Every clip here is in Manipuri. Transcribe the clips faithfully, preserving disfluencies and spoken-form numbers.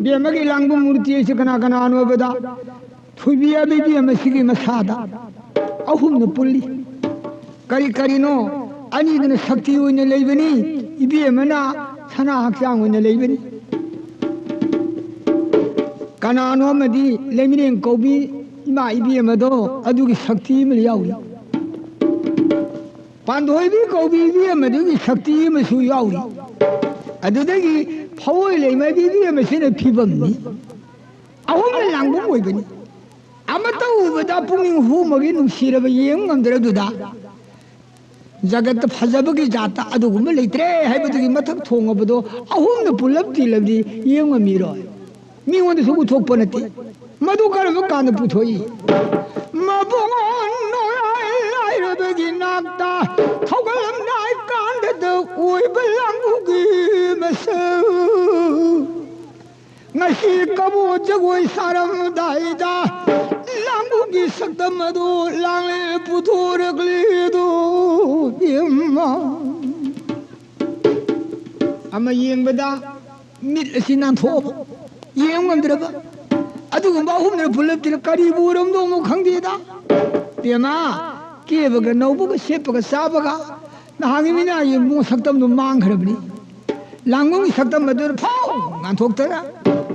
ꯏꯕꯦꯝꯃꯒꯤ ꯂꯥꯡꯕ ꯃꯨꯔꯇꯤ ꯑꯁꯤ ꯀꯅꯥ ꯀꯅꯥꯅꯣ ꯍꯥꯏꯕꯗ, ꯊꯣꯏꯕꯤ ꯍꯥꯏꯕ ꯏꯕꯦꯝ ꯑꯁꯤꯒꯤ ꯃꯁꯥꯗ ꯑꯍꯨꯝꯅ ꯄꯨꯜꯂꯤ꯫ ꯀꯔꯤ ꯀꯔꯤꯅꯣ? ꯑꯅꯤꯗꯨꯅ ꯁꯛꯇꯤ ꯑꯣꯏꯅ ꯂꯩꯕꯅꯤ, ꯏꯕꯦꯝꯃꯅ ꯁꯅꯥ ꯍꯛꯆꯥꯡ ꯑꯣꯏꯅ ꯂꯩꯕꯅꯤ꯫ ꯀꯅꯥꯅꯣ ꯑꯃꯗꯤ ꯂꯩꯃꯔꯦꯟ ꯀꯧꯕꯤ ꯏꯃꯥ ꯏꯕꯦꯝ ꯑꯗꯣ, ꯑꯗꯨꯒꯤ ꯁꯛꯇꯤ ꯑꯃ ꯌꯥꯎꯔꯤ꯫ ꯄꯥꯟꯊꯣꯏꯕꯤ ꯀꯧꯕꯤ ꯏꯕꯦꯝ ꯑꯗꯨꯒꯤ ꯁꯛꯇꯤ ꯑꯃꯁꯨ ꯌꯥꯎꯔꯤ꯫ ꯑꯗꯨꯗꯒꯤ ꯐꯑꯣꯏ ꯂꯩꯃꯥꯏꯕꯤ ꯏꯕꯦꯝ ꯑꯁꯤꯅ ꯐꯤꯕꯝꯅꯤ꯫ ꯑꯍꯨꯝꯅ ꯂꯥꯡꯕꯝ ꯑꯣꯏꯕꯅꯤ꯫ ꯑꯃꯠꯇ ꯎꯕꯗ ꯄꯨꯛꯅꯤꯡ ꯍꯨꯃꯒꯤ ꯅꯨꯡꯁꯤꯔꯕ ꯌꯦꯡ ꯉꯝꯗ꯭ꯔꯗꯨꯗ, ꯖꯒꯠꯇ ꯐꯖꯕꯒꯤ ꯖꯥꯠꯇ ꯑꯗꯨꯒꯨꯝꯕ ꯂꯩꯇ꯭ꯔꯦ ꯍꯥꯏꯕꯗꯨꯒꯤ ꯃꯊꯛ ꯊꯣꯡꯉꯕꯗꯣ ꯑꯍꯨꯝꯅ ꯄꯨꯜꯂꯞ ꯇꯤꯜꯂꯕꯗꯤ ꯌꯦꯡ ꯉꯝꯃꯤꯔꯣꯏ꯫ ꯃꯤꯉꯣꯟꯗꯁꯨ ꯎꯠꯊꯣꯛꯄ ꯅꯠꯇꯦ꯫ ꯃꯗꯨ ꯀꯔꯝꯕ ꯀꯥꯟꯗ ꯄꯨꯊꯣꯛꯏ? ꯃꯕꯨꯡ ꯅꯣꯏꯔꯥꯏ ꯂꯥꯏꯔꯕꯒꯤ ꯅꯥꯛꯇ ꯊꯧꯒꯠꯂꯝꯗꯥꯏ ꯀꯥꯟꯗꯗ ꯑꯣꯏꯕ ꯂꯥꯡꯕꯨꯒꯤ ꯃꯁꯛ꯫ ꯉꯁꯤ ꯀꯕꯣ ꯖꯒꯣꯏ ꯁꯥꯔꯝꯗꯥꯏꯗ ꯂꯥꯡꯕꯨꯒꯤ ꯁꯛꯇꯝ ꯑꯗꯨ ꯂꯥꯡꯂꯦ ꯄꯨꯊꯣꯔꯛꯂꯤꯗꯨ ꯏꯃꯥ꯫ ꯑꯃ ꯌꯦꯡꯕꯗ ꯃꯤꯠ ꯑꯁꯤ ꯅꯥꯟꯊꯣꯛꯑꯕ, ꯌꯦꯡ ꯉꯝꯗ꯭ꯔꯕ꯫ ꯑꯗꯨꯒꯨꯝꯕ ꯑꯍꯨꯝꯅ ꯄꯨꯜꯂꯞꯇꯅ ꯀꯔꯤꯕꯨ ꯑꯣꯏꯔꯝꯗꯧꯅꯣ ꯈꯪꯗꯦꯗ꯫ ꯄꯦꯃꯥ, ꯀꯦꯕꯒ ꯅꯧꯕꯒ ꯁꯦꯠꯄꯒ ꯆꯥꯕꯒ ꯅꯍꯥꯟꯒꯤ ꯃꯤꯅꯥꯒꯤ ꯃꯑꯣꯡ ꯁꯛꯇꯝꯗꯨ ꯃꯥꯡꯈ꯭ꯔꯕꯅꯤ꯫ ꯂꯥꯡꯕꯝꯒꯤ ꯁꯛꯇꯝ ꯑꯗꯨꯅ ꯐꯥꯎ ꯉꯥꯟꯊꯣꯛꯇꯅ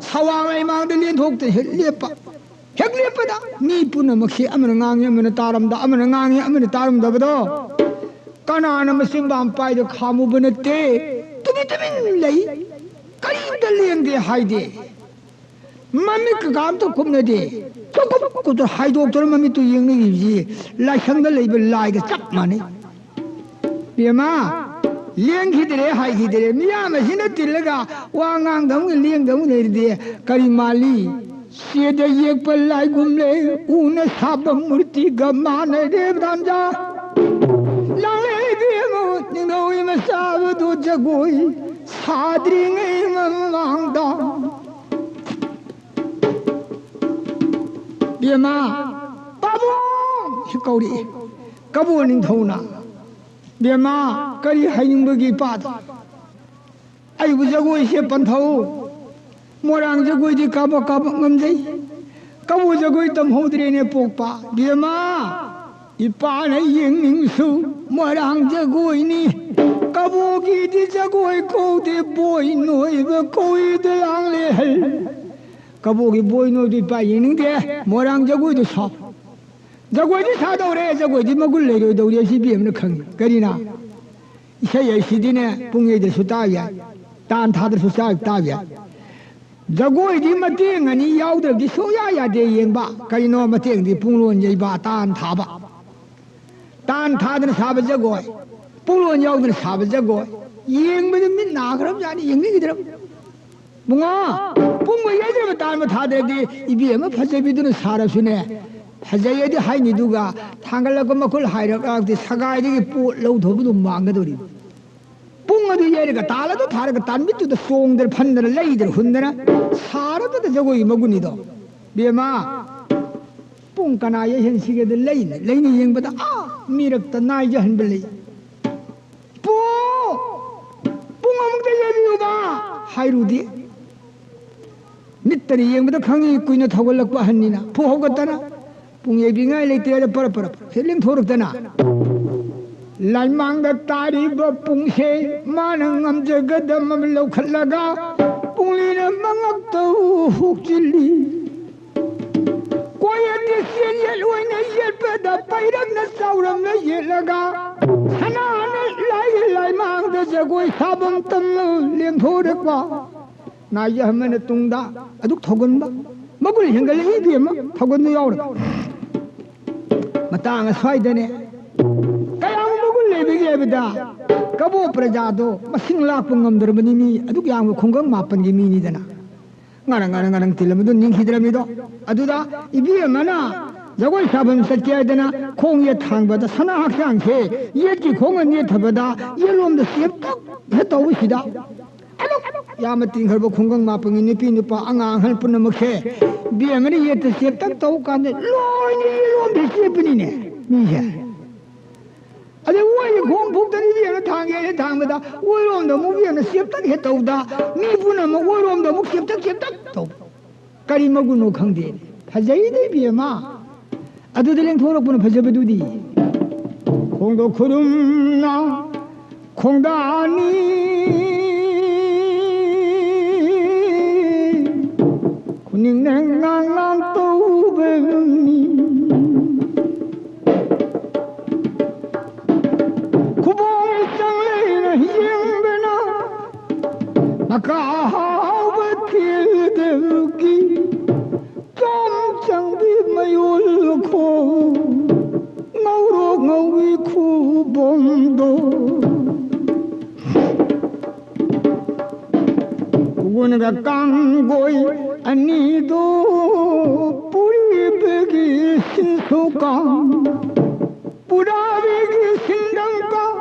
ꯁꯋꯥꯡ ꯂꯩꯃꯥꯡꯗ ꯂꯦꯟꯊꯣꯛꯇ ꯍꯦꯛ ꯂꯦꯞꯄ꯫ ꯍꯦꯛ ꯂꯦꯞꯄꯗ ꯃꯤ ꯄꯨꯝꯅꯃꯛꯁꯤ ꯑꯃꯅ ꯉꯥꯡꯉꯤ, ꯑꯃꯅ ꯇꯥꯔꯝꯗ, ꯑꯃꯅ ꯉꯥꯡꯉꯤ, ꯑꯃꯅ ꯇꯥꯔꯝꯗꯕꯗꯣ꯫ ꯀꯅꯥꯅ ꯃꯆꯤꯟꯕꯥꯝ ꯄꯥꯏꯗ ꯈꯥꯝꯃꯨꯕ ꯅꯠꯇꯦ꯫ ꯇꯨꯃꯤꯟ ꯇꯨꯃꯤꯟ ꯂꯩ꯫ ꯀꯔꯤꯝꯇ ꯂꯦꯡꯗꯦ ꯍꯥꯏꯗꯦ꯫ ꯃꯃꯤꯠ ꯀꯀꯥ ꯑꯝꯇ ꯀꯨꯞꯅꯗꯦ꯫ ꯆꯨꯞ ꯀꯨꯞ ꯀꯨꯞꯇ ꯍꯥꯏꯗꯣꯛꯇꯅ ꯃꯃꯤꯠꯇꯨ ꯌꯦꯡꯅꯔꯤꯕꯁꯤ ꯂꯥꯏꯁꯪꯗ ꯂꯩꯕ ꯂꯥꯏꯒ ꯆꯞ ꯃꯥꯟꯅꯩ꯫ ꯄꯦꯃꯥ, ꯂꯦꯡꯈꯤꯗ꯭ꯔꯦ ꯍꯥꯏꯈꯤꯗ꯭ꯔꯦ꯫ ꯃꯤꯌꯥꯝ ꯑꯁꯤꯅ ꯇꯤꯜꯂꯒ ꯋꯥ ꯉꯥꯡꯗꯧꯅ ꯂꯦꯡꯗꯧꯅ ꯂꯩꯔꯗꯤ ꯀꯔꯤ ꯃꯥꯜꯂꯤ? ꯆꯦꯗ ꯌꯦꯛꯄ ꯂꯥꯏꯒꯨꯝꯂꯦ, ꯎꯅ ꯁꯥꯕ ꯃꯨꯔꯇꯤꯒ ꯃꯥꯟꯅꯔꯦ ꯇꯥꯟꯖꯥ꯫ ꯂꯥꯡꯂꯦ ꯏꯕꯦꯝꯃ, ꯅꯤꯡꯊꯧ ꯏꯃ ꯆꯥꯕꯗꯨ ꯖꯒꯣꯏ ꯁꯥꯗ꯭ꯔꯤꯉꯩ ꯃꯃꯥꯡꯗ꯫ ꯕꯦꯝꯃ, ꯄꯥꯕꯨꯡ! ꯁꯤ ꯀꯧꯔꯛꯏ꯫ ꯀꯕꯣ ꯅꯤꯡꯊꯧꯅ, "ꯕꯦꯝꯃ, ꯀꯔꯤ ꯍꯥꯏꯅꯤꯡꯕꯒꯤ ꯏꯄꯥꯗ? ꯑꯩꯕꯨ ꯖꯒꯣꯏꯁꯦ ꯄꯟꯊꯧ, ꯃꯣꯏꯔꯥꯡ ꯖꯒꯣꯏꯗꯤ ꯀꯥꯕꯛ ꯀꯥꯕꯛ ꯉꯝꯖꯩ꯫ ꯀꯕꯣ ꯖꯒꯣꯏ ꯇꯝꯍꯧꯗ꯭ꯔꯦꯅꯦ ꯄꯣꯛꯄ꯫ ꯕꯦꯝꯃ, ꯏꯄꯥꯅ ꯌꯦꯡꯅꯤꯡꯁꯨ ꯃꯣꯏꯔꯥꯡ ꯖꯒꯣꯏꯅꯤ꯫ ꯀꯕꯣꯒꯤꯗꯤ ꯖꯒꯣꯏ ꯀꯧꯗꯦ, ꯕꯣꯏ ꯅꯣꯏꯕ ꯀꯧꯏꯗ ꯂꯥꯡꯂꯦ ꯍꯜ꯫ ꯀꯕꯣꯒꯤ ꯕꯣꯏ ꯅꯣꯏꯕꯗꯨ ꯏꯄꯥ ꯌꯦꯡꯅꯤꯡꯗꯦ꯫ ꯃꯣꯏꯔꯥꯡ ꯖꯒꯣꯏꯗꯨ ꯁꯥꯎ꯫ ꯖꯒꯣꯏꯗꯤ ꯁꯥꯗꯧꯔꯦ, ꯖꯒꯣꯏꯗꯤ ꯃꯒꯨꯟ ꯂꯩꯔꯣꯏꯗꯧꯔꯤ, ꯑꯁꯤ ꯕꯦꯝꯃꯅ ꯈꯪꯉꯤ꯫ ꯀꯔꯤꯅ? ꯏꯁꯩ ꯍꯥꯏꯁꯤꯗꯤꯅꯦ, ꯄꯨꯡ ꯌꯩꯗ꯭ꯔꯁꯨ ꯇꯥꯕ ꯌꯥꯏ, ꯇꯥꯟ ꯊꯥꯗ꯭ꯔꯁꯨ ꯆꯥ-, ꯇꯥꯕ ꯌꯥꯏ꯫ ꯖꯒꯣꯏꯗꯤ ꯃꯇꯦꯡ ꯑꯅꯤ ꯌꯥꯎꯗ꯭ꯔꯗꯤ ꯁꯨꯡꯌꯥ ꯌꯥꯗꯦ ꯌꯦꯡꯕ꯫ ꯀꯔꯤꯅꯣ ꯃꯇꯦꯡꯗꯤ? ꯄꯨꯡꯂꯣꯟ ꯌꯩꯕ, ꯇꯥꯟ ꯊꯥꯕ꯫ ꯇꯥꯟ ꯊꯥꯗꯅ ꯁꯥꯕ ꯖꯒꯣꯏ, ꯄꯨꯡꯂꯣꯟ ꯌꯥꯎꯗꯅ ꯁꯥꯕ ꯖꯒꯣꯏ꯫ ꯌꯦꯡꯕꯗ ꯃꯤꯠ ꯅꯥꯈ꯭ꯔꯕꯖꯥꯠꯅꯤ, ꯌꯦꯡꯅꯤꯡꯈꯤꯗ꯭ꯔꯕ꯫ ꯕꯨꯡꯉꯣ, ꯄꯨꯡꯕ ꯌꯩꯗ꯭ꯔꯕ ꯇꯥꯟꯕ ꯊꯥꯗ꯭ꯔꯗꯤ ꯏꯕꯦꯝꯃ ꯐꯖꯕꯤꯗꯨꯅ ꯁꯥꯔꯁꯨꯅꯦ, ꯐꯖꯩꯌꯦꯗꯤ ꯍꯥꯏꯅꯤꯗꯨꯒ ꯊꯥꯡꯒꯠꯂꯛꯄ ꯃꯈꯨꯜ ꯍꯥꯏꯔꯛꯂꯛꯇꯦ, ꯁꯒꯥꯏꯗꯒꯤ ꯄꯣꯠ ꯂꯧꯊꯣꯛꯄꯗꯨ ꯃꯥꯡꯒꯗꯧꯔꯤꯕ꯫ ꯄꯨꯡ ꯑꯗꯨ ꯌꯩꯔꯒ ꯇꯥꯜ ꯑꯗꯨ ꯊꯥꯔꯒ ꯇꯥꯟ ꯃꯤꯠꯇꯨꯗ ꯆꯣꯡꯗꯅ ꯐꯟꯗꯅ ꯂꯩꯗꯅ ꯍꯨꯟꯗꯅ ꯁꯥꯔꯕꯗ ꯖꯒꯣꯏꯒꯤ ꯃꯒꯨꯟꯅꯤꯗꯣ꯫ ꯕꯦꯝꯃ, ꯄꯨꯡ ꯀꯅꯥ ꯌꯩꯍꯟꯁꯤꯒꯦꯗ ꯂꯩꯅ ꯂꯩꯅ ꯌꯦꯡꯕꯗ ꯑꯥ ꯃꯤꯔꯛꯇ ꯅꯥꯏꯖꯍꯟꯕ ꯂꯩ꯫ "ꯄꯨ, ꯄꯨꯡ ꯑꯃꯨꯛꯇ ꯌꯩꯕꯤꯌꯨꯕ" ꯍꯥꯏꯔꯨꯗꯦ꯫ ꯃꯤꯠꯇꯅ ꯌꯦꯡꯕꯗ ꯈꯪꯉꯤ, ꯀꯨꯏꯅ ꯊꯧꯒꯠꯂꯛꯄ ꯑꯍꯟꯅꯤꯅ꯫ ꯐꯨ ꯍꯧꯒꯠꯇꯅ ꯄꯨꯡ ꯌꯩꯕꯤꯉꯥꯏ ꯂꯩꯇꯦꯗ ꯄꯔꯞ ꯄꯔꯞ ꯍꯦꯛ ꯂꯦꯡꯊꯣꯔꯛꯇꯅ꯫ ꯂꯥꯏꯃꯥꯡꯗ ꯇꯥꯔꯤꯕ ꯄꯨꯡꯁꯦ ꯃꯥꯅ ꯉꯝꯖꯒꯗꯕ ꯂꯧꯈꯠꯂꯒ ꯄꯨꯡꯂꯤꯅ ꯃꯉꯛꯇ ꯍꯨꯛꯆꯤꯜꯂꯤ꯫ ꯀꯣꯌꯦꯠꯇꯤ ꯆꯦꯟ ꯌꯦꯠ ꯑꯣꯏꯅ ꯌꯦꯠꯄꯗ ꯄꯩꯔꯛꯅ ꯆꯥꯎꯔꯝꯅ ꯌꯦꯠꯂꯒ ꯁꯅꯥꯅ ꯂꯥꯏ ꯂꯥꯏꯃꯥꯡꯗ ꯖꯒꯣꯏ ꯁꯥꯐꯝ ꯇꯝꯅ ꯂꯦꯡꯊꯣꯔꯛꯄ꯫ ꯅꯥꯏꯖ ꯑꯃꯅ ꯇꯨꯡꯗ ꯑꯗꯨꯛ ꯊꯧꯒꯟꯕ꯫ ꯃꯒꯨꯟ ꯍꯦꯟꯒꯠꯂꯛꯏ ꯏꯕꯦꯝꯃ, ꯊꯧꯒꯟꯕ ꯌꯥꯎꯔꯒ꯫ ꯃꯇꯥꯡ ꯑꯁ꯭ꯋꯥꯏꯗꯅꯦ ꯀꯌꯥꯝ ꯃꯒꯨꯟ ꯂꯩꯕꯒꯦ ꯍꯥꯏꯕꯗ, ꯀꯕꯣ ꯄ꯭ꯔꯖꯥꯗꯣ ꯃꯁꯤꯡ ꯂꯥꯛꯄ ꯉꯝꯗ꯭ꯔꯕꯅꯤ, ꯃꯤ ꯑꯗꯨꯛ ꯌꯥꯝꯕ ꯈꯨꯡꯒꯪ ꯃꯥꯄꯟꯒꯤ ꯃꯤꯅꯤꯗꯅ꯫ ꯉꯔꯪ ꯉꯔꯪ ꯉꯔꯪ ꯇꯤꯜꯂꯝꯕꯗꯨ ꯅꯤꯡꯈꯤꯗ꯭ꯔꯕꯅꯤꯗꯣ꯫ ꯑꯗꯨꯗ ꯏꯕꯦꯝꯃꯅ ꯖꯒꯣꯏ ꯁꯥꯐꯝ ꯆꯠꯀꯦ ꯍꯥꯏꯗꯅ ꯈꯣꯡ ꯌꯦꯠ ꯊꯥꯡꯕꯗ ꯁꯅꯥ ꯍꯛꯆꯥꯡꯁꯦ ꯌꯦꯠꯀꯤ ꯈꯣꯡꯅ ꯅꯦꯠꯊꯕꯗ ꯌꯦꯠꯂꯣꯝꯗ ꯆꯦꯞꯇꯛ ꯍꯦꯛ ꯇꯧꯕꯁꯤꯗ ꯑꯗꯨꯛ ꯌꯥꯝꯅ ꯇꯤꯟꯈ꯭ꯔꯕ ꯈꯨꯡꯒꯪ ꯃꯥꯄꯟꯒꯤ ꯅꯨꯄꯤ ꯅꯨꯄꯥ ꯑꯉꯥꯡ ꯑꯍꯜ ꯄꯨꯝꯅꯃꯛꯁꯦ ꯏꯕꯦꯝꯃꯅ ꯌꯦꯠꯇ ꯆꯦꯞꯇꯛ ꯇꯧꯕ ꯀꯥꯟꯗ ꯂꯣꯏꯅ ꯌꯦꯠꯂꯣꯝꯗ ꯆꯦꯞꯄꯅꯤꯅꯦ ꯃꯤꯁꯦ꯫ ꯑꯗꯩ ꯑꯣꯏ ꯈꯣꯡ ꯐꯨꯛꯇꯅ ꯏꯕꯦꯝꯅ ꯊꯥꯡꯒꯦ ꯍꯦꯛ ꯊꯥꯡꯕꯗ, ꯑꯣꯏꯔꯣꯝꯗ ꯑꯃꯨꯛ ꯏꯕꯦꯝꯅ ꯆꯦꯞꯇꯛ ꯍꯦꯛ ꯇꯧꯗ, ꯃꯤ ꯄꯨꯝꯅꯃꯛ ꯑꯣꯏꯔꯣꯝꯗ ꯑꯃꯨꯛ ꯆꯦꯞꯇꯛ ꯆꯦꯞꯇꯛ ꯇꯧ꯫ ꯀꯔꯤ ꯃꯒꯨꯟꯅꯣ ꯈꯪꯗꯦ꯫ ꯐꯖꯩꯗ ꯏꯕꯦꯝꯃ꯫ ꯑꯗꯨꯗ ꯂꯦꯡꯊꯣꯔꯛꯄꯅ ꯐꯖꯕꯗꯨꯗꯤ꯫ ꯈꯣꯡꯗꯣ ꯈꯨꯔꯨꯝꯅ ꯈꯣꯡꯗꯥꯅꯤ꯫ ꯈꯨꯅꯤꯡꯅ ꯉꯥꯡ ꯉꯥꯡ ꯇꯧꯕꯅꯤ꯫ ꯈꯨꯕꯣꯡ ꯆꯪꯂꯩꯅ ꯌꯦꯡꯗꯅ ꯃꯀꯥ ꯍꯥꯎꯕ ꯊꯤꯗꯕꯒꯤ ꯆꯣꯝ ꯆꯪꯕꯤ ꯃꯌꯣꯜ ꯈꯣ ꯉꯧꯔꯣ ꯉꯧꯏ ꯈꯨꯕꯣꯡꯗꯣ꯫ ꯎꯒꯨꯟꯒ ꯀꯥꯡꯒꯣꯏ ꯑꯅꯤꯗꯨ ꯄꯨꯔꯤꯕꯒꯤ ꯁꯤꯟꯁꯨꯀꯥꯡ, ꯄꯨꯔꯥꯕꯤꯒꯤ ꯁꯤꯟꯗꯪꯀꯥꯡ,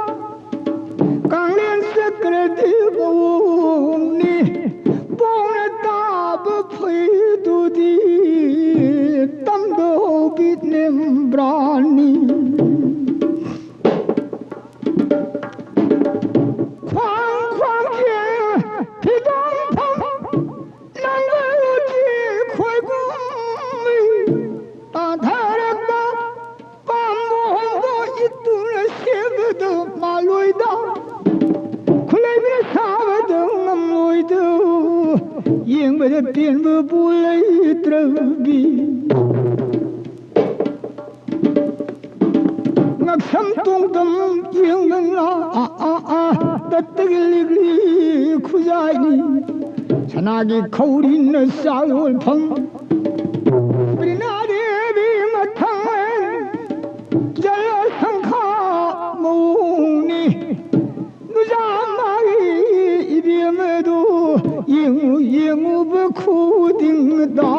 ꯀꯥꯡꯂꯦꯟ ꯆꯠꯈ꯭ꯔꯗꯤ ꯃꯑꯣꯡꯅꯤ꯫ ꯄꯣꯡꯅ ꯇꯥꯕ ꯐꯩꯗꯨꯗꯤ ꯇꯝꯗꯧꯕꯤ ꯅꯦꯝꯕ꯭ꯔꯥꯅꯤ꯫ ꯈ꯭ꯋꯥꯡ ꯈ꯭ꯋꯥꯡꯁꯦ ꯐꯤꯗꯣꯝ ꯐꯝ ꯅꯪꯒꯜꯒꯤ ꯈꯣꯏꯒꯨꯝ ꯇꯥꯊꯔꯛꯄ ꯄꯥꯝꯕꯣꯝꯗꯣ ꯏꯠꯇꯨꯅ ꯁꯦꯝꯕꯗ ꯃꯥꯜꯂꯣꯏꯗ ꯈꯨꯠꯂꯩꯕꯅ ꯁꯥꯕꯗ ꯉꯝꯂꯣꯏꯗ ꯌꯦꯡꯕꯗ ꯄꯦꯟꯕꯕꯨ ꯂꯩꯇ꯭ꯔꯕꯤ꯫ ꯉꯛꯁꯝ ꯇꯣꯡꯗꯝ ꯌꯦꯡꯗꯅ ꯑꯥ ꯑꯥ ꯑꯥ ꯇꯠꯇꯒꯤ ꯂꯤꯛꯂꯤ ꯈꯨꯖꯥꯏꯅꯤ꯫ ꯁꯅꯥꯒꯤ ꯈꯧꯔꯤꯅ ꯆꯥ ꯂꯣꯟꯐꯝ ꯄ꯭ꯔꯤꯅꯥꯗꯦꯕꯤ ꯃꯊꯪ ꯖꯂ ꯁꯪꯈꯥ ꯃꯑꯣꯡꯅꯤ꯫ ꯅꯨꯖꯥ ꯃꯥꯒꯤ ꯏꯕꯦꯝꯃꯗꯨ ꯌꯦꯡꯉꯨ ꯌꯦꯡꯉꯨꯕ ꯈꯨꯗꯤꯡꯗ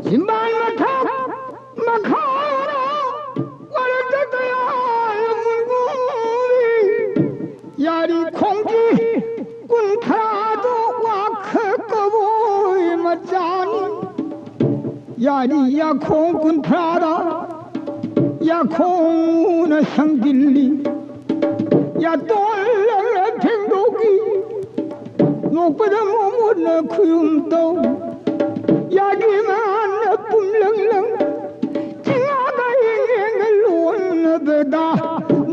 ꯆꯤꯝꯕꯥꯟ ꯃꯊꯛ ꯃꯈꯥꯔꯣꯝ ꯋꯥꯔꯛꯇ ꯀꯌꯥ ꯃꯨꯟꯒꯨꯝ ꯌꯥꯔꯤ ꯈꯣꯡꯖꯤ ꯀꯨꯟꯊ꯭ꯔꯥꯗꯣ ꯋꯥꯈ ꯀꯕꯣꯏ ꯃꯆꯥꯅꯤ꯫ ꯌꯥꯔꯤ ꯌꯥꯈꯣꯡ ꯀꯨꯟꯊ꯭ꯔꯥꯗ ꯌꯥꯈꯣꯡꯅ ꯁꯪꯖꯤꯜꯂꯤ꯫ ꯌꯥꯇꯣꯜꯂꯒ ꯐꯦꯡꯗꯣꯛꯈꯤ꯫ ꯅꯣꯛꯄꯗ ꯃꯣꯃꯣꯠꯅ ꯈꯨꯌꯨꯝ ꯇꯧ꯫ ꯌꯥꯒꯤ ꯃꯥꯅ ꯄꯨꯝꯂꯪꯂꯪ꯫ ꯆꯤꯡꯉꯥꯒ ꯌꯦꯡꯉꯦꯡꯒ ꯂꯣꯟꯅꯕꯗ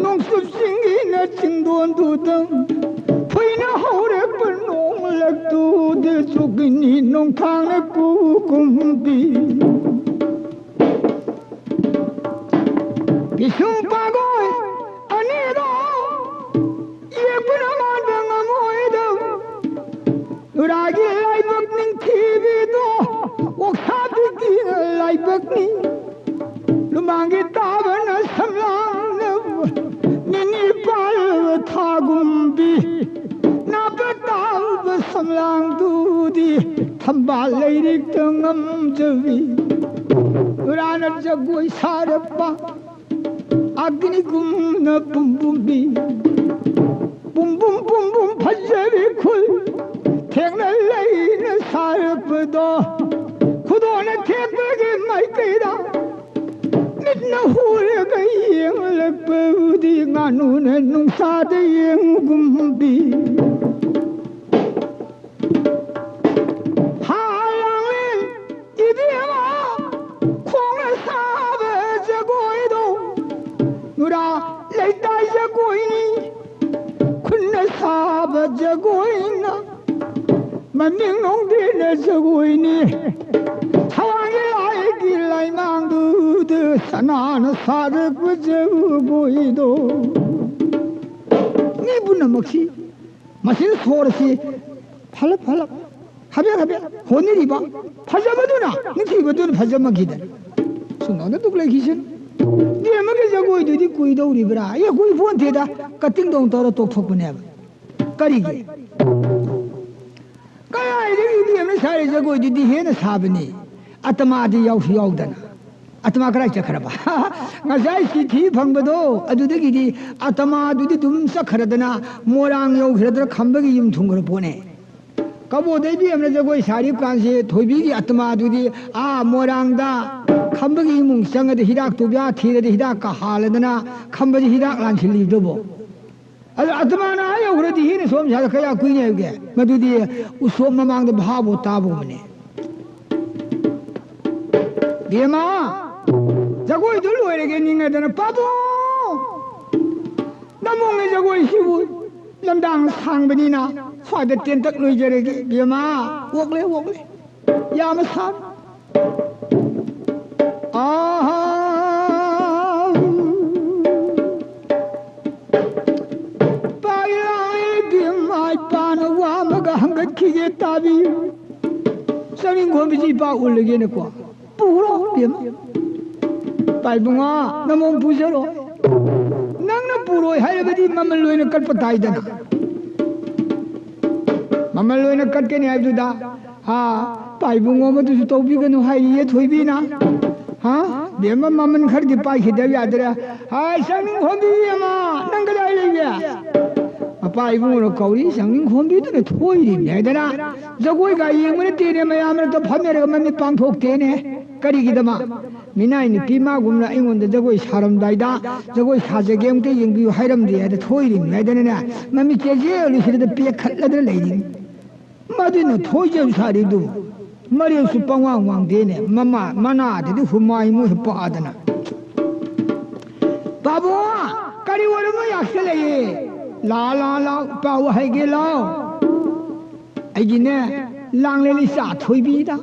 ꯅꯣꯡꯆꯨꯞ ꯆꯤꯡꯒꯤꯅ ꯆꯤꯡꯗꯣꯟꯗꯨꯗ ꯐꯨꯏꯅ ꯍꯧꯔꯛꯄ ꯅꯣꯡꯂꯛꯇꯨꯗ ꯆꯨꯒꯅꯤ ꯅꯣꯡꯊꯥꯡꯅ ꯀꯨꯀꯨꯝꯕꯤ꯫ ꯄꯤꯁꯨꯝ ꯄꯥꯒꯣꯏ ꯑꯅꯤꯗꯣ ꯌꯦꯛꯄꯅ ꯃꯥꯟꯕ ꯉꯝꯃꯣꯏꯗ ꯅꯨꯔꯥꯒꯤ ꯂꯥꯏꯕꯛ ꯅꯤꯡꯊꯤꯕꯤꯗꯣ ꯑꯣꯛꯁꯥꯕꯤꯒꯤ ꯂꯥꯏꯕꯛꯅꯤ꯫ ꯂꯨꯃꯥꯡꯒꯤ ꯇꯥꯕꯅ ꯁꯝꯂꯥꯡꯅ ꯅꯤꯅꯤ ꯄꯥꯜꯂꯕ ꯊꯥꯒꯨꯝꯕꯤ ꯅꯥꯄ ꯇꯥꯕ ꯁꯝꯂꯥꯡꯗꯨꯗꯤ ꯊꯝꯕꯥꯜ ꯂꯩꯔꯤꯛꯇ ꯉꯝꯖꯕꯤ꯫ ꯅꯨꯔꯥꯅ ꯖꯒꯣꯏ ꯁꯥꯔꯛꯄ ꯑꯒꯅꯤꯒꯨꯝꯅ ꯄꯨꯝꯕꯨꯝꯕꯤ꯫ ꯄꯨꯝꯕꯨꯝ ꯄꯨꯝꯕꯨꯝ ꯐꯖꯕꯤ ꯈꯨꯜ ꯊꯦꯛꯅ ꯂꯩꯅ ꯁꯥꯔꯛꯄꯗꯣ ꯈꯨꯗꯣꯜꯅ ꯊꯦꯛꯄꯒꯤ ꯃꯥꯏꯀꯩꯗ ꯃꯤꯠꯅ ꯍꯨꯔꯒ ꯌꯦꯡꯂꯛꯄꯕꯨꯗꯤ ꯉꯥꯅꯨꯅ ꯅꯨꯡꯁꯥꯗ ꯌꯦꯡꯒꯨꯝꯕꯤ꯫ ꯍꯥ ꯂꯥꯡꯂꯦꯟ ꯏꯕꯦꯝꯃ ꯈꯣꯡꯅ ꯁꯥꯕ ꯖꯒꯣꯏꯗꯣ ꯅꯨꯔꯥ ꯂꯩꯇꯥꯏ ꯖꯒꯣꯏꯅꯤ꯫ ꯈꯨꯠꯅ ꯁꯥꯕ ꯖꯒꯣꯏꯅ ꯃꯃꯤꯡ ꯅꯣꯡꯗꯤꯅ ꯖꯒꯣꯏꯅꯤ꯫ ꯊꯋꯥꯟꯒꯤ ꯂꯥꯏꯒꯤ ꯂꯥꯏꯃꯥꯡꯗꯨꯗ ꯁꯅꯥꯅ ꯁꯥꯔꯛꯄ ꯖꯒꯣꯏꯗꯣ꯫ ꯃꯤ ꯄꯨꯝꯅꯃꯛꯁꯤ ꯃꯁꯤꯗ ꯁꯣꯔ ꯑꯁꯤ ꯐꯂꯞ ꯐꯂꯞ ꯍꯥꯕꯦꯛ ꯍꯥꯕꯦꯛ ꯍꯣꯟꯅꯔꯤꯕ ꯐꯖꯕꯗꯨꯅ ꯅꯤꯡꯊꯤꯕꯗꯨꯅ ꯐꯖꯃꯈꯤꯗꯅ ꯁꯨꯝ ꯅꯣꯡꯗ ꯗꯨꯛ ꯂꯩꯈꯤꯁꯅꯨ꯫ ꯏꯕꯦꯝꯃꯒꯤ ꯖꯒꯣꯏꯗꯨꯗꯤ ꯀꯨꯏꯗꯧꯔꯤꯕ꯭ꯔꯥ? ꯑꯦ, ꯀꯨꯏ ꯄꯣꯟꯇꯦꯗ, ꯀꯠꯇꯤꯡꯗꯧ ꯇꯧꯔ ꯇꯣꯛꯊꯣꯛꯄꯅꯦꯕ꯫ ꯀꯔꯤꯒꯤ? ꯀꯗꯥꯏꯗꯒꯤ ꯏꯕꯦꯝꯅ ꯁꯥꯔꯤ ꯖꯒꯣꯏꯗꯨꯗꯤ ꯍꯦꯟꯅ ꯁꯥꯕꯅꯤ꯫ ꯑꯇꯃꯥꯗꯤ ꯌꯥꯎꯁꯨ ꯌꯥꯎꯗꯅ꯫ ꯑꯇꯃꯥ ꯀꯗꯥꯏ ꯆꯠꯈ꯭ꯔꯕ? ꯉꯁꯥꯏ ꯆꯤꯊꯤ ꯐꯪꯕꯗꯣ ꯑꯗꯨꯗꯒꯤꯗꯤ ꯑꯇꯃꯥꯗꯨꯗꯤ ꯑꯗꯨꯝ ꯆꯠꯈ꯭ꯔꯗꯅ ꯃꯣꯏꯔꯥꯡ ꯌꯧꯈ꯭ꯔꯗꯅ ꯈꯝꯕꯒꯤ ꯌꯨꯝ ꯊꯨꯡꯈ꯭ꯔ ꯄꯣꯠꯅꯦ꯫ ꯑꯕꯣꯗ ꯏꯕꯦꯝꯅ ꯖꯒꯣꯏ ꯁꯥꯔꯤꯕ ꯀꯥꯟꯁꯤ ꯊꯣꯏꯕꯤꯒꯤ ꯑꯇꯃꯥꯗꯨꯗꯤ ꯑꯥ ꯃꯣꯏꯔꯥꯡꯗ ꯈꯝꯕꯒꯤ ꯏꯃꯨꯡ ꯆꯪꯉꯗꯤ ꯍꯤꯗꯥꯛ ꯇꯨꯕꯤꯌꯥ ꯊꯤꯔꯗꯤ ꯍꯤꯗꯥꯛꯀ ꯍꯥꯜꯂꯗꯅ ꯈꯝꯕꯁꯤ ꯍꯤꯗꯥꯛ ꯂꯥꯟꯁꯤꯜꯂꯤꯕꯗꯨꯕꯨ꯫ ꯑꯗꯨ ꯑꯇꯃꯥꯅ ꯑꯥ ꯌꯧꯈ꯭ꯔꯗꯤ ꯍꯦꯟꯅ ꯁꯣꯝ ꯁꯥꯗ ꯀꯌꯥ ꯀꯨꯏꯅ ꯍꯥꯏꯕꯒꯦ? ꯃꯗꯨꯗꯤ ꯎꯁꯣꯞ ꯃꯃꯥꯡꯗ ꯚꯥꯕꯣ ꯇꯥꯕꯒꯨꯝꯕꯅꯤ꯫ ꯕꯦꯝꯃ, ꯖꯒꯣꯏꯗꯨ ꯂꯣꯏꯔꯒꯦ ꯅꯤꯡꯉꯗꯅ, ꯄꯥꯕꯨꯡ! ꯅꯃꯣꯡꯒꯤ ꯖꯒꯣꯏꯁꯤꯕꯨ ꯂꯝꯗꯥꯡ ꯁꯥꯡꯕꯅꯤꯅ ꯁ꯭ꯋꯥꯏꯗ ꯇꯦꯟꯇꯛ ꯂꯣꯏꯖꯔꯒꯦ꯫ ꯕꯦꯝꯃ, ꯑꯣꯛꯂꯦ, ꯑꯣꯛꯂꯦ꯫ ꯌꯥꯝꯅ ꯁꯥꯔ꯫ ꯑꯥ! ꯄꯥꯏ ꯂꯥꯡꯂꯦ ꯏꯕꯦꯝꯃ, ꯏꯄꯥꯅ ꯋꯥ ꯑꯃꯒ ꯍꯪꯒꯠꯈꯤꯒꯦ ꯇꯥꯕꯤꯌꯨ꯫ ꯆꯥꯛꯅꯤꯡꯈꯣꯝꯕꯤꯁꯤ ꯏꯄꯥ ꯎꯠꯂꯒꯦꯅꯀꯣ꯫ ꯄꯨꯔꯣ ꯏꯕꯦꯝꯃ꯫ ꯄꯥꯏꯕꯨꯡꯉꯣ, ꯅꯃꯣꯝ ꯄꯨꯖꯔꯣ꯫ ꯅꯪꯅ ꯄꯨꯔꯣꯏ ꯍꯥꯏꯔꯕꯗꯤ ꯃꯃꯜ ꯂꯣꯏꯅ ꯀꯠꯄ ꯇꯥꯏꯗꯅ꯫ ꯃꯃꯜ ꯂꯣꯏꯅ ꯀꯠꯀꯅꯤ ꯍꯥꯏꯕꯗꯨꯗ, ꯍꯥ, ꯄꯥꯏꯕꯨꯡꯉꯣ, ꯃꯗꯨꯁꯨ ꯇꯧꯕꯤꯒꯅꯨ ꯍꯥꯏꯔꯤꯌꯦ ꯊꯣꯏꯕꯤꯅ꯫ ꯍꯥ? ꯕꯦꯝꯃ, ꯃꯃꯜ ꯈꯔꯗꯤ ꯄꯥꯏꯈꯤꯗꯕ ꯌꯥꯗ꯭ꯔꯦ꯫ ꯍꯥꯏ, ꯆꯥꯛꯅꯤꯡꯈꯣꯝꯕꯤ ꯏꯕꯦꯝꯃ, ꯅꯪ ꯀꯗꯥꯏ ꯂꯩꯒꯦ? ꯃꯄꯥ ꯏꯕꯨꯡꯉꯣꯅ ꯀꯧꯔꯤ, ꯆꯥꯛꯅꯤꯡꯈꯣꯝꯕꯤꯗꯨꯅ ꯊꯣꯏꯔꯤꯅꯤ ꯍꯥꯏꯗꯅ꯫ ꯖꯒꯣꯏꯒ ꯌꯦꯡꯕ ꯅꯠꯇꯦꯅꯦ, ꯃꯌꯥꯝ ꯃꯔꯛꯇ ꯐꯝꯅꯔꯒ ꯃꯃꯤꯠ ꯄꯥꯡꯊꯣꯛꯇꯦꯅꯦ꯫ ꯀꯔꯤꯒꯤꯗꯃꯛ? ꯃꯤꯅꯥꯏ ꯅꯨꯄꯤ ꯃꯥꯒꯨꯝꯅ ꯑꯩꯉꯣꯟꯗ ꯖꯒꯣꯏ ꯁꯥꯔꯝꯗꯥꯏꯗ, "ꯖꯒꯣꯏ ꯁꯥꯖꯒꯦ, ꯑꯝꯇ ꯌꯦꯡꯕꯤꯌꯨ" ꯍꯥꯏꯔꯝꯗꯦ ꯍꯥꯏꯗ ꯊꯣꯏꯔꯤꯅꯤ ꯍꯥꯏꯗꯅꯅꯦ, ꯃꯃꯤꯠꯁꯦ ꯖꯦꯜ ꯁꯤꯗ ꯄꯦꯛꯈꯠꯂꯗꯅ ꯂꯩꯔꯤꯅꯤ꯫ ꯃꯗꯨꯅ ꯊꯣꯏꯖꯟ ꯁꯥꯔꯤꯗꯨ ꯃꯔꯦꯜꯁꯨ ꯄꯪꯋꯥꯡ ꯋꯥꯡꯗꯦꯅꯦ, ꯃꯃꯥ, ꯃꯅꯥꯗꯗꯤ ꯍꯨꯃꯥꯏ ꯃꯣꯏ ꯄꯥꯗꯅ꯫ ꯄꯥꯕꯨꯡ, ꯀꯔꯤ ꯑꯣꯏꯔꯝꯅꯣ ꯌꯥꯛꯁꯜꯂꯛꯏ? ꯂꯥ, ꯂꯥ, ꯂꯥ, ꯄꯥꯎ ꯍꯥꯏꯒꯦ ꯂꯥꯎ꯫ ꯑꯩꯒꯤꯅꯦ, ꯂꯥꯡꯂꯦꯟ ꯏꯆꯥ ꯊꯣꯏꯕꯤꯗ꯫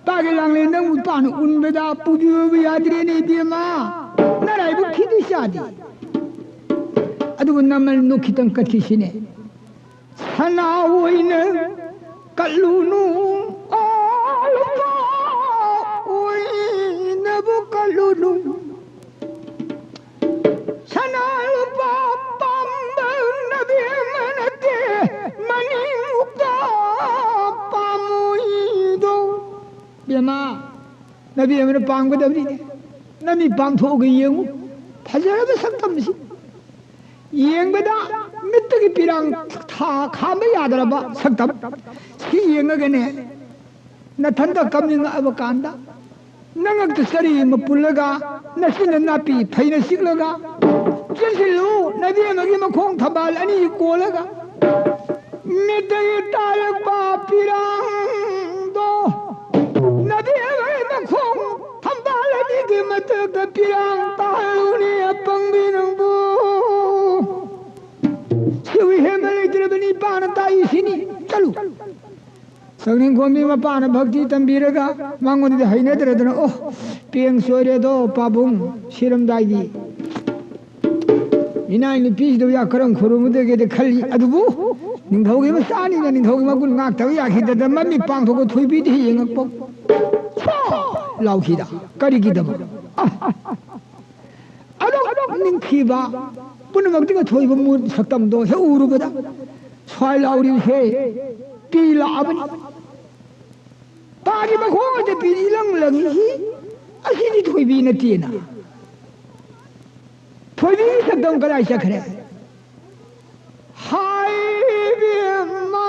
ꯄꯥꯒꯦ ꯂꯥꯡꯂꯦꯟ ꯅꯪꯕꯨ ꯄꯥꯅ ꯎꯟꯕꯗ ꯄꯨꯕꯤꯕ ꯌꯥꯗ꯭ꯔꯦꯅꯦ ꯏꯕꯦꯝꯃ꯫ ꯅꯔꯥꯏꯕꯛ ꯊꯤꯗꯤ ꯆꯥꯗꯦ꯫ ꯑꯗꯨꯕꯨ ꯅꯃꯜꯗꯣ ꯈꯤꯇꯪ ꯀꯠꯈꯤꯁꯤꯅꯦ꯫ ꯁꯅꯥ ꯑꯣꯏꯅ ꯀꯠꯂꯨꯅꯨ, ꯑꯣ ꯂꯨꯄꯥ ꯑꯣꯏꯅꯕꯨ ꯀꯠꯂꯨꯅꯨ꯫ ꯁꯅꯥ ꯂꯨꯄꯥ ꯄꯥꯝꯕ ꯅꯕꯦꯝꯃ ꯅꯠꯇꯦ, ꯃꯅꯤꯡ ꯃꯨꯛꯇ ꯄꯥꯝꯃꯨꯏꯗꯣ꯫ ꯕꯦꯝꯃ, ꯅꯕꯦꯝꯃꯅ ꯄꯥꯝꯒꯗꯕꯅꯤꯅꯦ꯫ ꯅꯃꯤꯠ ꯄꯥꯡꯊꯣꯛꯑꯒ ꯌꯦꯡꯉꯨ, ꯐꯖꯔꯕ ꯁꯛꯇꯝꯁꯤ꯫ ꯌꯦꯡꯕꯗ ꯃꯤꯠꯇꯒꯤ ꯄꯤꯔꯥꯡ ꯊꯥ ꯈꯥꯝꯕ ꯌꯥꯗ꯭ꯔꯕ ꯁꯛꯇꯝ ꯁꯤ ꯌꯦꯡꯉꯒꯅꯦ, ꯅꯊꯟꯇ ꯀꯞꯅꯤꯡꯉꯛꯑꯕ ꯀꯥꯟꯗ, ꯅꯉꯛꯇ ꯆꯔꯤ ꯑꯃ ꯄꯨꯜꯂꯒ, ꯅꯆꯤꯟꯗ ꯅꯥꯄꯤ ꯐꯩꯅ ꯆꯤꯛꯂꯒ, ꯆꯦꯟꯁꯤꯜꯂꯨ, ꯅꯕꯦꯝꯃꯒꯤ ꯃꯈꯣꯡ ꯊꯝꯕꯥꯜ ꯑꯅꯤ ꯀꯣꯜꯂꯒ, ꯃꯤꯠꯇꯒꯤ ꯇꯥꯔꯛꯄ ꯄꯤꯔꯥꯡꯗꯣ, ꯅꯕꯦꯝꯃꯒꯤ ꯃꯈꯣꯡ ꯊꯝꯕꯥꯜ ꯑꯅꯤꯒꯤ ꯃꯊꯛꯇ ꯄꯤꯔꯥꯡ ꯇꯥꯔꯨꯅꯤ, ꯑꯄꯪꯕꯤ ꯅꯪꯕꯨ꯫ ꯁꯤꯕꯨ ꯍꯦꯟꯕ ꯂꯩꯇ꯭ꯔꯕꯅꯤ, ꯄꯥꯅ ꯇꯥꯛꯏꯁꯤꯅꯤ꯫ ꯆꯠꯂꯨ꯫ ꯁꯛꯅꯤꯡꯈꯣꯝꯕꯤ ꯃꯄꯥꯅ ꯚꯛꯇꯤ ꯇꯝꯕꯤꯔꯒ ꯃꯉꯣꯟꯗꯗꯤ ꯍꯩꯅꯗ꯭ꯔꯗꯅ, "ꯑꯣ, ꯄꯦꯡ ꯆꯣꯏꯔꯦꯗꯣ ꯄꯥꯕꯨꯡ, ꯁꯤꯔꯝꯗꯥꯏꯒꯤ ꯏꯅꯥꯏ ꯅꯨꯄꯤꯁꯤꯗ ꯌꯥ ꯀꯔꯝ ꯈꯨꯔꯨꯝꯃꯨꯗꯒꯦꯗꯤ ꯈꯜꯂꯤ꯫ ꯑꯗꯨꯕꯨ ꯅꯤꯡꯊꯧꯒꯤ ꯃꯆꯥꯅꯤꯅ ꯅꯤꯡꯊꯧꯒꯤ ꯃꯒꯨꯟ ꯉꯥꯛꯇꯕ ꯌꯥꯈꯤꯗꯗꯅ ꯃꯃꯤꯠ ꯄꯥꯡꯊꯣꯛꯄ ꯊꯣꯏꯕꯤꯗꯤ ꯌꯦꯡꯉꯛꯄ ꯂꯥꯎꯈꯤꯗ꯫ ꯀꯔꯤꯒꯤꯗꯃꯛ? ꯑ, ꯑꯗꯨꯛ ꯅꯤꯡꯊꯤꯕ ꯄꯨꯝꯅꯃꯛꯇꯒꯤ ꯊꯣꯏꯕ ꯃꯨ-, ꯁꯛꯇꯝꯗꯣ ꯍꯦꯛ ꯎꯔꯨꯕꯗ ꯁ꯭ꯋꯥꯏ ꯂꯥꯎꯔꯤꯕꯁꯦ ꯄꯤ ꯂꯥꯛꯑꯕꯅꯤ꯫ ꯄꯥꯔꯤꯕ ꯈꯣꯡ ꯑꯗ ꯄꯤ ꯏꯂꯪ ꯂꯪꯉꯤ꯫ ꯑꯁꯤꯗꯤ ꯊꯣꯏꯕꯤ ꯅꯠꯇꯦꯅ꯫ ꯊꯣꯏꯕꯤꯒꯤ ꯁꯛꯇꯝ ꯀꯗꯥꯏ ꯆꯠꯈ꯭ꯔꯦ? ꯍꯥꯏꯕꯦꯝꯃ,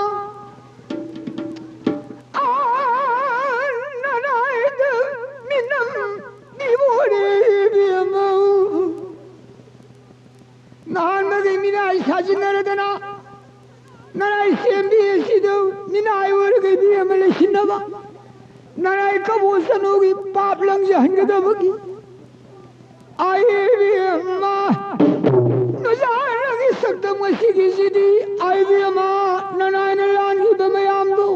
ꯑꯥ, ꯅꯅꯥꯏꯗ ꯃꯤꯅꯝ ꯃꯤꯕꯣꯔꯦ ꯏꯕꯦꯝꯃ꯫ ꯅꯍꯥꯟꯃꯒꯤ ꯃꯤꯅꯥꯏ ꯁꯥꯖꯤꯟꯅꯔꯗꯅ, ꯅꯅꯥꯏ ꯁꯦꯝꯕꯤ ꯑꯁꯤꯗ ꯃꯤꯅꯥꯏ ꯑꯣꯏꯔꯒ ꯏꯕꯦꯝꯃ ꯂꯩꯁꯤꯟꯅꯕ, ꯅꯅꯥꯏ ꯀꯕꯣ ꯆꯅꯨꯒꯤ ꯄꯥꯞ ꯂꯪꯖꯍꯟꯒꯗꯕꯒꯤ꯫ ꯑꯥꯏ ꯏꯕꯦꯝꯃ, ꯅꯆꯥꯅꯒꯤ ꯁꯛꯇꯝ ꯑꯁꯤꯒꯤꯁꯤꯗꯤ, ꯑꯥꯏ ꯏꯕꯦꯝꯃ, ꯅꯅꯥꯏꯅ ꯂꯥꯟꯈꯤꯕ ꯃꯌꯥꯝꯗꯣ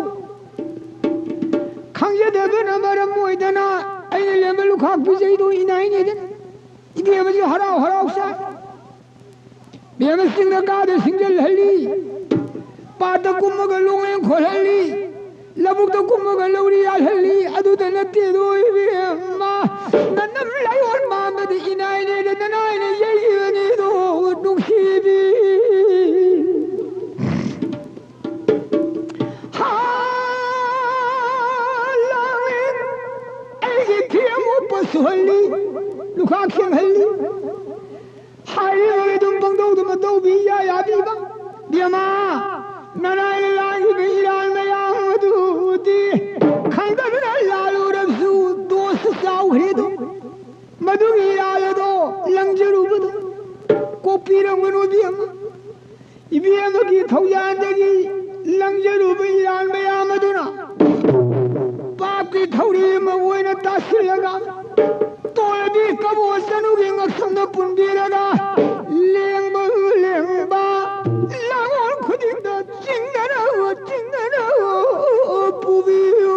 ꯈꯪꯖꯗꯕꯅ ꯃꯔꯝ ꯑꯣꯏꯗꯅ ꯑꯩꯅ ꯂꯦꯝꯕ ꯂꯨꯈꯥꯛ ꯄꯤꯖꯩꯗꯣ ꯏꯅꯥꯏꯅꯦꯗꯅ꯫ ꯏꯕꯦꯝꯃꯁꯨ ꯍꯔꯥꯎ ꯍꯔꯥꯎ ꯆꯥꯏ꯫ ꯕꯦꯝꯃ ꯆꯤꯡꯗ ꯀꯥꯗ ꯁꯤꯡꯖꯜꯍꯜꯂꯤ, ꯄꯥꯠꯇ ꯀꯨꯝꯃꯒ ꯂꯣꯡꯂꯦꯟ ꯈꯣꯜꯍꯜꯂꯤ, ꯂꯧꯕꯨꯛꯇ ꯀꯨꯝꯃꯒ ꯂꯧꯔꯤ ꯌꯥꯜꯍꯜꯂꯤ꯫ ꯑꯗꯨꯗ ꯅꯠꯇꯦꯗꯣ ꯏꯕꯦꯝꯃ, ꯅꯅꯝ ꯂꯥꯏꯑꯣꯟ ꯃꯥꯟꯕꯗꯤ ꯏꯅꯥꯏꯅꯦꯗ ꯅꯅꯥꯏꯅ ꯌꯩꯈꯤꯕꯅꯤꯗꯣ ꯅꯨꯡꯁꯤꯕꯤ꯫ ꯍꯥ, ꯂꯥꯡꯂꯦ꯫ ꯑꯩꯒꯤ ꯐꯤ ꯑꯃꯣꯠꯄ ꯁꯨꯍꯜꯂꯤ, ꯂꯨꯈꯥꯛ ꯁꯦꯡꯍꯜꯂꯤ꯫ ꯍꯥꯏꯔꯤꯕ ꯑꯗꯨꯝ ꯄꯪꯇꯧꯗꯨ ꯃꯇꯧꯕꯤ, ꯏꯌꯥ ꯌꯥꯕꯤꯕ꯫ ꯅꯅꯥꯏꯅ ꯂꯥꯡꯈꯤꯕ ꯏꯔꯥꯜ ꯃꯌꯥꯝ ꯑꯗꯨꯗꯤ ꯈꯪꯗꯗꯨꯅ ꯂꯥꯜꯂꯨꯔꯕꯁꯨ ꯗꯣꯁ ꯆꯥꯎꯈ꯭ꯔꯦꯗꯣ꯫ ꯃꯗꯨꯒꯤ ꯏꯔꯥꯜ ꯑꯗꯣ ꯂꯪꯖꯔꯨꯕꯗꯣ ꯀꯣꯛꯄꯤꯔꯝꯒꯅꯨ ꯏꯕꯦꯝꯃ꯫ ꯏꯕꯦꯝꯃꯒꯤ ꯊꯧꯖꯥꯜꯗꯒꯤ ꯂꯪꯖꯔꯨꯕ ꯏꯔꯥꯜ ꯃꯌꯥꯝ ꯑꯗꯨꯅ ꯄꯥꯞꯀꯤ ꯊꯧꯔꯤ ꯑꯃ ꯑꯣꯏꯅ ꯇꯥꯁꯤꯜꯂꯒ ꯇꯣꯔꯕꯤ ꯀꯕꯣ ꯆꯅꯨꯒꯤ ꯉꯛꯁꯝꯗ ꯄꯨꯟꯕꯤꯔꯒ ꯂꯦꯡꯕ ꯂꯦꯡꯕ ꯂꯥꯡꯑꯣꯜ ꯈꯨꯗꯤꯡꯗ ꯆꯤꯡꯅꯅꯕ ꯆꯤꯡꯅꯅꯕ ꯄꯨꯕꯤꯌꯨ꯫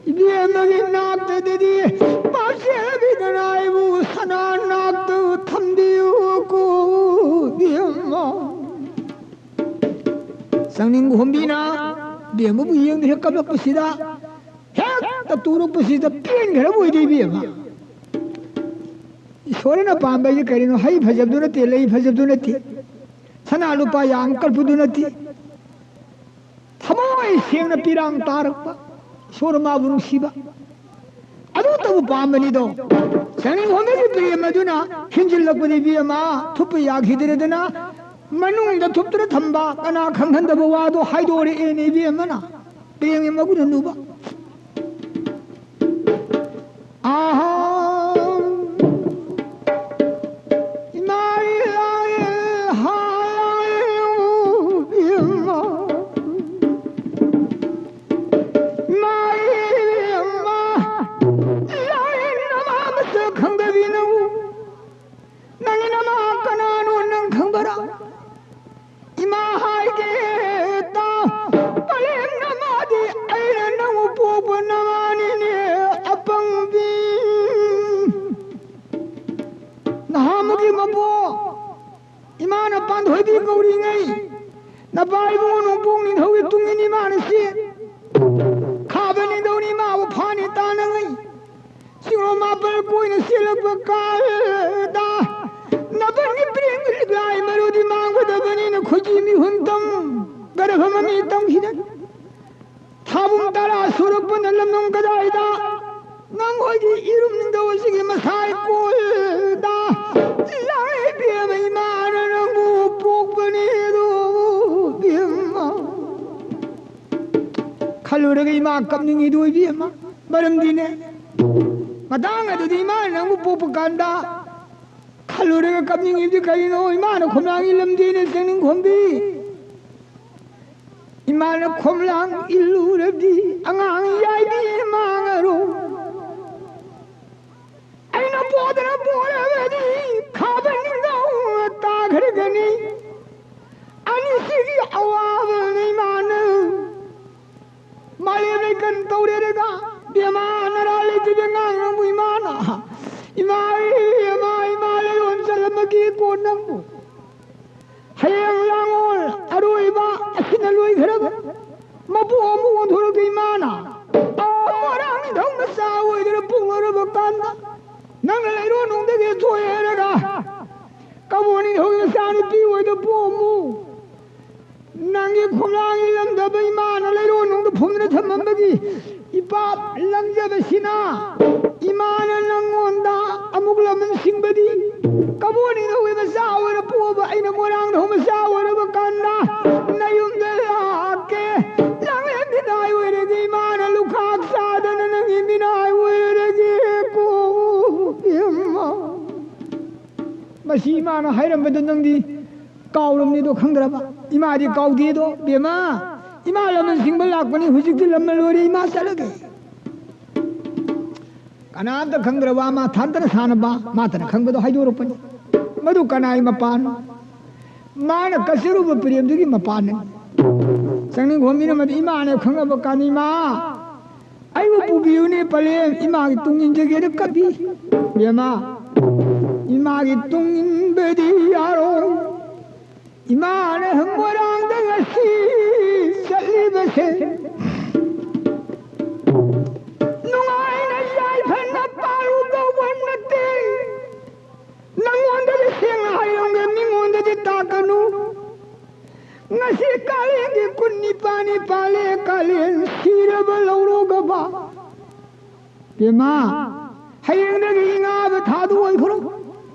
ꯏꯕꯦꯝꯃꯒꯤ ꯅꯥꯛꯇꯗꯗꯤ ꯄꯥꯞꯆꯦꯜꯕꯤꯗꯅ ꯑꯩꯕꯨ ꯁꯅꯥ ꯅꯥꯛꯇ ꯊꯝꯕꯤꯌꯨꯀꯣ ꯏꯕꯦꯝꯃ꯫ ꯆꯪꯅꯤꯡꯕ ꯍꯣꯝꯕꯤꯅ ꯕꯦꯝꯃꯕꯨ ꯌꯦꯡꯗꯨꯅ ꯀꯞꯂꯛꯄꯁꯤꯗ ꯍꯦꯛꯇ ꯇꯨꯔꯛꯄꯁꯤꯗ ꯄꯦꯟꯈ꯭ꯔꯕ ꯑꯣꯏꯗꯦ ꯏꯕꯦꯝꯃ꯫ ꯏꯁꯣꯔꯅ ꯄꯥꯝꯕ ꯍꯥꯏꯁꯦ ꯀꯔꯤꯅꯣ? ꯍꯩ ꯐꯖꯕꯗꯨ ꯅꯠꯇꯦ, ꯂꯩ ꯐꯖꯕꯗꯨ ꯅꯠꯇꯦ, ꯁꯅꯥ ꯂꯨꯄꯥ ꯌꯥꯝ ꯀꯠꯄꯗꯨ ꯅꯠꯇꯦ꯫ ꯊꯃꯣꯏ ꯁꯦꯡꯅ ꯄꯤꯔꯥꯡ ꯇꯥꯔꯛꯄ, ꯏꯁꯣꯔ ꯃꯥꯕꯨ ꯅꯨꯡꯁꯤꯕ, ꯑꯗꯨꯇꯕꯨ ꯄꯥꯝꯕꯅꯤꯗꯣ꯫ ꯆꯪꯅꯤꯡ ꯍꯣꯝꯕꯒꯤ ꯄ꯭ꯔꯦꯝ ꯑꯗꯨꯅ ꯍꯦꯟꯖꯤꯜꯂꯛꯄꯗ ꯏꯕꯦꯝꯃ ꯊꯨꯞꯄ ꯌꯥꯈꯤꯗ꯭ꯔꯦꯗꯅ, ꯃꯅꯨꯡꯗ ꯊꯨꯞꯇꯨꯅ ꯊꯝꯕ ꯀꯅꯥ ꯈꯪꯍꯟꯗꯕ ꯋꯥꯗꯣ ꯍꯥꯏꯗꯣꯔꯛꯑꯦꯅꯦ ꯏꯕꯦꯝꯃꯅ꯫ ꯄ꯭ꯔꯦꯝꯒꯤ ꯃꯒꯨꯟ ꯑꯅꯨꯕ꯫ ꯑꯍꯥ꯫ ꯏꯃꯥ ꯏꯂꯥꯏ ꯍꯥꯏ ꯏꯃꯥ꯫ ꯏꯃꯥ ꯏꯃꯥ꯫ ꯏꯂꯥꯏ ꯅꯃꯥ ꯃꯁꯛ ꯈꯪꯗꯕꯤ ꯅꯪ꯫ ꯅꯪꯒꯤ ꯅꯃꯥ ꯀꯅꯥꯅꯣ ꯅꯪ ꯈꯪꯕꯔꯥ? ꯏꯃꯥ ꯍꯥꯏꯒꯦ ꯇꯥꯎ, ꯄꯂꯦꯝ ꯅꯃꯥꯗꯤ ꯑꯩꯅ ꯅꯪꯕꯨ ꯄꯣꯛꯄ ꯅꯃꯥꯅꯤꯅꯦ, ꯑꯄꯪꯕꯤ꯫ ꯅꯍꯥꯟꯃꯨꯛꯀꯤ ꯃꯄꯣ ꯏꯃꯥꯅ ꯄꯥꯟꯊꯣꯏꯕꯤ ꯀꯧꯔꯤꯉꯩ, ꯅꯄꯥ ꯏꯕꯨꯡꯉꯣ ꯅꯣꯡꯄꯣꯛ ꯅꯤꯡꯊꯧꯒꯤ ꯇꯨꯡ ꯏꯟ ꯏꯃꯥꯅ ꯆꯦꯟ꯫ ꯈꯥꯕ ꯅꯤꯡꯊꯧꯅ ꯏꯃꯥꯕꯨ ꯐꯥꯅꯤ ꯇꯥꯅꯉꯩ꯫ ꯆꯤꯡꯂꯣꯝ ꯃꯥꯄꯜ ꯀꯣꯏꯅ ꯆꯦꯜꯂꯛꯄ ꯀꯥꯟꯗ ꯅꯥꯄꯜꯒꯤ ꯄ꯭ꯔꯦꯡꯒꯤ ꯂꯤꯛꯂꯥꯏ ꯃꯔꯨꯗꯤ ꯃꯥꯡꯒꯗꯕꯅꯤꯅ ꯈꯣꯏꯖꯤ ꯃꯤꯍꯨꯟ ꯇꯝ ꯒꯔꯚ ꯃꯃꯤ ꯇꯝꯈꯤꯗꯅ ꯊꯥꯕꯨꯡ ꯇꯔꯥ ꯁꯨꯔꯛꯄꯅ ꯂꯝꯗꯝ ꯀꯗꯥꯏꯗ ꯅꯪ ꯍꯣꯏꯒꯤ ꯏꯔꯨꯝ ꯅꯤꯡꯊꯧ ꯑꯁꯤꯒꯤ ꯃꯁꯥꯏ ꯀꯣꯜꯗ ꯏꯂꯥꯏ ꯏꯕꯦꯝꯃ ꯏꯃꯥꯅ ꯅꯪꯕꯨ ꯄꯣꯛꯄꯅꯤ꯫ ꯈꯜꯂꯨꯔꯒ ꯏꯃꯥ ꯀꯞꯅꯤꯡꯉꯤꯗꯨ, ꯏꯕꯦꯝꯃ꯫ ꯃꯔꯝꯗꯤꯅꯦ, ꯃꯇꯥꯡ ꯑꯗꯨꯗꯤ ꯏꯃꯥꯅ ꯅꯪꯕꯨ ꯄꯣꯛꯄ ꯀꯥꯟꯗ ꯈꯜꯂꯨꯔꯒ ꯀꯞꯅꯤꯡꯉꯤꯗꯤ ꯀꯔꯤꯅꯣ? ꯏꯃꯥꯅ ꯈꯣꯝꯂꯥꯡ ꯏꯜꯂꯝꯗꯦꯅꯦ, ꯆꯪꯅꯤꯡ ꯈꯣꯝꯕꯤ꯫ ꯏꯃꯥꯅ ꯈꯣꯝꯂꯥꯡ ꯏꯜꯂꯨꯔꯗꯤ ꯑꯉꯥꯡ ꯌꯥꯏꯕꯤ ꯃꯥꯡꯉꯔꯣꯏ꯫ ꯑꯩꯅ ꯄꯣꯗꯅ ꯄꯣꯔꯕꯗꯤ ꯈꯥꯕ ꯅꯤꯡꯊꯧ ꯇꯥꯈ꯭ꯔꯒꯅꯤ꯫ ꯑꯅꯤꯁꯤꯒꯤ ꯑꯋꯥꯕꯅ ꯏꯃꯥꯅ ꯃꯥꯂꯦꯝ ꯂꯩꯀꯟ ꯇꯧꯔꯦꯔꯒ, ꯕꯦꯃꯥ ꯅꯔꯥ ꯂꯩꯇꯕ ꯑꯉꯥꯡ ꯅꯪꯕꯨ ꯏꯃꯥꯅ, ꯏꯃꯥ, ꯏꯃꯥ, ꯏꯃꯥ ꯂꯩꯔꯣꯟ ꯆꯠꯂꯝꯃꯒꯦꯀꯣ ꯅꯪꯕꯨ꯫ ꯍꯌꯦꯡ ꯂꯥꯡꯑꯣꯜ ꯑꯔꯣꯏꯕ ꯑꯁꯤꯅ ꯂꯣꯏꯈ꯭ꯔꯕ ꯃꯄꯨ ꯑꯃꯨꯛ ꯑꯣꯟꯊꯣꯔꯛꯀꯦ ꯏꯃꯥꯅ꯫ ꯑꯣ, ꯃꯣꯏꯔꯥꯡ ꯅꯤꯡꯊꯧ ꯃꯆꯥ ꯑꯣꯏꯗꯅ ꯄꯣꯛꯂꯨꯔꯕ ꯀꯥꯟꯗ ꯅꯪꯅ ꯂꯩꯔꯣꯟꯅꯨꯡꯗꯒꯤ ꯊꯣꯛꯑꯦ ꯍꯥꯏꯔꯒ ꯀꯕꯣ ꯅꯤꯡꯊꯧꯒꯤ ꯃꯆꯥꯅꯨꯄꯤ ꯑꯣꯏꯗ ꯄꯣꯛꯑꯝꯃꯨ꯫ ꯅꯪꯒꯤ ꯈꯣꯝꯂꯥꯡ ꯏꯜꯂꯝꯗꯕ ꯏꯃꯥꯅ ꯂꯩꯔꯣꯟꯅꯨꯡꯗ ꯐꯨꯝꯗꯨꯅ ꯊꯝꯃꯝꯕꯒꯤ ꯏꯄꯥꯞ ꯂꯪꯖꯕꯁꯤꯅ ꯏꯃꯥꯅ ꯅꯪꯉꯣꯟꯗ ꯑꯃꯨꯛ ꯂꯃꯟ ꯁꯤꯡꯕꯗꯤ ꯀꯕꯣ ꯅꯤꯡꯊꯧꯒꯤ ꯃꯆꯥ ꯑꯣꯏꯅ ꯄꯣꯛꯑꯕ ꯑꯩꯅ ꯃꯣꯏꯔꯥꯡ ꯅꯤꯡꯊꯧ ꯃꯆꯥ ꯑꯣꯏꯔꯕ ꯀꯥꯟꯗ ꯅꯌꯨꯝꯗ ꯂꯥꯛꯀꯦ꯫ ꯅꯪꯒꯤ ꯃꯤꯅꯥꯏ ꯑꯣꯏꯔꯒꯦ ꯏꯃꯥꯅ ꯂꯨꯈꯥꯛ ꯆꯥꯗꯅ ꯅꯪꯒꯤ ꯃꯤꯅꯥꯏ ꯑꯣꯏꯔꯒꯦꯀꯣ ꯏꯃꯥ꯫ ꯃꯁꯤ ꯏꯃꯥꯅ ꯍꯥꯏꯔꯝꯕꯗꯣ ꯅꯪꯗꯤ ꯀꯥꯎꯔꯝꯅꯤꯗꯣ ꯈꯪꯗ꯭ꯔꯕ? ꯏꯃꯥꯗꯤ ꯀꯥꯎꯗꯦꯗꯣ, ꯕꯦꯝꯃ꯫ ꯏꯃꯥ ꯂꯃꯟ ꯁꯤꯡꯕ ꯂꯥꯛꯄꯅꯤ, ꯍꯧꯖꯤꯛꯇꯤ ꯂꯝꯅ ꯂꯣꯏꯔꯦ, ꯏꯃꯥ ꯆꯠꯂꯒꯦ꯫ ꯀꯅꯥꯝꯇ ꯈꯪꯗ꯭ꯔꯕ ꯃꯥ ꯊꯥꯟꯇꯅ ꯁꯥꯟꯅꯕ, ꯃꯥꯇꯅ ꯈꯪꯕꯗꯣ ꯍꯥꯏꯗꯣꯔꯛꯄꯅꯤ꯫ ꯃꯗꯨ ꯀꯅꯥꯏ ꯃꯄꯥꯅꯣ? ꯃꯥꯅ ꯀꯠꯆꯔꯨꯕ ꯄ꯭ꯔꯦꯝꯗꯨꯒꯤ ꯃꯄꯥꯅꯤ꯫ ꯆꯪꯅꯤꯡ ꯈꯣꯝꯕꯤꯅ ꯃꯗꯨ ꯏꯃꯥꯅ ꯈꯪꯉꯕ ꯀꯥꯟꯗ, ꯏꯃꯥ, ꯑꯩꯕꯨ ꯄꯨꯕꯤꯌꯨꯅꯦ ꯄꯂꯦꯝ, ꯏꯃꯥꯒꯤ ꯇꯨꯡ ꯏꯟꯖꯒꯦꯅ ꯀꯞꯄꯤ꯫ ꯕꯦꯝꯃ, ꯏꯃꯥꯒꯤ ꯇꯨꯡ ꯏꯟꯕꯗꯤ ꯌꯥꯔꯣꯏ꯫ ꯏꯃꯥꯅ ꯃꯣꯏꯔꯥꯡꯗ ꯉꯁꯤ ꯆꯠꯂꯤꯕꯁꯦ ꯅꯨꯡꯉꯥꯏꯅ ꯌꯥꯏꯐꯅ ꯄꯥꯜꯂꯨ ꯀꯧꯕ ꯅꯠꯇꯦ꯫ ꯅꯪꯉꯣꯟꯗꯗꯤ ꯁꯦꯡꯅ ꯍꯥꯏꯔꯝꯒꯦ, ꯃꯤꯉꯣꯟꯗꯗꯤ ꯇꯥꯛꯀꯅꯨ꯫ ꯉꯁꯤ ꯀꯥꯂꯦꯟꯒꯤ ꯀꯨꯟ ꯅꯤꯄꯥꯟꯅꯤ ꯄꯥꯜꯂꯦ, ꯀꯥꯂꯦꯟ ꯁꯤꯔꯕ ꯂꯧꯔꯣꯒꯕ꯫ ꯕꯦꯝꯃ, ꯍꯌꯦꯡꯗꯒꯤ ꯏꯉꯥꯕ ꯊꯥꯗꯨ ꯑꯣꯏꯈ꯭ꯔꯣ꯫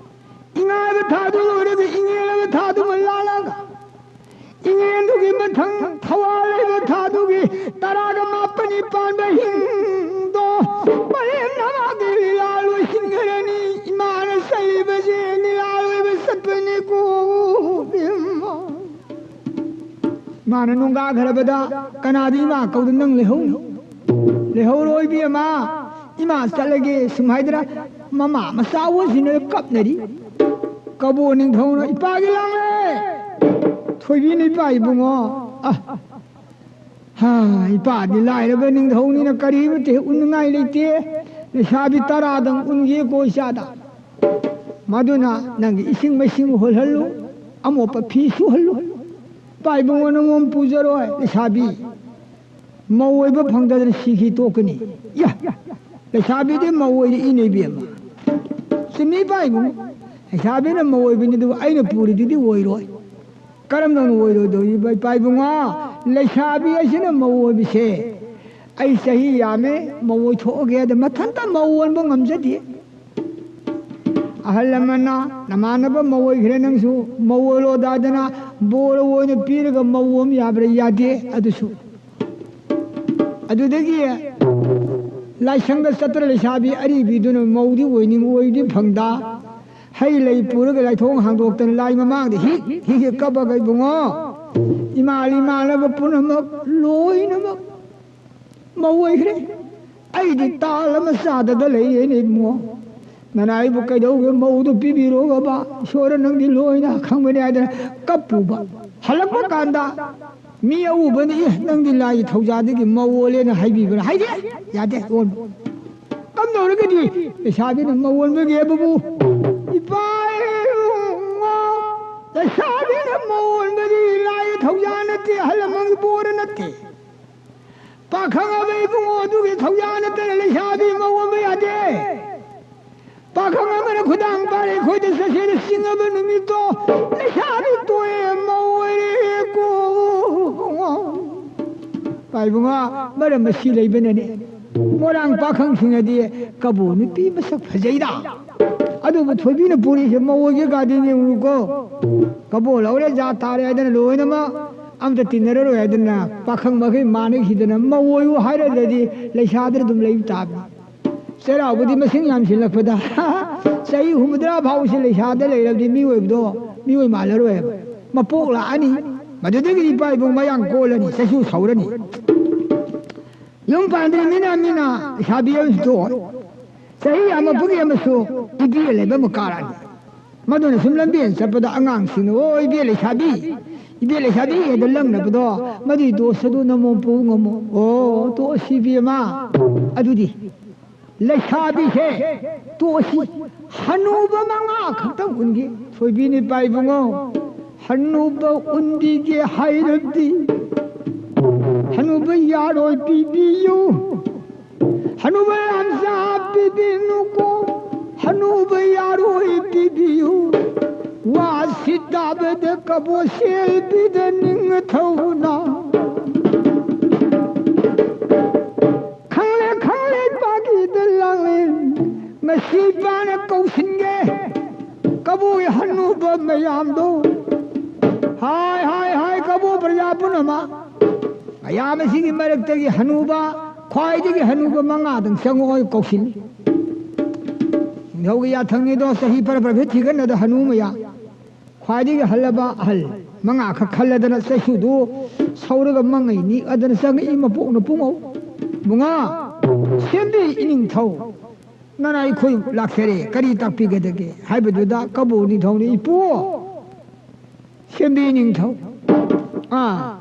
ꯏꯉꯥꯕ ꯊꯥꯗꯨ ꯂꯣꯏꯔꯒ ꯏꯉꯦꯜꯂꯕ ꯊꯥꯗꯨꯃ ꯂꯥꯜꯂꯒ, ꯏꯉꯦꯟꯗꯨꯒꯤ ꯃꯊꯪ ꯊꯋꯥ ꯂꯩꯕ ꯊꯥꯗꯨꯒꯤ ꯇꯔꯥꯒ ꯃꯥꯄꯟꯅꯤ ꯄꯥꯟꯕ ꯍꯤꯡꯗꯣ ꯄꯔꯦꯝ ꯅꯃꯥꯒꯤ ꯂꯤꯂꯥ ꯂꯣꯏꯁꯤꯟꯈ꯭ꯔꯅꯤ꯫ ꯏꯃꯥꯅ ꯆꯩꯕꯁꯦ ꯂꯤꯂꯥ ꯂꯣꯏꯕ ꯆꯠꯄꯅꯤꯀꯣ ꯏꯕꯦꯝꯃ꯫ ꯏꯃꯥꯅ ꯅꯣꯡꯒꯥꯈ꯭ꯔꯕꯗ ꯀꯅꯥꯗ ꯏꯃꯥ ꯀꯧꯗ ꯅꯪ ꯂꯩꯍꯧꯅꯤ? ꯂꯩꯍꯧꯔꯣꯏ ꯏꯕꯦꯝꯃ꯫ ꯏꯃꯥ ꯆꯠꯂꯒꯦ ꯁꯨꯝ ꯍꯥꯏꯗꯅ ꯃꯃꯥ ꯃꯆꯥ ꯑꯣꯟꯁꯤꯟꯅ ꯀꯞꯅꯔꯤ꯫ ꯀꯕꯣ ꯅꯤꯡꯊꯧꯅ ꯏꯄꯥꯒꯤ ꯂꯥꯡꯂꯦ꯫ ꯊꯣꯏꯕꯤꯅ ꯏꯄꯥ ꯏꯕꯨꯡꯉꯣ꯫ ꯑ, ꯍꯥ, ꯏꯄꯥꯗꯤ ꯂꯥꯏꯔꯕ ꯅꯤꯡꯊꯧꯅꯤꯅ ꯀꯔꯤꯃꯇ ꯍꯦꯛ ꯎꯟꯅꯉꯥꯏ ꯂꯩꯇꯦ꯫ ꯂꯩꯁꯥꯕꯤ ꯇꯔꯥꯗꯪ ꯎꯟꯒꯦꯀꯣ ꯏꯆꯥꯗ꯫ ꯃꯗꯨꯅ ꯅꯪꯒꯤ ꯏꯁꯤꯡ ꯃꯥꯏꯁꯤꯡ ꯍꯣꯜꯍꯜꯂꯨ, ꯑꯃꯣꯠꯄ ꯐꯤ ꯁꯨꯍꯜꯂꯨ꯫ ꯏꯄꯥ ꯏꯕꯨꯡꯉꯣ ꯅꯉꯣꯟ ꯄꯨꯖꯔꯣꯏ ꯂꯩꯁꯥꯕꯤ꯫ ꯃꯧ ꯑꯣꯏꯕ ꯐꯪꯗꯗꯅ ꯁꯤꯈꯤ ꯇꯣꯛꯀꯅꯤ꯫ ꯌꯥ, ꯂꯩꯁꯥꯕꯤꯗꯤ ꯃꯧ ꯑꯣꯏꯔꯛꯏꯅꯦ ꯏꯕꯦꯝꯃ꯫ ꯆꯨꯝꯃꯤ ꯏꯄꯥ ꯏꯕꯨꯡꯉꯣ꯫ ꯂꯩꯁꯥꯕꯤꯅ ꯃꯧ ꯑꯣꯏꯕꯅꯤ ꯑꯗꯨꯕꯨ ꯑꯩꯅ ꯄꯨꯔꯤꯗꯨꯗꯤ ꯑꯣꯏꯔꯣꯏ꯫ ꯀꯔꯝꯗꯧꯅ ꯑꯣꯏꯔꯣꯏꯗꯧꯔꯤꯕ ꯏꯄꯥ ꯏꯕꯨꯡꯉꯣ? ꯂꯩꯁꯥꯕꯤ ꯑꯁꯤꯅ ꯃꯧ ꯑꯣꯏꯕꯁꯦ ꯑꯩ ꯆꯍꯤ ꯌꯥꯝꯃꯦ, ꯃꯧ ꯑꯣꯏꯊꯣꯛꯑꯒꯦ ꯍꯥꯏꯗ ꯃꯊꯟꯇ ꯃꯧ ꯑꯣꯟꯕ ꯉꯝꯖꯗꯦ꯫ ꯑꯍꯜ ꯂꯃꯟꯅ ꯅꯃꯥꯟꯅꯕ ꯃꯧ ꯑꯣꯏꯈ꯭ꯔꯦ ꯅꯪꯁꯨ ꯃꯧ ꯑꯣꯏꯔꯣꯗꯥꯗꯅ ꯕꯣꯔ ꯑꯣꯏꯅ ꯄꯤꯔꯒ ꯃꯧ ꯑꯣꯟ ꯌꯥꯕ꯭ꯔꯥ? ꯌꯥꯗꯦ꯫ ꯑꯗꯨꯁꯨ ꯑꯗꯨꯗꯒꯤ ꯂꯥꯏꯁꯪꯗ ꯆꯠꯇ꯭ꯔ ꯂꯩꯁꯥꯕꯤ ꯑꯔꯤꯕꯤꯗꯨꯅ ꯃꯧꯗꯤ ꯑꯣꯏꯅꯤꯡ ꯑꯣꯏꯗꯤ ꯐꯪꯗ ꯍꯩ ꯂꯩ ꯄꯨꯔꯒ ꯂꯥꯏꯊꯣꯡ ꯍꯥꯡꯗꯣꯛꯇꯅ ꯂꯥꯏ ꯃꯃꯥꯡꯗ ꯍꯤꯛ ꯍꯤꯛ ꯍꯤꯛ ꯀꯞꯄꯒ ꯏꯕꯨꯡꯉꯣ ꯏꯃꯥ ꯏꯃꯥꯟꯅꯕ ꯄꯨꯝꯅꯃꯛ ꯂꯣꯏꯅꯃꯛ ꯃꯧ ꯑꯣꯏꯈ꯭ꯔꯦ꯫ ꯑꯩꯗꯤ ꯇꯥꯜ ꯑꯃ ꯆꯥꯗꯗ ꯂꯩꯌꯦꯅꯦ ꯏꯕꯨꯡꯉꯣ꯫ ꯅꯅꯥꯏꯕꯨ ꯀꯩꯗꯧꯒꯦ ꯃꯧꯗꯨ ꯄꯤꯕꯤꯔꯣꯒꯕ ꯏꯁꯣꯔ ꯅꯪꯗꯤ ꯂꯣꯏꯅ ꯈꯪꯕꯅꯤ ꯍꯥꯏꯗꯅ ꯀꯞꯄꯨꯕ꯫ ꯍꯜꯂꯛꯄ ꯀꯥꯟꯗ ꯃꯤ ꯑꯎꯕꯅ "ꯑꯦ ꯅꯪꯗꯤ ꯂꯥꯏꯒꯤ ꯊꯧꯖꯥꯗꯒꯤ ꯃꯧ ꯑꯣꯜꯂꯦꯅ ꯍꯥꯏꯕꯤꯕ꯭ꯔꯥ?" ꯍꯥꯏꯗꯦ꯫ ꯌꯥꯗꯦ ꯑꯣꯟꯕ꯫ ꯀꯝꯗꯧꯔꯒꯗꯤ ꯂꯩꯁꯥꯕꯤꯅ ꯃꯧ ꯑꯣꯟꯕꯒꯦ ꯍꯥꯏꯕꯕꯨ ꯏꯄꯥ ꯏꯕꯨꯡꯉꯣ ꯂꯩꯁꯥꯕꯤꯅ ꯃꯧ ꯑꯣꯟꯕꯗꯤ ꯂꯥꯏꯒꯤ ꯊꯧꯖꯥ ꯅꯠꯇꯦ ꯑꯍꯜ ꯂꯃꯟꯒꯤ ꯕꯣꯔ ꯅꯠꯇꯦ꯫ ꯄꯥꯈꯪ ꯑꯃ ꯏꯕꯨꯡꯉꯣ ꯑꯗꯨꯒꯤ ꯊꯧꯖꯥ ꯅꯠꯇꯅ ꯂꯩꯁꯥꯕꯤ ꯃꯧ ꯑꯣꯟꯕ ꯌꯥꯗꯦ꯫ ꯄꯥꯈꯪ ꯑꯃꯅ ꯈꯨꯗꯥꯡ ꯄꯥꯔꯦ ꯑꯩꯈꯣꯏꯗ ꯆꯠꯁꯦꯅ ꯆꯤꯡꯉꯕ ꯅꯨꯃꯤꯠꯇꯣ ꯂꯩꯁꯥꯕꯤ ꯇꯣꯛꯑꯦ ꯃꯧ ꯑꯣꯏꯔꯦꯀꯣ꯫ ꯄꯥꯏꯕꯨꯡꯉꯣ ꯃꯔꯝ ꯑꯁꯤ ꯂꯩꯕꯅꯅꯦ꯫ ꯃꯣꯏꯔꯥꯡ ꯄꯥꯈꯪꯁꯤꯡꯅꯗꯤ ꯀꯕꯣ ꯅꯨꯄꯤ ꯃꯁꯛ ꯐꯖꯩꯗ꯫ ꯑꯗꯨꯕꯨ ꯊꯣꯏꯕꯤꯅ ꯄꯨꯔꯤꯁꯦ ꯃꯧ ꯑꯣꯏꯒꯦ ꯀꯥꯗꯤ ꯌꯦꯡꯉꯨꯀꯣ꯫ ꯀꯕꯣ ꯂꯧꯔꯦ ꯖꯥꯠ ꯇꯥꯔꯦ ꯍꯥꯏꯗꯅ ꯂꯣꯏꯅꯃꯛ ꯑꯝꯇ ꯇꯤꯟꯅꯔꯔꯣꯏ ꯍꯥꯏꯗꯅ ꯄꯥꯈꯪ ꯃꯈꯩ ꯃꯥꯟꯅꯈꯤꯗꯅ ꯃꯧ ꯑꯣꯏꯌꯨ ꯍꯥꯏꯔꯒꯗꯤ ꯂꯩꯁꯥꯗꯅ ꯑꯗꯨꯝ ꯂꯩꯕ ꯇꯥꯕꯅꯤ꯫ ꯆꯩꯔꯥꯎꯕꯗꯤ ꯃꯁꯤꯡ ꯌꯥꯝꯁꯤꯜꯂꯛꯄꯗ ꯆꯍꯤ ꯍꯨꯝꯐꯨꯇꯔꯥ ꯐꯥꯎꯁꯤ ꯂꯩꯁꯥꯗ ꯂꯩꯔꯕꯗꯤ ꯃꯤꯑꯣꯏꯕꯗꯣ ꯃꯤꯑꯣꯏ ꯃꯥꯜꯂꯔꯣꯏꯕ꯫ ꯃꯄꯣꯛ ꯂꯥꯛꯑꯅꯤ, ꯃꯗꯨꯗꯒꯤꯗꯤ ꯏꯄꯥ ꯏꯄꯨ ꯃꯌꯥꯡ ꯀꯣꯜꯂꯅꯤ, ꯆꯩꯁꯨ ꯁꯧꯔꯅꯤ꯫ ꯌꯨꯝ ꯄꯥꯟꯗ꯭ꯔꯤ ꯃꯤꯅ ꯃꯤꯅ ꯂꯩꯁꯥꯕꯤ ꯑꯃꯁꯨ ꯇꯣꯛꯑꯣ꯫ ꯆꯍꯤ ꯌꯥꯝꯃꯛꯄꯒꯤ ꯑꯃꯁꯨ ꯏꯄꯤ ꯂꯩꯕ ꯑꯃ ꯀꯥꯔꯛꯑꯅꯤ꯫ ꯃꯗꯨꯅ ꯁꯨꯝ ꯂꯝꯕꯦꯟ ꯆꯠꯄꯗ ꯑꯉꯥꯡꯁꯤꯡꯅ "ꯑꯣ ꯏꯕꯦ ꯂꯩꯁꯥꯕꯤ, ꯏꯕꯦ ꯂꯩꯁꯥꯕꯤ" ꯍꯦꯛꯇ ꯂꯪꯅꯕꯗꯣ, ꯃꯗꯨꯒꯤ ꯗꯣꯁ ꯑꯗꯨ ꯅꯃꯣꯝ ꯄꯨ ꯉꯝꯃꯣ꯫ ꯑꯣ ꯇꯣꯛꯑꯁꯤ ꯏꯕꯦꯝꯃ꯫ ꯑꯗꯨꯗꯤ ꯂꯩꯁꯥꯕꯤꯁꯦ ꯇꯣꯛꯑꯁꯤ꯫ ꯍꯅꯨꯕ ꯃꯉꯥ ꯈꯛꯇꯪ ꯎꯟꯒꯦ꯫ ꯊꯣꯏꯕꯤꯅ ꯏꯄꯥ ꯏꯕꯨꯡꯉꯣ, ꯍꯅꯨꯕ ꯎꯟꯕꯤꯒꯦ ꯍꯥꯏꯔꯕꯗꯤ ꯍꯅꯨꯕ ꯌꯥꯔꯣꯏ ꯄꯤꯕꯤꯌꯨ꯫ ꯍꯅꯨꯕ ꯌꯥꯝꯆꯥ ꯄꯤꯕꯤꯅꯨꯀꯣ, ꯍꯅꯨꯕ ꯌꯥꯔꯣꯏ ꯄꯤꯕꯤꯌꯨ꯫ ꯋꯥꯁꯤ ꯇꯥꯕꯗ ꯀꯕꯣ ꯁꯦꯜꯕꯤꯗ ꯅꯤꯡꯊꯧꯅ ꯈꯪꯂꯦ, ꯈꯪꯂꯦ, ꯄꯥꯒꯤꯗ ꯂꯥꯡꯂꯦ꯫ ꯉꯁꯤ ꯄꯥꯅ ꯀꯧꯁꯤꯟꯒꯦ ꯀꯕꯣꯒꯤ ꯍꯅꯨꯕ ꯃꯌꯥꯝꯗꯣ꯫ ꯍꯥꯏ, ꯍꯥꯏ, ꯍꯥꯏ, ꯀꯕꯣ ꯄ꯭ꯔꯖꯥ ꯄꯨꯝꯅꯃꯛ, ꯃꯌꯥꯝ ꯑꯁꯤꯒꯤ ꯃꯔꯛꯇꯒꯤ ꯍꯅꯨꯕ, ꯈ꯭ꯋꯥꯏꯗꯒꯤ ꯍꯅꯨꯕ ꯃꯉꯥꯗꯪ ꯆꯪꯉꯛꯑꯣ ꯀꯧꯁꯤꯜꯂꯤ꯫ ꯅꯤꯡꯊꯧꯒꯤ ꯌꯥꯊꯪꯅꯤꯗꯣ, ꯆꯍꯤ ꯐꯔ ꯐꯔ ꯐꯤꯠ ꯊꯤꯒꯠꯅꯗ ꯍꯅꯨ ꯃꯌꯥꯝ꯫ ꯈ꯭ꯋꯥꯏꯗꯒꯤ ꯍꯜꯂꯕ ꯑꯍꯜ ꯃꯉꯥꯈꯛ ꯈꯜꯂꯗꯅ ꯆꯩꯁꯨꯗꯨ ꯁꯧꯔꯒ ꯃꯉꯩ ꯅꯤꯛꯑꯗꯅ ꯆꯪꯉꯛꯏ ꯃꯄꯣꯛꯅ ꯄꯨꯡꯉꯧ꯫ "ꯃꯉꯥ, ꯁꯦꯝꯕꯤ ꯏꯅꯤꯡꯊꯧ, ꯅꯅꯥꯏ ꯑꯩꯈꯣꯏ ꯂꯥꯛꯆꯔꯦ, ꯀꯔꯤ ꯇꯥꯛꯄꯤꯒꯗꯒꯦ?" ꯍꯥꯏꯕꯗꯨꯗ ꯀꯕꯣ ꯅꯤꯡꯊꯧꯅ, "ꯏꯄꯨ, ꯁꯦꯝꯕꯤ ꯏꯅꯤꯡꯊꯧ, ꯑꯥ,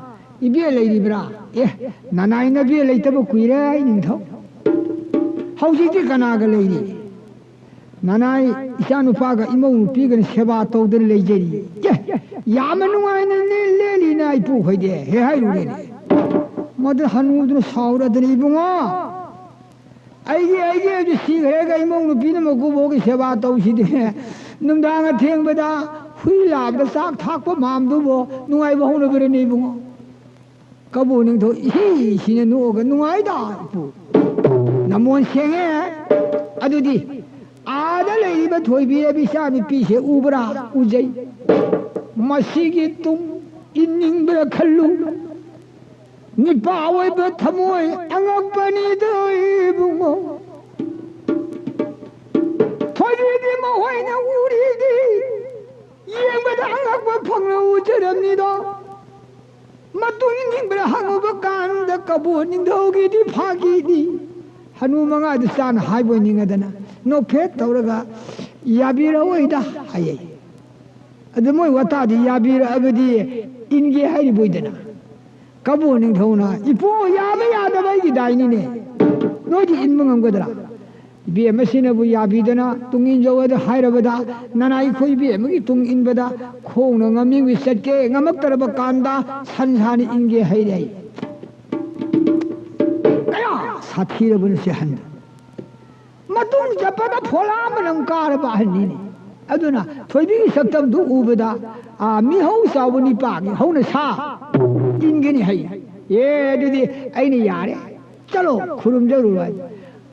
ꯏꯕꯦ ꯂꯩꯔꯤꯕ꯭ꯔꯥ?" "ꯑꯦ, ꯅꯅꯥꯏ ꯅꯕꯦ ꯂꯩꯇꯕ ꯀꯨꯏꯔꯦ ꯏꯅꯤꯡꯊꯧ꯫ ꯍꯧꯖꯤꯛꯇꯤ ꯀꯅꯥꯒ ꯂꯩꯔꯤ?" "ꯅꯅꯥꯏ ꯏꯆꯥꯅꯨꯄꯥꯒ ꯏꯃꯧ ꯅꯨꯄꯤꯒꯅ ꯁꯦꯕꯥ ꯇꯧꯗꯅ ꯂꯩꯖꯔꯤ꯫" "ꯑꯦ, ꯌꯥꯝꯅ ꯅꯨꯡꯉꯥꯏꯅ ꯂꯦ-, ꯂꯦꯜꯂꯤꯅ ꯏꯄꯨ ꯈꯣꯏꯗꯤ" ꯍꯦꯛ ꯍꯥꯏꯔꯨꯔꯦꯅꯦ꯫ ꯃꯗꯨ ꯍꯅꯨꯗꯨꯅ ꯁꯥꯎꯔꯗꯅ, "ꯏꯕꯨꯡꯉꯣ, ꯑꯩꯒꯤ, ꯑꯩꯒꯤ ꯑꯣꯏꯕ ꯁꯤꯈ꯭ꯔꯦꯒ ꯏꯃꯧ ꯅꯨꯄꯤꯅ ꯃꯀꯨꯕꯣꯛꯀꯤ ꯁꯦꯕꯥ ꯇꯧꯁꯤꯗꯤ꯫ ꯅꯨꯡꯗꯥꯡ ꯑꯊꯦꯡꯕꯗ ꯍꯨꯏ ꯂꯥꯕꯗ ꯆꯥꯛ ꯊꯥꯛꯄ ꯃꯥꯝꯗꯨꯕꯨ ꯅꯨꯡꯉꯥꯏꯕ ꯍꯧꯅꯕꯤꯔꯅꯤ ꯏꯕꯨꯡꯉꯣ꯫" ꯀꯕꯣ ꯅꯤꯡꯊꯧ ꯏꯍꯤ ꯁꯤꯅ ꯅꯣꯛꯑꯒ, "ꯅꯨꯡꯉꯥꯏꯗ ꯏꯄꯨ, ꯅꯃꯣꯟ ꯁꯦꯡꯉꯦ꯫ ꯑꯗꯨꯗꯤ ꯑꯥꯗ ꯂꯩꯔꯤꯕ ꯊꯣꯏꯕꯤ ꯍꯥꯏꯕ ꯏꯆꯥ ꯅꯨꯄꯤꯁꯦ ꯎꯕ꯭ꯔꯥ?" "ꯎꯖꯩ꯫" "ꯃꯁꯤꯒꯤ ꯇꯨꯡ ꯏꯅꯤꯡꯕ ꯈꯜꯂꯨ꯫ ꯅꯤꯄꯥ ꯑꯣꯏꯕ ꯊꯃꯣꯏ ꯑꯉꯛꯄꯅꯤꯗꯣ ꯏꯕꯨꯡꯉꯣ꯫ ꯊꯣꯏꯕꯤꯗꯤ ꯃꯈꯣꯏꯅ ꯎꯔꯤꯗꯤ ꯌꯦꯡꯕꯗ ꯑꯉꯛꯄ ꯐꯪꯅ ꯎꯖꯔꯝꯅꯤꯗꯣ꯫ ꯃꯇꯨꯡ ꯏꯟꯅꯤꯡꯕ꯭ꯔꯥ ꯍꯪꯉꯨꯕ ꯀꯥꯟꯗ ꯀꯕꯣ ꯅꯤꯡꯊꯧꯒꯤꯗꯤ ꯐꯥꯒꯤꯅꯤ꯫ ꯍꯅꯨ ꯃꯉꯥꯗꯨ ꯆꯥꯅ ꯍꯥꯏꯕ ꯑꯣꯏꯅꯤꯡꯉꯗꯅ ꯅꯣꯛꯐꯦꯠ ꯇꯧꯔꯒ ꯌꯥꯕꯤꯔꯛꯑꯣꯏꯗ ꯍꯥꯏꯌꯦ꯫ ꯑꯗꯨ ꯃꯣꯏ ꯋꯥꯇꯥꯗꯤ ꯌꯥꯕꯤꯔꯛꯑꯕꯗꯤ ꯏꯟꯒꯦ ꯍꯥꯏꯔꯤꯕꯣꯏꯗꯅ꯫ ꯀꯕꯣ ꯅꯤꯡꯊꯧꯅ, "ꯏꯄꯨ, ꯌꯥꯕ ꯌꯥꯗꯕ ꯑꯩꯒꯤ ꯗꯥꯏꯅꯤꯅꯦ꯫ ꯅꯣꯏꯗꯤ ꯏꯟꯕ ꯉꯝꯒꯗ꯭ꯔꯥ?" ꯏꯕꯦꯝ ꯑꯁꯤꯅꯕꯨ ꯌꯥꯕꯤꯗꯅ ꯇꯨꯡ ꯏꯟꯖꯧ ꯑꯗꯨ ꯍꯥꯏꯔꯕꯗ ꯅꯅꯥꯏ ꯑꯩꯈꯣꯏ ꯏꯕꯦꯝ ꯑꯃꯒꯤ ꯇꯨꯡ ꯏꯟꯕꯗ ꯈꯣꯡꯅ ꯉꯝꯃꯤꯡꯕꯤ ꯆꯠꯀꯦ ꯉꯝꯃꯛꯇ꯭ꯔꯕ ꯀꯥꯟꯗ ꯁꯟ ꯁꯥꯅ ꯏꯟꯒꯦ ꯍꯩꯔꯦ꯫ ꯀꯌꯥ ꯁꯥꯊꯤꯔꯕꯅꯣ ꯁꯤ ꯍꯟꯗ꯫ ꯃꯇꯨꯡ ꯆꯠꯄꯗ ꯐꯣꯂꯥ ꯃꯅꯝ ꯀꯥꯔꯕ ꯑꯍꯟꯅꯤꯅꯦ꯫ ꯑꯗꯨꯅ ꯊꯣꯏꯕꯤꯒꯤ ꯁꯛꯇꯝꯗꯨ ꯎꯕꯗ, ꯑꯥ, ꯃꯤꯍꯧ ꯆꯥꯎꯕ ꯅꯤꯄꯥꯒꯤ ꯍꯧꯅ ꯁꯥ ꯏꯟꯒꯅꯤ ꯍꯥꯏ꯫ "ꯑꯦ, ꯑꯗꯨꯗꯤ ꯑꯩꯅ ꯌꯥꯔꯦ꯫ ꯆꯠꯂꯣ, ꯈꯨꯔꯨꯝꯖꯔꯨꯔꯣ" ꯍꯥꯏ꯫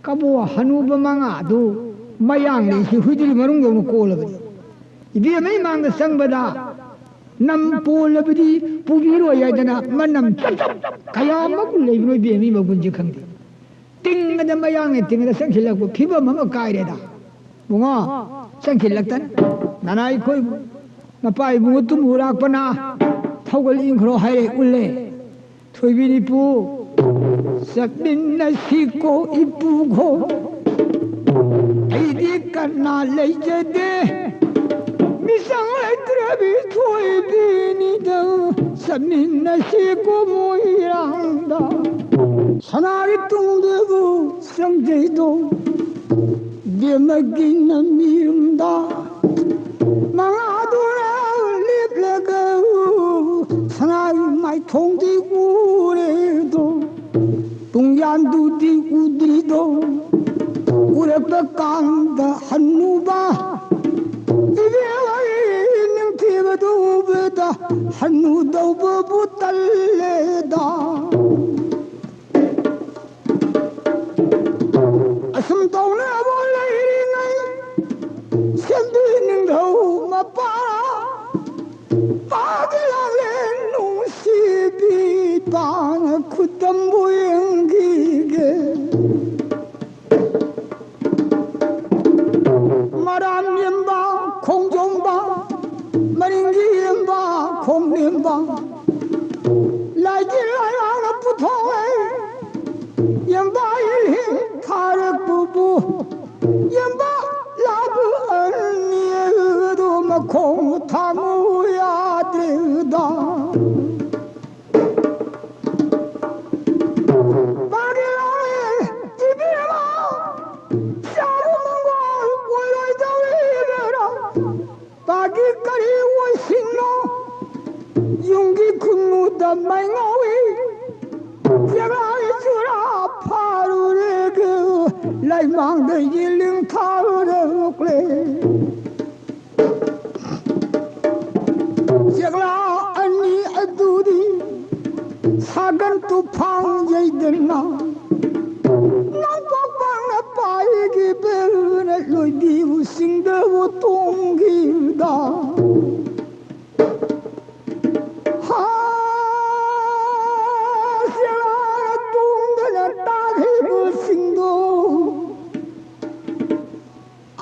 ꯀꯕꯣ ꯍꯅꯨꯕ ꯃꯉꯥꯗꯨ ꯃꯌꯥꯡ ꯂꯩꯁꯤ ꯍꯨꯏꯗ꯭ꯔꯤ ꯃꯔꯨꯝ ꯌꯧꯅ ꯀꯣꯜꯂꯕꯅꯤ꯫ ꯏꯕꯦꯝꯃ ꯏꯃꯥꯡꯗ ꯆꯪꯕꯗ ꯅꯝ ꯄꯣꯜꯂꯕꯗꯤ ꯄꯨꯕꯤꯔꯣꯏ ꯍꯥꯏꯗꯅ ꯃꯅꯝ ꯆꯞ ꯆꯞ ꯀꯌꯥꯃꯛ ꯂꯩꯕꯅꯣ ꯏꯕꯦꯝꯃ ꯃꯒꯨꯟꯁꯦ ꯈꯪꯗꯦ꯫ ꯇꯤꯡꯉꯗ ꯃꯌꯥꯡꯅ ꯇꯤꯡꯉꯗ ꯆꯪꯁꯤꯜꯂꯛꯄ ꯐꯤꯕꯝ ꯑꯃ ꯀꯥꯏꯔꯦꯗ꯫ ꯕꯨꯡꯉꯣ, ꯆꯪꯁꯤꯜꯂꯛꯇꯅ ꯅꯅꯥꯏ ꯈꯣꯏꯕꯨ ꯅꯄꯥ ꯏꯕꯨꯡꯉꯣ ꯇꯨꯝ ꯍꯨꯔꯥꯛꯄꯅ ꯊꯧꯒꯜ ꯏꯪꯈ꯭ꯔꯣ ꯍꯥꯏꯔꯦ ꯎꯠꯂꯦ꯫ ꯊꯣꯏꯕꯤꯅꯤꯄꯨ, ꯆꯠꯃꯤꯟꯅꯁꯤꯀꯣ ꯏꯄꯨꯈꯣ꯫ ꯑꯩꯗꯤ ꯀꯅꯥ ꯂꯩꯖꯗꯦ꯫ ꯃꯤꯆꯪ ꯂꯩꯇ꯭ꯔꯕꯤ ꯊꯣꯏꯕꯤꯅꯤꯗ꯫ ꯆꯠꯃꯤꯟꯅꯁꯤꯀꯣ ꯃꯣꯏꯔꯥꯡꯗ꯫ ꯁꯅꯥꯒꯤ ꯇꯨꯡꯗꯕꯨ ꯆꯪꯖꯩꯗꯣ꯫ ꯕꯦꯝꯃꯒꯤ ꯅꯝꯃꯤꯔꯨꯝꯗ ꯃꯉꯥꯗꯨꯅ ꯂꯦꯞꯂꯒ ꯁꯅꯥꯒꯤ ꯃꯥꯏꯊꯣꯡꯗꯤ ꯎꯔꯦꯗꯣ꯫ ꯄꯨꯡꯌꯥꯟꯗꯨꯗꯤ ꯎꯗ꯭ꯔꯤꯗꯣ꯫ ꯎꯔꯛꯄ ꯀꯥꯟꯗ ꯍꯟꯅꯨꯕ ꯏꯕꯦꯝꯃꯒꯤ ꯅꯤꯡꯊꯤꯕꯗꯨ ꯎꯕꯗ ꯍꯟꯅꯨꯗꯧꯕꯕꯨ ꯇꯜꯂꯦꯗ꯫ ꯑꯁꯨꯝ ꯇꯧꯅꯕ ꯂꯩꯔꯤꯉꯩ ꯁꯦꯝꯕꯤ ꯅꯤꯡꯊꯧ ꯃꯄꯥ ꯃꯥꯒꯤ ꯂꯥꯡꯂꯦꯟ ꯅꯨꯡ ꯄꯥꯡ ꯈꯨꯗꯝꯕꯨ ꯌꯦꯡꯈꯤꯒꯦ꯫ ꯃꯔꯥꯝ ꯌꯦꯝꯕ ꯈꯣꯡꯖꯣꯝꯕ, ꯃꯅꯤꯡꯒꯤ ꯌꯦꯝꯕ ꯈꯣꯡꯅꯦꯝꯕ, ꯂꯥꯏꯒꯤ ꯂꯥꯏꯔꯥꯡꯅ ꯄꯨꯊꯣꯛꯂꯦ꯫ ꯌꯦꯝꯕ ꯏꯜꯍꯤꯡ ꯊꯥꯔꯛꯄꯕꯨ ꯌꯦꯝꯕ ꯂꯥꯕꯨ ꯑꯅꯤꯗꯨ ꯃꯈꯣꯡ ꯊꯥꯡꯉꯨ ꯌꯥꯗ꯭ꯔꯤꯗ꯫ ꯄꯥꯒꯤ ꯂꯥꯡꯂꯦꯟ ꯏꯕꯦꯝꯃ, ꯆꯥꯕ ꯃꯪꯒꯣꯜ ꯑꯣꯏꯔꯣꯏꯗꯧꯔꯤꯕꯔꯥ? ꯄꯥꯒꯤ ꯀꯔꯤ ꯑꯣꯏꯁꯤꯡꯅꯣ? ꯌꯨꯝꯒꯤ ꯈꯨꯟꯅꯨꯗ ꯃꯩ ꯉꯥꯎꯏ꯫ ꯆꯦꯔꯥꯏ ꯆꯨꯔꯥ ꯐꯥꯔꯨꯔꯦꯒ ꯂꯩꯃꯥꯡꯗ ꯌꯦꯂꯤꯡ ꯊꯥꯔꯨꯔꯛꯂꯦ꯫ ꯆꯦꯛꯂꯥ ꯑꯅꯤ ꯑꯗꯨꯗꯤ ꯁꯥꯒꯟ ꯇꯨꯐꯥꯟ ꯌꯩꯗꯅ ꯅꯣꯡꯄꯣꯛ ꯄꯥꯡꯅ ꯄꯥꯏꯈꯤꯕꯅ ꯂꯣꯏꯕꯤꯕꯨ ꯆꯤꯡꯗꯕꯨ ꯇꯣꯡꯈꯤꯕꯗ꯫ ꯍꯥ, ꯆꯦꯛꯂꯥ ꯇꯣꯡꯗꯅ ꯇꯥꯈꯤꯕꯁꯤꯡꯗꯣ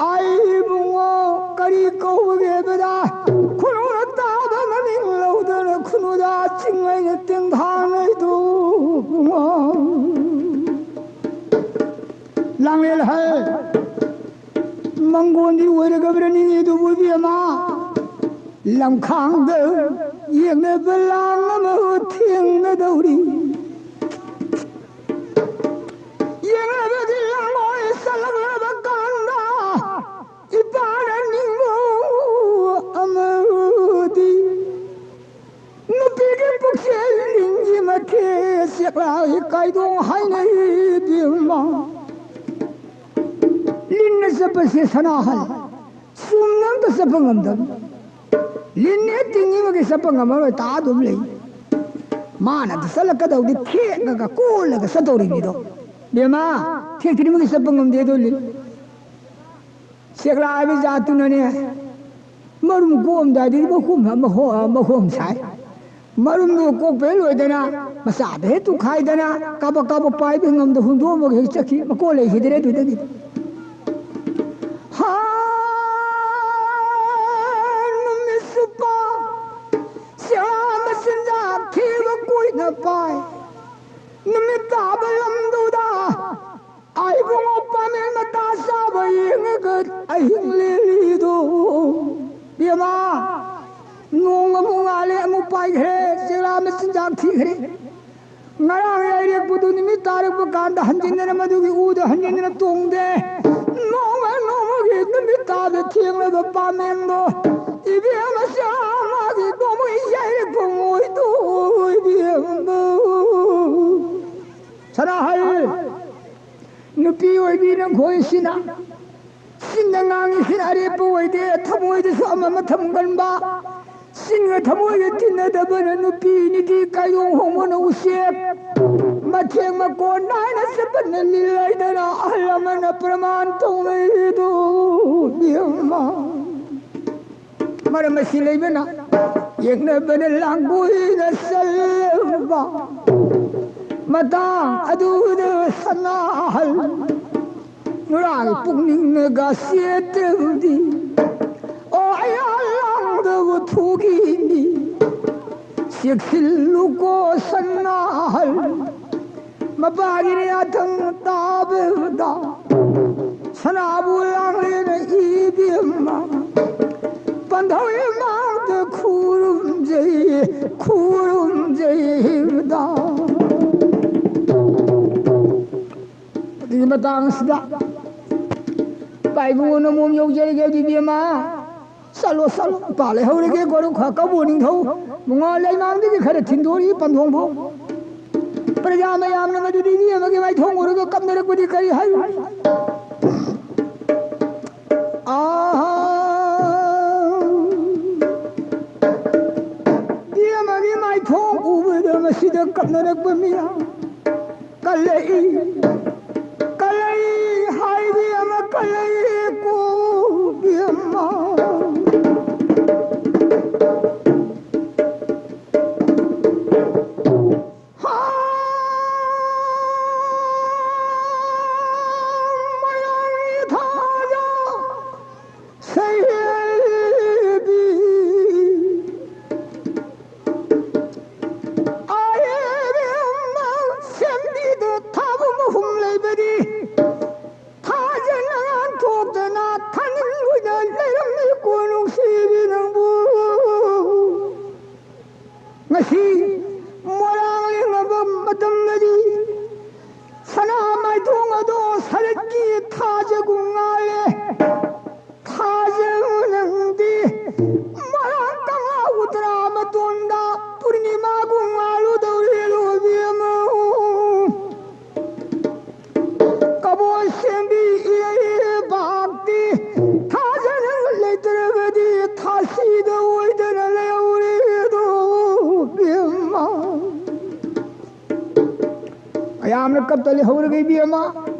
ꯑꯩ ꯏꯕꯨꯡꯉꯣ ꯀꯔꯤ ꯀꯧꯕꯒꯦ ꯍꯥꯏꯕꯗ, ꯈꯨꯅꯨꯅ ꯇꯥꯕ ꯃꯃꯤꯡ ꯂꯧꯗꯅ ꯈꯨꯅꯨꯗ ꯆꯤꯡꯂꯩꯅ ꯇꯦꯡꯊꯥꯅꯩꯗꯨ ꯏꯕꯨꯡꯉꯣ꯫ ꯂꯥꯡꯂꯦꯟ ꯍꯥꯏ ꯃꯪꯒꯣꯟꯗꯤ ꯑꯣꯏꯔꯒꯕ꯭ꯔ ꯅꯤꯡꯉꯤꯗꯨꯕꯨ ꯏꯕꯦꯝꯃ, ꯂꯝꯈꯥꯡꯗ ꯌꯦꯡꯅꯕ ꯂꯥꯡ ꯑꯃ ꯊꯦꯡꯅꯗꯧꯔꯤ꯫ ꯌꯦꯡꯂꯕꯗꯤ ꯂꯥꯡꯂꯣꯏ ꯆꯠꯂꯛꯂꯕ ꯀꯥꯟꯗ ꯏꯄꯥꯅ ꯅꯤꯡꯕ ꯑꯃꯗꯤ ꯅꯨꯄꯤꯒꯤ ꯄꯨꯛꯆꯦꯜ ꯂꯤꯟꯒꯤ ꯃꯊꯦꯜ ꯆꯦꯛꯂꯥꯒꯤ ꯀꯥꯏꯗꯣꯡ ꯍꯥꯏꯅꯩ ꯏꯕꯦꯝꯃ꯫ ꯂꯤꯟꯅ ꯆꯠꯄꯁꯦ ꯁꯅꯥꯍꯜ ꯆꯨꯝꯅ ꯑꯝꯇ ꯆꯠꯄ ꯉꯝꯗꯕ꯫ ꯂꯤꯟꯅꯦ ꯇꯤꯡꯉꯤꯕꯒꯤ ꯆꯠꯄ ꯉꯝꯃꯔꯣꯏ, ꯇꯥ ꯑꯗꯨꯝ ꯂꯩ꯫ ꯃꯥꯅ ꯑꯗꯨ ꯆꯠꯂꯛꯀꯗꯧꯗꯤ ꯊꯦꯛꯑꯒ ꯀꯣꯜꯂꯒ ꯆꯠꯇꯧꯔꯤꯅꯤꯗꯣ꯫ ꯕꯦꯝꯃ, ꯊꯦꯛꯇ꯭ꯔꯤꯕꯒꯤ ꯆꯠꯄ ꯉꯝꯗꯦ ꯑꯗꯣ ꯂꯤꯟ꯫ ꯆꯦꯛꯂꯥ ꯍꯥꯏꯕ ꯖꯥꯠꯇꯨꯅꯅꯦ, ꯃꯔꯨꯝ ꯀꯣꯛꯑꯝꯗꯥꯏꯗꯗꯤ ꯃꯈꯣꯝ, ꯃꯈꯣ-, ꯃꯈꯣꯝ ꯁꯥꯏ꯫ ꯃꯔꯨꯝꯗꯨ ꯀꯣꯛꯄ ꯍꯦꯛ ꯂꯣꯏꯗꯅ, ꯃꯆꯥꯗ ꯍꯦꯛ ꯇꯨꯈꯥꯏꯗꯅ, ꯀꯥꯕꯛ ꯀꯥꯕꯛ ꯄꯥꯏꯕ ꯉꯝꯗ ꯍꯨꯟꯗꯣꯛꯑꯝꯃꯒ ꯍꯦꯛ ꯆꯠꯈꯤ꯫ ꯃꯀꯣꯟ ꯂꯩꯈꯤꯗ꯭ꯔꯦ ꯑꯗꯨꯗꯒꯤꯗꯤ꯫ ꯍꯥ, ꯅꯨꯃꯤꯠ ꯆꯨꯞꯄ ꯆꯦꯡꯂꯥ ꯃꯆꯤꯟꯖꯥꯛ ꯊꯤꯕ ꯀꯨꯏꯅ ꯄꯥꯏ꯫ ꯅꯨꯃꯤꯠ ꯇꯥꯕ ꯂꯝꯗꯨꯗ ꯑꯩꯕꯨ ꯄꯥꯃꯦꯟ ꯃꯇꯥ ꯆꯥꯕ ꯌꯦꯡꯉꯒ ꯑꯍꯤꯡ ꯂꯦꯜꯂꯤꯗꯣ꯫ ꯏꯕꯦꯝꯃ, ꯅꯣꯡ ꯑꯃꯨꯛ ꯉꯥꯜꯂꯦ, ꯑꯃꯨꯛ ꯄꯥꯏꯈ꯭ꯔꯦ, ꯆꯦꯡꯂꯥ ꯃꯆꯤꯟꯖꯥꯛ ꯊꯤꯈ꯭ꯔꯦ꯫ ꯉꯔꯥꯡ ꯌꯥꯏꯔꯦꯛꯄꯗꯨ ꯅꯨꯃꯤꯠ ꯇꯥꯔꯛꯄ ꯀꯥꯟꯗ ꯍꯟꯖꯤꯟꯗꯅ ꯃꯗꯨꯒꯤ ꯎꯗ ꯍꯟꯖꯤꯟꯗꯅ ꯇꯣꯡꯗꯦ꯫ ꯅꯣꯡꯃ ꯅꯣꯡꯃꯒꯤ ꯅꯨꯃꯤꯠ ꯇꯥꯕ ꯊꯦꯡꯂꯕ ꯄꯥꯃꯦꯟꯗꯣ ꯏꯕꯦꯝꯃ ꯆꯥꯝꯃꯒꯤ ꯅꯣꯡꯃ ꯌꯥꯏꯔꯛꯄ ꯃꯣꯏꯗꯣ ꯏꯕꯦꯝꯃ꯫ ꯁꯅꯥꯍꯜ ꯅꯨꯄꯤ ꯑꯣꯏꯕꯤ ꯅꯪꯈꯣꯏꯁꯤꯅ ꯆꯤꯟꯗ ꯉꯥꯡꯉꯤꯁꯤꯅ ꯑꯔꯦꯞꯄ ꯑꯣꯏꯗꯦ, ꯊꯃꯣꯏꯗꯁꯨ ꯑꯃ ꯑꯃ ꯊꯝꯒꯟꯕ꯫ ꯆꯤꯟꯒ ꯊꯃꯣꯏꯒ ꯇꯤꯟꯅꯗꯕꯅ ꯅꯨꯄꯤꯅꯤꯗꯤ ꯀꯥꯏꯗꯣꯡ ꯍꯣꯡꯕꯅ ꯎꯆꯦꯛ꯫ ꯃꯊꯦꯡ ꯃꯀꯣꯟ ꯅꯥꯏꯅ ꯆꯠꯄꯅ ꯂꯤꯜ ꯍꯥꯏꯗꯅ ꯑꯍꯜ ꯑꯃꯅ ꯄ꯭ꯔꯃꯥꯟ ꯇꯧꯅꯩꯗꯣ ꯏꯕꯦꯝꯃ꯫ ꯃꯔꯝ ꯑꯁꯤ ꯂꯩꯕꯅ ꯌꯦꯛꯅꯕꯅ ꯂꯥꯡꯒꯣꯏꯅ ꯆꯜꯂꯕ ꯃꯇꯥꯡ ꯑꯗꯨꯗ ꯁꯅꯥꯍꯜ ꯅꯨꯔꯥꯒꯤ ꯄꯨꯛꯅꯤꯡꯅꯒ ꯆꯦꯠꯇ꯭ꯔꯕꯗꯤ, ꯑꯣ ꯑꯌꯥ ꯂꯥꯡꯗꯕ ꯊꯣꯛꯈꯤꯅꯤ꯫ ꯆꯦꯛꯁꯤꯜꯂꯨꯀꯣ ꯁꯅꯥꯍꯜ, ꯃꯄꯥꯒꯤ ꯌꯥꯊꯪ ꯇꯥꯕꯗ ꯁꯅꯥꯕꯨ ꯂꯥꯡꯂꯦꯅ ꯏꯕꯦꯝꯃ ꯄꯟꯊꯧ ꯏꯃꯥꯗ ꯈꯨꯔꯨꯝꯖꯩ, ꯈꯨꯔꯨꯝꯖꯩꯕꯗ꯫ ꯑꯗꯨꯒꯤ ꯃꯇꯥꯡꯁꯤꯗ ꯏꯄꯥ ꯏꯕꯨꯡꯉꯣ ꯅꯃꯣꯝ ꯌꯧꯖꯔꯒꯦ ꯑꯗꯨ ꯏꯕꯦꯝꯃ꯫ ꯆꯠꯂꯣ, ꯆꯠꯂꯣ꯫ ꯏꯄꯥ ꯂꯩꯍꯧꯔꯒꯦ ꯒꯣꯔꯨ ꯈ ꯀꯕꯨ ꯅꯤꯡꯊꯧ ꯃꯉꯥ ꯂꯩꯃꯥꯡꯗꯒꯤ ꯈꯔ ꯊꯤꯟꯗꯣꯔꯛꯏ ꯄꯟꯊꯣꯡꯐꯧ꯫ ꯄ꯭ꯔꯖꯥ ꯃꯌꯥꯝꯅ ꯃꯗꯨꯗꯤ ꯃꯤ ꯑꯃꯒꯤ ꯃꯥꯏꯊꯣꯡ ꯎꯔꯒ ꯀꯞꯅꯔꯛꯄꯗꯤ ꯀꯔꯤ ꯍꯥꯏꯔꯨꯅꯤ? ꯑꯥ, ꯃꯤ ꯑꯃꯒꯤ ꯃꯥꯏꯊꯣꯡ ꯎꯕꯗ ꯃꯁꯤꯗ ꯀꯞꯅꯔꯛꯄ ꯃꯤꯌꯥꯝ꯫ ꯀꯜꯂꯛꯏ, ꯀꯜꯂꯛꯏ, ꯍꯥꯏꯕꯤ ꯑꯃ ꯀꯜꯂꯛꯏ, ꯀꯣꯕꯤ ꯑꯃ꯫ ꯃꯣꯏꯔꯥꯡ ꯂꯦꯡꯉꯕ ꯃꯇꯝꯗꯗꯤ ꯁꯅꯥ ꯃꯥꯏꯊꯣꯡ ꯑꯗꯣ ꯁꯔꯠꯀꯤ ꯊꯥꯖꯒꯨꯝ ꯉꯥꯜꯂꯦ꯫ ꯊꯥꯖ ꯅꯪꯗꯤ ꯃꯣꯏꯔꯥꯡ ꯀꯪꯂꯥ ꯎꯇ꯭ꯔꯥ ꯃꯇꯣꯟꯗ ꯄꯨꯔꯅꯤꯃꯥꯒꯨꯝ ꯉꯥꯜꯂꯨꯗꯧꯔꯦ ꯂꯣꯏꯕꯤ ꯑꯃ꯫ ꯀꯕꯣ ꯁꯦꯝꯕꯤ ꯏꯔꯩꯕꯥꯛꯇꯤ ꯊꯥꯖꯅ ꯂꯩꯇ꯭ꯔꯕꯗꯤ ꯊꯥꯁꯤꯗ ꯑꯣꯏꯗꯅ ꯂꯩꯍꯧꯔꯦꯗꯣ ꯏꯕꯦꯝꯃ꯫ ꯀꯌꯥꯝꯅ ꯀꯞꯇ ꯂꯩꯍꯧꯔꯒꯦ ꯏꯕꯦꯝꯃ꯫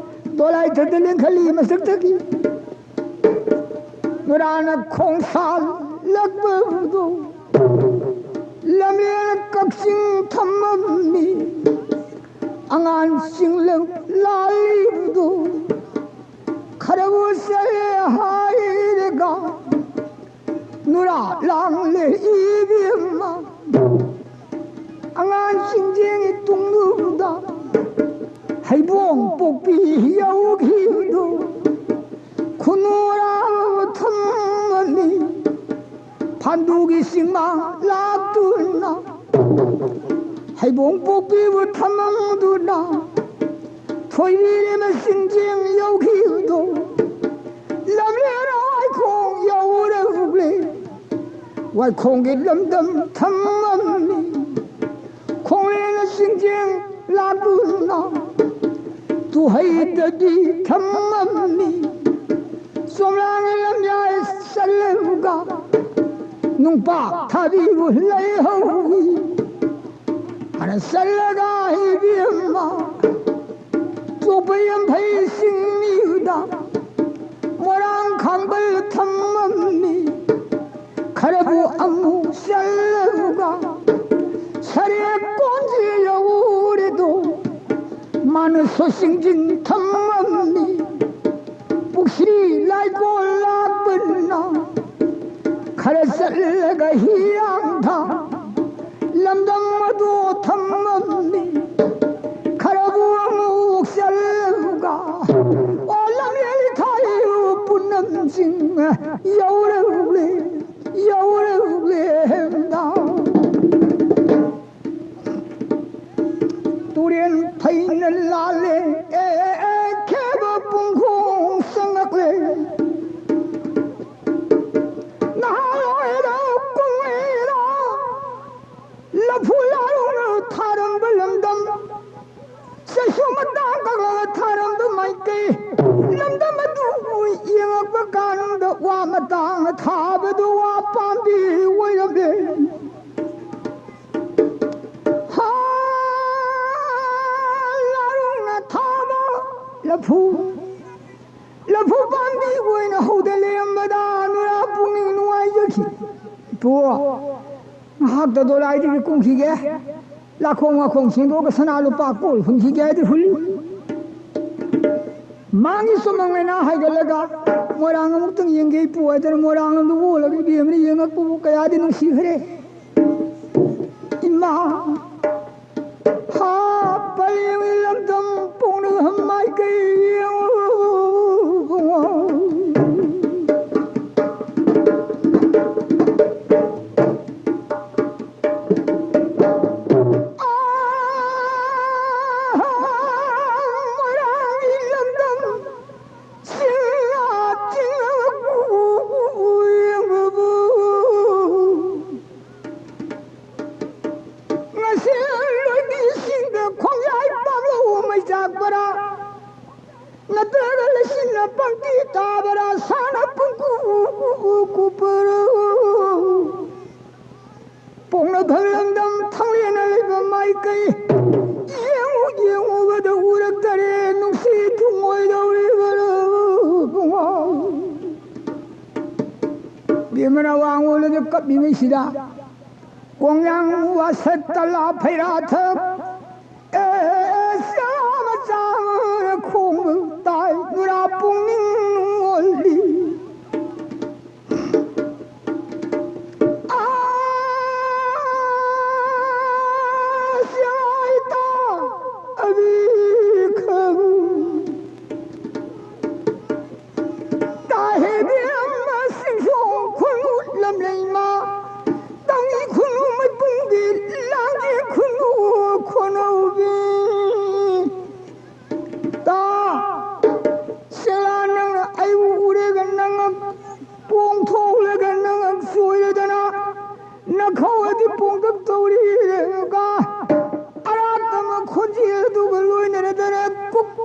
ꯗꯣꯂꯥꯏ ꯊꯛꯇ ꯂꯦꯡꯈꯠꯂꯤ ꯃꯁꯛꯇꯒꯤ ꯅꯨꯔꯥꯅ ꯈꯣꯡꯁꯥꯜꯂꯛꯄꯗꯣ꯫ ꯂꯝꯂꯦꯟ ꯀꯛꯆꯤꯡ ꯊꯝꯃꯝꯃꯤ꯫ ꯑꯉꯥꯡꯁꯤꯡ ꯂꯥꯜꯂꯤꯕꯗꯨ ꯈꯔꯕꯨ ꯆꯠꯂꯦ ꯍꯥꯏꯔꯒ ꯅꯨꯔꯥ ꯂꯥꯡꯂꯦ ꯏꯕꯦꯝꯃ꯫ ꯑꯉꯥꯡꯁꯤꯡꯁꯤꯒꯤ ꯇꯨꯡꯗꯨꯗ ꯍꯩꯕꯣꯡ ꯄꯣꯛꯄꯤ ꯌꯧꯈꯤꯕꯗꯨ ꯈꯨꯅꯨꯔꯥ ꯊꯝꯃꯅꯤ꯫ ꯐꯥꯟꯗꯨꯒꯤ ꯆꯤꯡꯃꯥ ꯂꯥꯛꯇꯨꯅ ꯍꯩꯕꯣꯡ ꯄꯣꯛꯄꯤꯕꯨ ꯊꯝꯃꯝꯗꯨꯅ ꯊꯣꯏꯕꯤꯔꯦꯝꯕ ꯆꯤꯡꯖꯦꯡ ꯌꯧꯈꯤꯕꯗꯣ ꯂꯝꯂꯦꯟ ꯋꯥꯏꯈꯣꯡ ꯌꯧꯔꯛꯂꯦ꯫ ꯋꯥꯏꯈꯣꯡꯒꯤ ꯂꯝꯗꯝ ꯊꯝꯃꯝꯃꯤ꯫ ꯈꯣꯡꯂꯦꯟꯅ ꯆꯤꯡꯖꯦꯡ ꯂꯥꯛꯇꯨꯅ ꯇꯨꯍꯩꯗꯗꯤ ꯊꯝꯃꯝꯃꯤ꯫ ꯆꯣꯝꯂꯥꯡꯒꯤ ꯂꯝꯌꯥꯏ ꯆꯠꯂꯒ ꯅꯨꯡꯄꯥꯛ ꯊꯥꯕꯤꯕꯨ ꯂꯩꯍꯧꯏ꯫ ꯍꯥꯟꯅ ꯆꯠꯂꯒ ꯏꯕꯦꯝꯃ ꯆꯣꯞꯄ ꯌꯥꯝꯐꯩ ꯆꯤꯡꯃꯤꯗ ꯃꯣꯏꯔꯥꯡ ꯈꯥꯡꯕꯜ ꯊꯝꯃꯝꯃꯤ꯫ ꯈꯔꯕꯨ ꯑꯃꯨꯛ ꯆꯠꯂꯒ ꯁꯔꯦꯛ ꯀꯣꯟꯁꯤ ꯌꯧꯔꯦꯗꯣ ꯃꯥꯅꯁꯨ ꯆꯤꯡꯖꯤꯟ ꯊꯝꯃꯝꯃꯤ꯫ ꯄꯨꯛꯁ꯭ꯔꯤ ꯂꯥꯏꯀꯣꯜ ꯂꯥꯛꯄꯅ ꯈꯔ ꯆꯠꯂꯒ ꯍꯤꯌꯥꯡꯊꯥꯡ ꯂꯝꯗꯝ ꯑꯗꯨ ꯊꯝꯃꯝꯃꯤ꯫ ꯈꯔꯕꯨ ꯑꯃꯨꯛ ꯆꯠꯂꯒ ꯑꯣ ꯂꯝꯌꯦꯜ ꯊꯥꯏ ꯄꯨꯅꯝꯁꯤꯡ ꯌꯧꯔꯛꯂꯦ, ꯌꯧꯔꯛꯂꯦ ꯍꯦꯟꯗꯥ꯫ ꯐꯨ ꯂꯥꯔꯨꯡꯅ ꯊꯥꯔꯝꯕ ꯂꯝꯗꯝ, ꯆꯩꯁꯨ ꯃꯇꯥꯡ ꯀꯛꯂꯒ ꯊꯥꯔꯝꯕ ꯃꯥꯏꯀꯩ, ꯂꯝꯗꯝ ꯑꯗꯨ ꯌꯦꯡꯉꯛꯄ ꯀꯥꯟꯗ ꯋꯥ ꯃꯇꯥꯡ ꯊꯥꯕꯗꯨ ꯋꯥ ꯄꯥꯝꯕꯤ ꯑꯣꯏꯔꯝꯂꯦ꯫ ꯍꯥ, ꯂꯥꯔꯨꯡꯅ ꯊꯥꯕ ꯂꯐꯨ, ꯂꯐꯨ ꯄꯥꯝꯕꯤ ꯑꯣꯏꯅ ꯍꯧꯗ ꯂꯩꯔꯝꯕꯗ ꯅꯨꯔꯥ ꯄꯨꯛꯅꯤꯡ ꯅꯨꯡꯉꯥꯏꯖꯈꯤ꯫ ꯏꯄꯨ, ꯉꯥꯏꯍꯥꯛꯇ ꯗꯣꯂꯥꯏꯗꯒꯤ ꯀꯨꯝꯈꯤꯒꯦ, ꯂꯥꯈꯣꯡ ꯋꯥꯈꯣꯡ ꯁꯦꯡꯗꯣꯛꯑꯒ ꯁꯅꯥ ꯂꯨꯄꯥ ꯀꯣꯜ ꯍꯨꯟꯈꯤꯒꯦ ꯍꯥꯏꯗꯤ ꯍꯨꯜꯂꯤ꯫ ꯃꯥꯡꯒꯤ ꯁꯨꯃꯥꯡ ꯂꯩꯅꯥ ꯍꯥꯏꯒꯠꯂꯒ ꯃꯣꯏꯔꯥꯡ ꯑꯃꯨꯛꯇꯪ ꯌꯦꯡꯒꯦ ꯏꯄꯨ ꯍꯥꯏꯗꯅ ꯃꯣꯏꯔꯥꯡ ꯂꯣꯝꯗ ꯑꯣꯜꯂꯒ ꯏꯕꯦꯝꯃꯅ ꯌꯦꯡꯉꯛꯄꯕꯨ ꯀꯌꯥꯗꯤ ꯅꯨꯡꯁꯤꯈ꯭ꯔꯦ꯫ ꯏꯃꯥ, ꯍꯥ, ꯄꯔꯦꯡꯒꯤ ꯂꯝꯗꯝ ꯄꯣꯛꯅꯐꯝ ꯃꯥꯏꯀꯩ ꯌꯦꯡꯉꯨ꯫ ꯑꯥ, ꯃꯣꯏꯔꯥꯡꯒꯤ ꯂꯝꯗꯝ ꯆꯤꯡꯌꯥ ꯆꯤꯡꯌꯥ ꯌꯦꯡꯕꯕꯨ ꯉꯁꯤ ꯂꯣꯏꯕꯤꯁꯤꯡꯗ ꯈꯣꯡꯌꯥꯏ ꯄꯥꯝꯂꯧ ꯃꯩꯆꯥꯛ ꯄꯔꯥ, ꯅꯠꯇ꯭ꯔꯒ ꯂꯩꯆꯤꯟꯅ ꯄꯪꯇꯤ ꯇꯥꯕꯔꯥ, ꯁꯥꯅ ꯄꯨꯡꯀꯨ ꯀꯨꯄꯔ꯫ ꯄꯣꯛꯅꯐꯝ ꯂꯝꯗꯝ ꯊꯥꯡꯂꯦꯟꯅ ꯂꯩꯕ ꯃꯥꯏꯀꯩ ꯌꯦꯡꯉꯨ ꯌꯦꯡꯉꯨꯕꯗ ꯎꯔꯛꯇꯔꯦ, ꯅꯨꯡꯁꯤ ꯊꯨꯡꯉꯣꯏꯗꯧꯔꯤꯕꯔꯥ ꯏꯕꯨꯡꯉꯣ꯫ ꯕꯦꯝꯃꯅ ꯋꯥ ꯉꯣꯜꯂꯒ ꯀꯞꯂꯤꯉꯩꯁꯤꯗ ꯀꯣꯡꯌꯥꯡ ꯋꯥꯁꯛ ꯇꯂꯥ ꯐꯩꯔꯥꯊꯛ ꯑꯦ, ꯆꯥ ꯃꯆꯥ ꯑꯃꯅ ꯈꯣꯡꯕ ꯇꯥꯏ, ꯅꯨꯔꯥ ꯄꯨꯛꯅꯤꯡ ꯑꯣꯜꯂꯤ꯫ ꯑꯥ, ꯆꯥꯏꯇꯥ ꯑꯕꯤꯈꯕꯨ꯫ ꯇꯥꯍꯦꯕꯤ ꯑꯃ ꯁꯤꯡꯖꯣꯡ ꯈꯨꯟꯅꯨ ꯂꯝꯂꯩꯃ, ꯇꯥꯡꯉꯤ ꯈꯨꯟꯅꯨ ꯃꯩꯄꯨꯡꯕꯤ, ꯂꯥꯡꯒꯤ ꯈꯨꯟꯅꯨ ꯈꯣꯟꯅꯧꯕꯤ꯫ ꯇꯥ ꯁꯦꯂꯥꯟ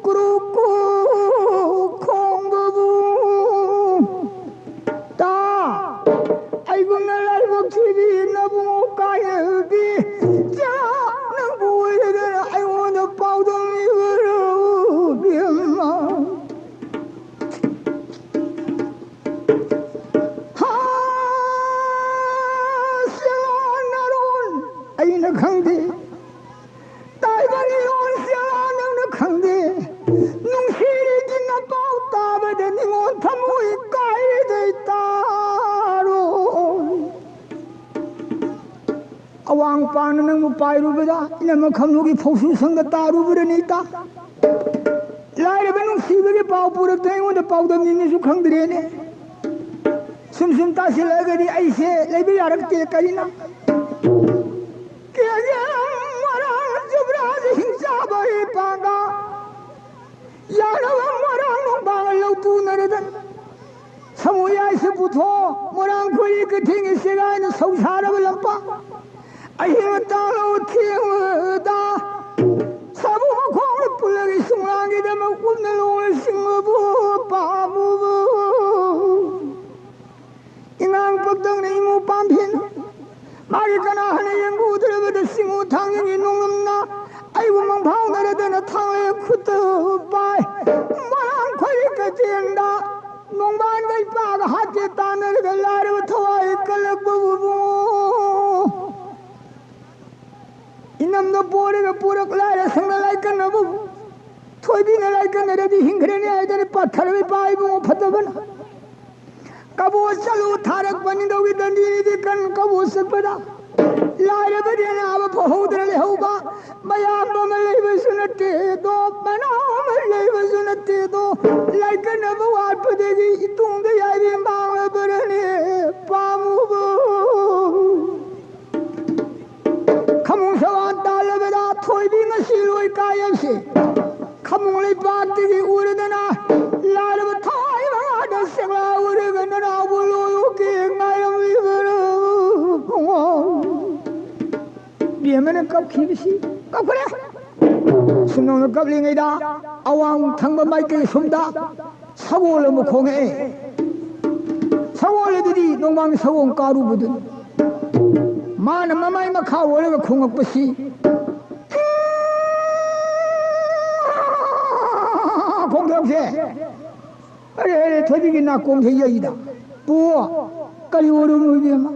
ꯀꯨꯔꯨ ꯀꯨ ꯈꯣꯡꯕꯕꯨ ꯇꯥ꯫ ꯑꯩꯒꯨꯝꯅ ꯂꯥꯏꯕꯛ ꯊꯤꯕꯤ ꯅꯕꯨꯡꯉꯣ ꯀꯥꯏꯅꯕꯤ ꯆꯥ ꯅꯪꯕꯨ ꯑꯣꯏꯔꯒꯅ ꯑꯩꯉꯣꯟꯗ ꯄꯥꯎꯗꯝꯃꯤꯕꯔꯣ ꯏꯕꯦꯝꯃ? ꯍꯥ, ꯁꯦꯜꯂꯥꯟ ꯅꯥꯔꯣꯟ ꯑꯩꯅ ꯈꯪꯗꯦ꯫ ꯇꯥꯏꯕꯪ ꯏꯔꯣꯟ ꯁꯦꯜꯂꯥꯟ ꯅꯪꯅ ꯈꯪꯗꯦ꯫ ꯅꯨꯡꯁꯤꯔꯤꯒꯤ ꯅꯄꯥꯎ ꯇꯥꯕꯗ ꯅꯤꯉꯣꯜ ꯊꯃꯣꯏ ꯀꯥꯏꯔꯤꯗꯩ ꯇꯥꯔꯣꯏ꯫ ꯑꯋꯥꯡ ꯄꯥꯡꯅ ꯅꯪꯕꯨ ꯄꯥꯏꯔꯨꯕꯗ ꯏꯅꯝꯃ ꯈꯝꯅꯨꯒꯤ ꯐꯧꯁꯨ ꯁꯪꯗ ꯇꯥꯔꯨꯕꯗꯅꯤ ꯏꯇꯥ꯫ ꯂꯥꯏꯔꯕ ꯅꯨꯡꯁꯤꯕꯒꯤ ꯄꯥꯎ ꯄꯨꯔꯛꯇ ꯑꯩꯉꯣꯟꯗ ꯄꯥꯎꯗꯝꯃꯤꯅꯁꯨ ꯈꯪꯗ꯭ꯔꯦꯅꯦ꯫ ꯁꯨꯝ ꯁꯨꯝ ꯇꯥꯁꯤꯜꯂꯛꯑꯒꯗꯤ ꯑꯩꯁꯦ ꯂꯩꯕ ꯌꯥꯔꯛꯇꯦ ꯀꯔꯤꯅ꯫ ꯀꯦꯖꯦꯝ ꯃꯣꯏꯔꯥꯡ ꯖꯨꯕ꯭ꯔꯥꯖ ꯍꯤꯡꯆꯥꯕ ꯏꯄꯥꯒ ꯌꯥꯅꯕ ꯃꯣꯏꯔꯥꯡ ꯅꯣꯡꯕꯥꯡ ꯂꯧꯇꯨꯅꯔꯗꯅ ꯁꯃꯨ ꯌꯥꯏꯁꯦ ꯄꯨꯊꯣꯛ ꯃꯣꯏꯔꯥꯡ ꯈꯣꯏꯔꯤ ꯀꯩꯊꯦꯡꯒꯤ ꯆꯦꯒꯥꯏꯅ ꯁꯧ ꯁꯥꯔꯕ ꯂꯝꯄꯥꯛ꯫ ꯑꯍꯤꯡ ꯇꯥꯡꯂꯕ ꯊꯦꯡꯂꯕꯗ ꯁꯥꯕꯨ ꯃꯈꯣꯡꯅ ꯄꯨꯜꯂꯒ ꯁꯨꯡꯂꯥꯡꯒꯤꯗꯃꯛ ꯀꯨꯝꯅ ꯂꯣꯡꯅ ꯆꯤꯡꯕꯕꯨ ꯄꯥꯝꯃꯨꯕ꯫ ꯏꯉꯥꯡ ꯄꯛꯇꯪꯅ ꯏꯃꯨ ꯄꯥꯝꯐꯦꯟ ꯃꯥꯒꯤ ꯀꯅꯥ ꯍꯥꯏꯅ ꯌꯦꯡꯕꯨꯗ꯭ꯔꯕꯗ ꯁꯤꯡꯉꯨ ꯊꯥꯡꯖꯤꯡꯒꯤ ꯅꯣꯡꯂꯝꯅ ꯑꯩꯕꯨ ꯃꯪꯐꯥꯎꯅꯔꯗꯅ ꯊꯥꯡꯂꯦ ꯈꯨꯠꯇ ꯄꯥꯏ꯫ ꯃꯣꯏꯔꯥꯡ ꯈꯣꯏꯔꯤ ꯀꯩꯊꯦꯟꯗ ꯅꯣꯡꯕꯥꯟꯒ ꯏꯄꯥꯒ ꯍꯥꯠꯀꯦ ꯇꯥꯟꯅꯔꯒ ꯂꯥꯏꯔꯕ ꯊꯋꯥꯏ ꯀꯜꯂꯛꯄꯕꯨ ꯏꯕꯨꯡꯉꯣ꯫ ꯏꯅꯝꯗ ꯄꯣꯔꯒ ꯄꯨꯔꯛ ꯂꯥꯏꯔ ꯁꯪꯅ ꯂꯥꯏꯀꯟꯅꯕ ꯊꯣꯏꯕꯤꯅ ꯂꯥꯏꯀꯟꯅꯔꯗꯤ ꯍꯤꯡꯈ꯭ꯔꯦꯅꯦ ꯍꯥꯏꯗꯅ ꯄꯥꯊꯔꯕ ꯏꯄꯥ ꯏꯕꯨꯡꯉꯣ ꯐꯠꯇꯕꯅ꯫ ꯀꯕꯣ ꯆꯠꯂꯨ ꯊꯥꯔꯛꯄ ꯅꯤꯡꯊꯧꯒꯤ ꯗꯟꯗꯤꯅꯤꯗꯤ ꯀꯟ ꯀꯕꯣ ꯆꯠꯄꯗ ꯂꯥꯏꯔꯕꯗꯤ ꯑꯅꯥꯕ ꯐꯍꯧꯗꯅ ꯂꯩꯍꯧꯕ꯫ ꯃꯌꯥꯝꯕ ꯑꯃ ꯂꯩꯕꯁꯨ ꯅꯠꯇꯦꯗꯣ, ꯃꯅꯥꯎ ꯑꯃ ꯂꯩꯕꯁꯨ ꯅꯠꯇꯦꯗꯣ, ꯂꯥꯏꯀꯟꯅꯕ ꯋꯥꯠꯄꯗꯒꯤ ꯏꯇꯨꯡꯗ ꯌꯥꯏꯔꯤ ꯃꯥꯡꯂꯕꯔꯅꯦ ꯄꯥꯝꯃꯨꯕ꯫ ꯈꯃꯨꯡ ꯁꯋꯥꯟ ꯇꯥꯜꯂꯕꯗ ꯊꯣꯏꯕꯤ ꯉꯁꯤ ꯂꯣꯏ ꯀꯥꯏ ꯍꯥꯏꯕꯁꯦ꯫ ꯈꯃꯨꯡ ꯂꯩꯄꯥꯛꯇꯒꯤ ꯎꯔꯗꯅ ꯂꯥꯏꯔꯕ ꯊꯋꯥꯏ ꯃꯉꯥꯗ ꯁꯦꯛꯂꯥ ꯎꯔꯒ ꯅꯅꯥꯎꯕꯨ ꯂꯣꯏꯌꯨꯀꯦ ꯉꯥꯏꯔꯝꯂꯤꯕꯔꯣ? ꯕꯦꯝꯃꯅ ꯀꯞꯈꯤꯕꯁꯤ ꯀꯞꯈ꯭ꯔꯦ꯫ ꯁꯨꯝꯅꯧꯅ ꯀꯞꯂꯤꯉꯩꯗ ꯑꯋꯥꯡ ꯊꯪꯕ ꯃꯥꯏꯀꯩ ꯁꯣꯝꯗ ꯁꯒꯣꯜ ꯑꯃ ꯈꯣꯡꯉꯛꯑꯦ꯫ ꯁꯒꯣꯜ ꯑꯗꯨꯗꯤ ꯅꯣꯡꯃꯥꯡ ꯁꯒꯣꯜ ꯀꯥꯔꯨꯕꯗꯨꯅꯤ꯫ ꯃꯥꯅ ꯃꯃꯥꯏ ꯃꯈꯥ ꯑꯣꯜꯂꯒ ꯈꯣꯡꯉꯛꯄꯁꯤ, ꯈꯣꯡꯊꯣꯛꯁꯦ꯫ ꯑꯔꯦ, ꯑꯔꯦ, ꯊꯣꯏꯕꯤꯒꯤ ꯅꯥꯀꯣꯡꯁꯦ ꯌꯩꯗ꯫ ꯄꯨ, ꯀꯔꯤ ꯑꯣꯏꯔꯨꯅꯣ ꯏꯕꯦꯝꯃ?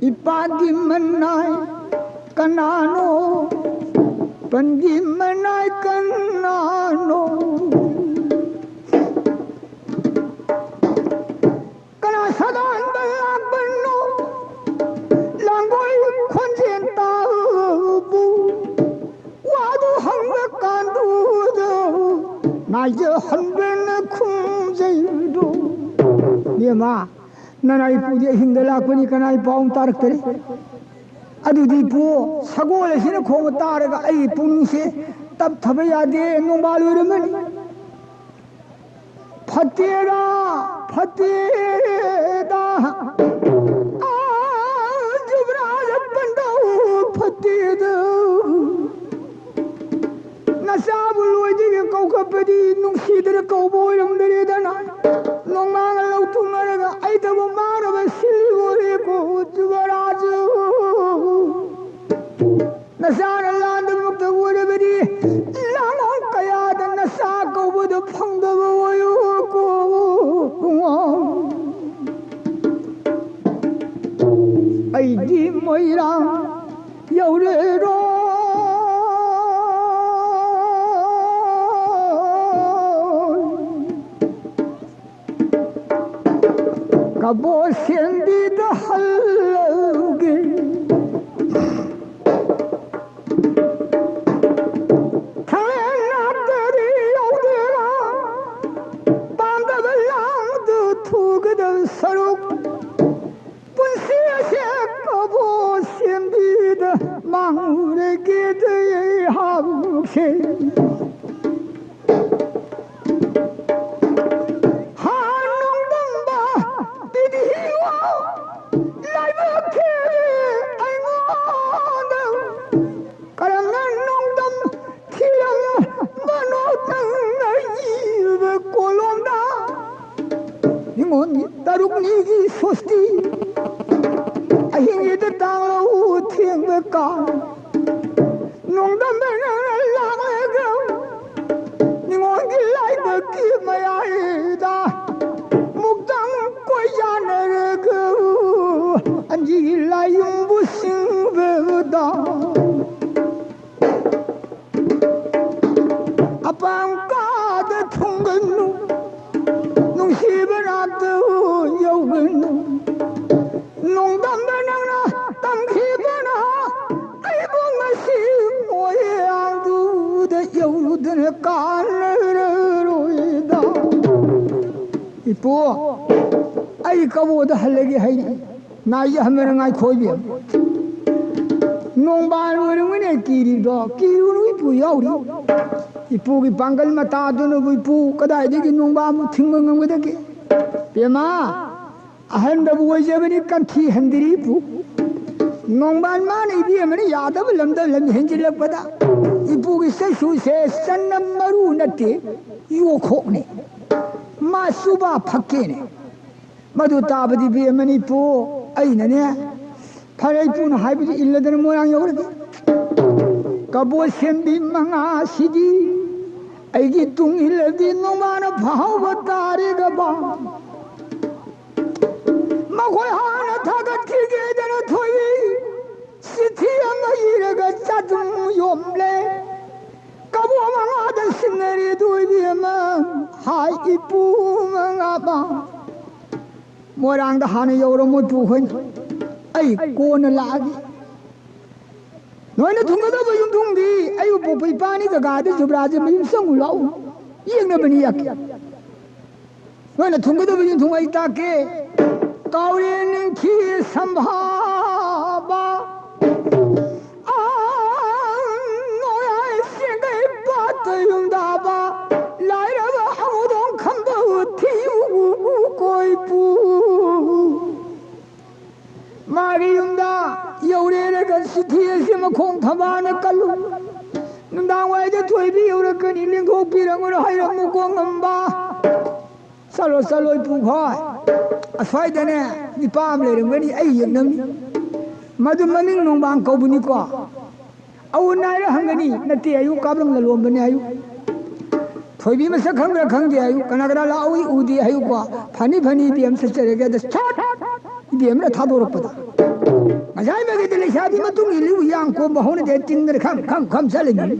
ꯏꯄꯥꯒꯤ ꯃꯅꯥꯏ ꯀꯅꯥꯅꯣ? ꯄꯟꯒꯤ ꯃꯅꯥꯏ ꯀꯅꯥꯅꯣ? ꯀꯅꯥ ꯁꯥꯗꯥꯟꯕ ꯂꯥꯛꯄꯅꯣ? ꯂꯥꯡꯒꯣꯏ ꯈꯣꯟꯖꯦꯜ ꯇꯥꯕꯕꯨ ꯋꯥꯗꯨ ꯍꯪꯕ ꯀꯥꯟꯗꯨꯗ ꯅꯥꯏꯖꯍꯟꯕꯅ ꯈꯨꯝꯖꯩꯗꯣ꯫ ꯏꯕꯦꯝꯃ, ꯅꯅꯥꯏ ꯄꯨꯗꯤ ꯑꯍꯤꯡꯗ ꯂꯥꯛꯄꯅꯤ, ꯀꯅꯥꯏ ꯄꯥꯎ ꯑꯃ ꯇꯥꯔꯛꯇꯔꯤ꯫ ꯑꯗꯨꯗꯤ ꯄꯨ, ꯁꯒꯣꯜ ꯑꯁꯤꯅ ꯈꯣꯡꯕ ꯇꯥꯔꯒ ꯑꯩꯒꯤ ꯄꯨꯛꯅꯤꯡꯁꯦ ꯇꯞꯊꯕ ꯌꯥꯗꯦ, ꯅꯣꯡꯕꯥꯜ ꯑꯣꯏꯔꯝꯃꯅꯤ꯫ ꯐꯠꯇꯦꯗ, ꯐꯠꯇꯦꯗ, ꯑꯥ, ꯖꯨꯕꯔꯥꯖ ꯄꯟꯗꯧ ꯐꯠꯇꯦꯗ꯫ ꯅꯆꯥꯕꯨ ꯂꯣꯏꯗꯒꯤ ꯀꯧꯈꯠꯄꯗꯤ ꯅꯨꯡꯁꯤꯗꯅ ꯀꯧꯕ ꯑꯣꯏꯔꯝꯗ꯭ꯔꯦꯗꯅ꯫ ꯅꯣꯡꯃꯥꯡꯅ ꯂꯧꯊꯣꯛꯅꯔꯒ ꯑꯩꯇꯕꯨ ꯃꯥꯡꯅꯕ ꯁꯤꯜꯂꯤꯕꯣꯔꯦꯀꯣ ꯖꯨꯕꯔꯥꯖꯨ꯫ ꯅꯆꯥꯅ ꯂꯥꯟꯗꯃꯛꯇ ꯑꯣꯏꯔꯕꯗꯤ ꯂꯥꯡꯉꯣꯜ ꯀꯌꯥꯗ ꯅꯆꯥ ꯀꯧꯕꯗꯨ ꯐꯪꯗꯕ ꯑꯣꯏꯌꯨꯀꯣ꯫ ꯑꯩꯗꯤ ꯃꯣꯏꯔꯥꯡ ꯌꯧꯔꯦꯔꯣ꯫ ꯀꯕꯣ ꯁꯦꯝꯕꯤꯗ ꯍꯜꯂꯒꯦ꯫ ꯊꯥꯡꯂꯦꯟ ꯅꯥꯇꯗꯤ ꯌꯧꯗꯦꯔꯥ? ꯄꯥꯝꯗꯕ ꯂꯥꯡꯗ ꯊꯨꯒꯗꯕ ꯁꯔꯨꯛ ꯄꯨꯟꯁꯤ ꯑꯁꯦ ꯀꯕꯣ ꯁꯦꯝꯕꯤꯗ ꯃꯥꯡꯂꯨꯔꯒꯦꯗ ꯑꯩꯍꯥꯛꯁꯦ꯫ ꯍꯥ ꯅꯣꯡꯗꯝꯕ ꯄꯤꯕꯤꯌꯨ ꯂꯥꯏꯕꯛ ꯊꯤꯔꯤ ꯑꯩꯉꯣꯟꯗ꯫ ꯀꯔꯝꯅ ꯅꯣꯡ ꯇꯔꯨꯛꯅꯤꯒꯤ ꯁꯣꯁꯇꯤ꯫ ꯑꯍꯤꯡꯁꯤꯗ ꯇꯥꯡꯂꯧ ꯊꯦꯡꯕ ꯀꯥꯟ ꯅꯣꯡꯗꯝꯕ ꯅꯪꯅ ꯂꯥꯛꯂꯒ ꯅꯤꯉꯣꯜꯒꯤ ꯂꯥꯏꯕꯛꯀꯤ ꯃꯌꯥꯏꯗ ꯃꯨꯛꯇꯪ ꯀꯣꯏ ꯌꯥꯅꯔꯒ ꯑꯟꯖꯤꯒꯤ ꯂꯥꯏꯌꯨꯝꯕꯨ ꯁꯤꯡꯕꯗ ꯑꯄꯥꯝ ꯀꯥꯗ ꯊꯨꯡꯒꯅꯨ, ꯅꯨꯡꯁꯤꯕ ꯅꯥꯛꯇ ꯌꯧꯒꯅꯨ꯫ ꯅꯣꯡꯗꯝꯗ ꯅꯪꯅ ꯇꯝꯈꯤꯕꯅ ꯑꯩꯕꯨ ꯉꯁꯤ ꯃꯣꯏꯔꯥꯡꯗꯨꯗ ꯌꯧꯗꯅ ꯀꯥꯟꯅꯔꯔꯣꯏꯗ꯫ ꯏꯄꯨ, ꯑꯩ ꯀꯕꯣꯗ ꯍꯜꯂꯒꯦ ꯍꯥꯏꯔꯛꯏ꯫ ꯅꯥꯏ ꯑꯍꯟꯕꯅ ꯉꯥꯏꯈꯣꯏꯕꯤ꯫ ꯅꯣꯡꯕꯥꯟ ꯑꯣꯏꯔꯝꯒꯅꯦ ꯀꯤꯔꯤꯗꯣ꯫ ꯀꯤꯔꯨꯅꯨ, ꯏꯄꯨ ꯌꯥꯎꯔꯤ꯫ ꯏꯄꯨꯒꯤ ꯄꯥꯡꯒꯜ ꯃꯇꯥꯗꯨꯅꯕꯨ ꯏꯄꯨ ꯀꯗꯥꯏꯗꯒꯤ ꯅꯣꯡꯕꯥꯟꯕꯨ ꯊꯤꯡꯕ ꯉꯝꯒꯗꯒꯦ? ꯄꯦꯃꯥ, ꯑꯍꯟꯗꯕꯨ ꯑꯣꯏꯖꯕꯅꯤ, ꯀꯟꯊꯤ ꯍꯟꯗꯤꯔꯤ ꯏꯄꯨ꯫ ꯅꯣꯡꯕꯥꯟ ꯃꯥꯅ ꯏꯕꯦꯝꯃꯅ ꯌꯥꯗꯕ ꯂꯝꯗ ꯂꯝ ꯍꯦꯟꯖꯤꯜꯂꯛꯄꯗ ꯏꯄꯨꯒꯤ ꯆꯩꯁꯨꯁꯦ ꯆꯅꯝ ꯃꯔꯨ ꯅꯠꯇꯦ, ꯌꯣꯈꯣꯛꯅꯦ꯫ ꯃꯥ ꯆꯨꯕꯥ ꯐꯛꯀꯦꯅꯦ꯫ ꯃꯗꯨ ꯇꯥꯕꯗꯤ ꯏꯕꯦꯝꯃꯅꯤ ꯏꯄꯨ, ꯑꯩꯅꯅꯦ ꯐꯔꯦ ꯏꯄꯨꯅ ꯍꯥꯏꯕꯗꯨ ꯏꯜꯂꯗꯅ ꯃꯣꯏꯔꯥꯡ ꯌꯧꯔꯒꯦ꯫ ꯀꯕꯣ ꯁꯦꯝꯕꯤ ꯃꯉꯥꯁꯤꯗꯤ ꯑꯩꯒꯤ ꯇꯨꯡ ꯏꯜꯂꯗꯤ ꯅꯣꯡꯃꯥꯅ ꯐꯥꯍꯧꯕ ꯇꯥꯔꯦꯒꯕ꯫ ꯃꯈꯣꯏ ꯍꯥꯟꯅ ꯊꯥꯒꯠꯈꯤꯒꯦꯗꯅ ꯊꯣꯛꯏ꯫ ꯆꯤꯊꯤ ꯑꯃ ꯏꯔꯒ ꯆꯥꯗꯨꯝ ꯌꯣꯝꯂꯦ꯫ ꯀꯕꯣ ꯃꯉꯥꯗ ꯁꯤꯟꯅꯔꯦ ꯑꯗꯨ ꯏꯕꯦꯝꯃ, ꯍꯥꯏ ꯏꯄꯨ ꯃꯉꯥꯕ꯫ ꯃꯣꯏꯔꯥꯡꯗ ꯍꯥꯟꯅ ꯌꯧꯔꯝꯃꯣꯏ ꯄꯨꯈꯣꯏꯅ꯫ ꯑꯩ ꯀꯣꯟꯅ ꯂꯥꯛꯑꯒꯦ꯫ ꯅꯣꯏꯅ ꯊꯨꯡꯒꯗꯕ ꯌꯨꯝꯊꯨꯡꯗꯤ ꯑꯩꯕꯨ ꯄꯣꯛꯄ ꯏꯄꯥꯅꯤ ꯖꯒꯥꯗ ꯖꯨꯕ꯭ꯔꯥꯁꯦ ꯃꯌꯨꯝ ꯆꯪꯉꯨ ꯂꯥꯛꯎ꯫ ꯌꯦꯡꯅꯕꯅꯤ ꯌꯥꯛꯀꯦ꯫ ꯅꯣꯏꯅ ꯊꯨꯡꯒꯗꯕ ꯌꯨꯝꯊꯨꯡ ꯑꯩ ꯇꯥꯛꯀꯦ꯫ ꯀꯥꯎꯔꯦꯟ ꯅꯤꯡꯊꯤ ꯁꯝꯚꯥꯕ꯫ ꯑꯥ, ꯅꯣꯡꯌꯥꯏ ꯆꯦꯡꯒꯩ ꯄꯥꯠꯇ ꯌꯨꯝꯗꯥꯕ꯫ ꯂꯥꯏꯔꯕ ꯍꯧꯗꯣꯡ ꯈꯝꯕ ꯊꯤꯌꯨ ꯀꯣꯏꯄꯨ꯫ ꯃꯥꯒꯤ ꯌꯨꯝꯗ ꯌꯧꯔꯦꯔꯒ ꯆꯤꯊꯤ ꯑꯁꯤ ꯃꯈꯣꯡ ꯊꯕꯥꯅ ꯀꯜꯂꯨ꯫ ꯅꯨꯡꯗꯥꯡ ꯋꯥꯏꯗ ꯊꯣꯏꯕꯤ ꯌꯧꯔꯛꯀꯅꯤ, ꯂꯦꯡꯊꯣꯛꯄꯤꯔꯝꯃꯨꯅ ꯍꯥꯏꯔꯝꯃꯨꯀꯣ ꯉꯝꯕ꯫ "ꯆꯠꯂꯣ, ꯆꯠꯂꯣ, ꯏꯄꯨ ꯈꯣꯏ꯫ ꯑꯁ꯭ꯋꯥꯏꯗꯅꯦ ꯅꯤꯄꯥ ꯑꯃ ꯂꯩꯔꯝꯒꯅꯤ, ꯑꯩ ꯌꯦꯛꯅꯕꯅꯤ꯫ ꯃꯗꯨ ꯃꯃꯤꯡ ꯅꯣꯡꯕꯥꯟ ꯀꯧꯕꯅꯤꯀꯣ꯫ ꯑꯎꯟ ꯅꯥꯏꯔ ꯍꯪꯒꯅꯤ, ꯅꯠꯇꯦ ꯍꯥꯏꯌꯨ, ꯀꯥꯞꯂꯪ ꯂꯂꯣꯟꯕꯅꯤ ꯍꯥꯏꯌꯨ꯫ ꯊꯣꯏꯕꯤ ꯃꯁꯛ ꯈꯪꯕ꯭ꯔꯥ ꯈꯪꯗꯦ ꯍꯥꯏꯌꯨ, ꯀꯅꯥ ꯀꯅꯥ ꯂꯥꯛꯎꯏ ꯎꯗꯦ ꯍꯥꯏꯌꯨꯀꯣ꯫ ꯐꯅꯤ, ꯐꯅꯤ, ꯏꯕꯦꯝ ꯆꯠꯆꯔꯒꯦ" ꯑꯗ ꯁꯠ ꯏꯕꯦꯝꯅ ꯊꯥꯗꯣꯔꯛꯄꯗ꯫ ꯉꯁꯥꯏ ꯃꯈꯩꯗꯤ ꯂꯩꯁꯥꯕꯤ ꯃꯇꯨꯡ ꯏꯜꯂꯤ ꯎꯌꯥꯡ ꯀꯣꯝꯕ ꯍꯧꯅꯗꯦ, ꯇꯤꯡꯗꯅ ꯈꯝ ꯈꯝ ꯈꯝ ꯆꯠꯂꯤꯅꯤ꯫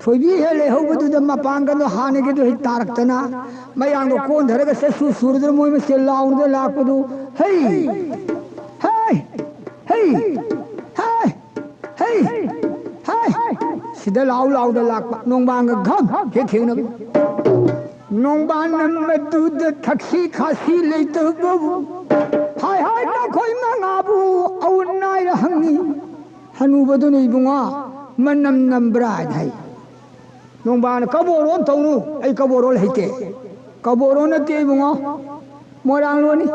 ꯊꯣꯏꯕꯤ ꯍꯦꯛ ꯂꯩꯍꯧꯕꯗꯨꯗ ꯃꯄꯥꯡꯒꯜꯗꯣ ꯍꯥꯟꯅꯒꯤꯗꯣ ꯍꯦꯛ ꯇꯥꯔꯛꯇꯅ, ꯃꯌꯥꯡꯗꯣ ꯀꯣꯟꯊꯔꯒ ꯆꯠꯁꯨ ꯁꯨꯔꯗꯅ ꯃꯣꯏ ꯃꯁꯦꯜ ꯂꯥꯎꯅꯗ ꯂꯥꯛꯄꯗꯨ, "ꯍꯩ! ꯍꯩ! ꯍꯩ! ꯍꯩ! ꯍꯩ! ꯍꯩ!" ꯁꯤꯗ ꯂꯥꯎ ꯂꯥꯎꯗ ꯂꯥꯛꯄ ꯅꯣꯡꯕꯥꯟꯒ ꯘꯝ ꯍꯦꯛ ꯊꯦꯡꯅꯕ꯫ ꯅꯣꯡꯕꯥꯟꯅ ꯃꯗꯨꯗ ꯊꯛꯁꯤ ꯈꯥꯁꯤ ꯂꯩꯇꯕꯕꯨ, "ꯍꯥꯏ ꯍꯥꯏ ꯅꯈꯣꯏ ꯃꯉꯥꯕꯨ ꯑꯎꯟ ꯅꯥꯏꯔ ꯍꯪꯉꯤ"꯫ ꯍꯅꯨꯕꯗꯨꯅ, "ꯏꯕꯨꯡꯉꯣ, ꯃꯅꯝ ꯅꯝꯕ꯭ꯔꯥ?" ꯍꯥꯏꯅ ꯍꯥꯏ꯫ ꯅꯣꯡꯕꯥꯟꯅ, "ꯀꯕꯣꯛꯔꯣꯟ ꯇꯧꯅꯨ, ꯑꯩ ꯀꯕꯣꯛꯔꯣꯟ ꯍꯩꯇꯦ꯫ ꯀꯕꯣꯛꯔꯣꯟ ꯅꯠꯇꯦ ꯏꯕꯨꯡꯉꯣ, ꯃꯣꯏꯔꯥꯡ ꯂꯣꯟꯅꯤ꯫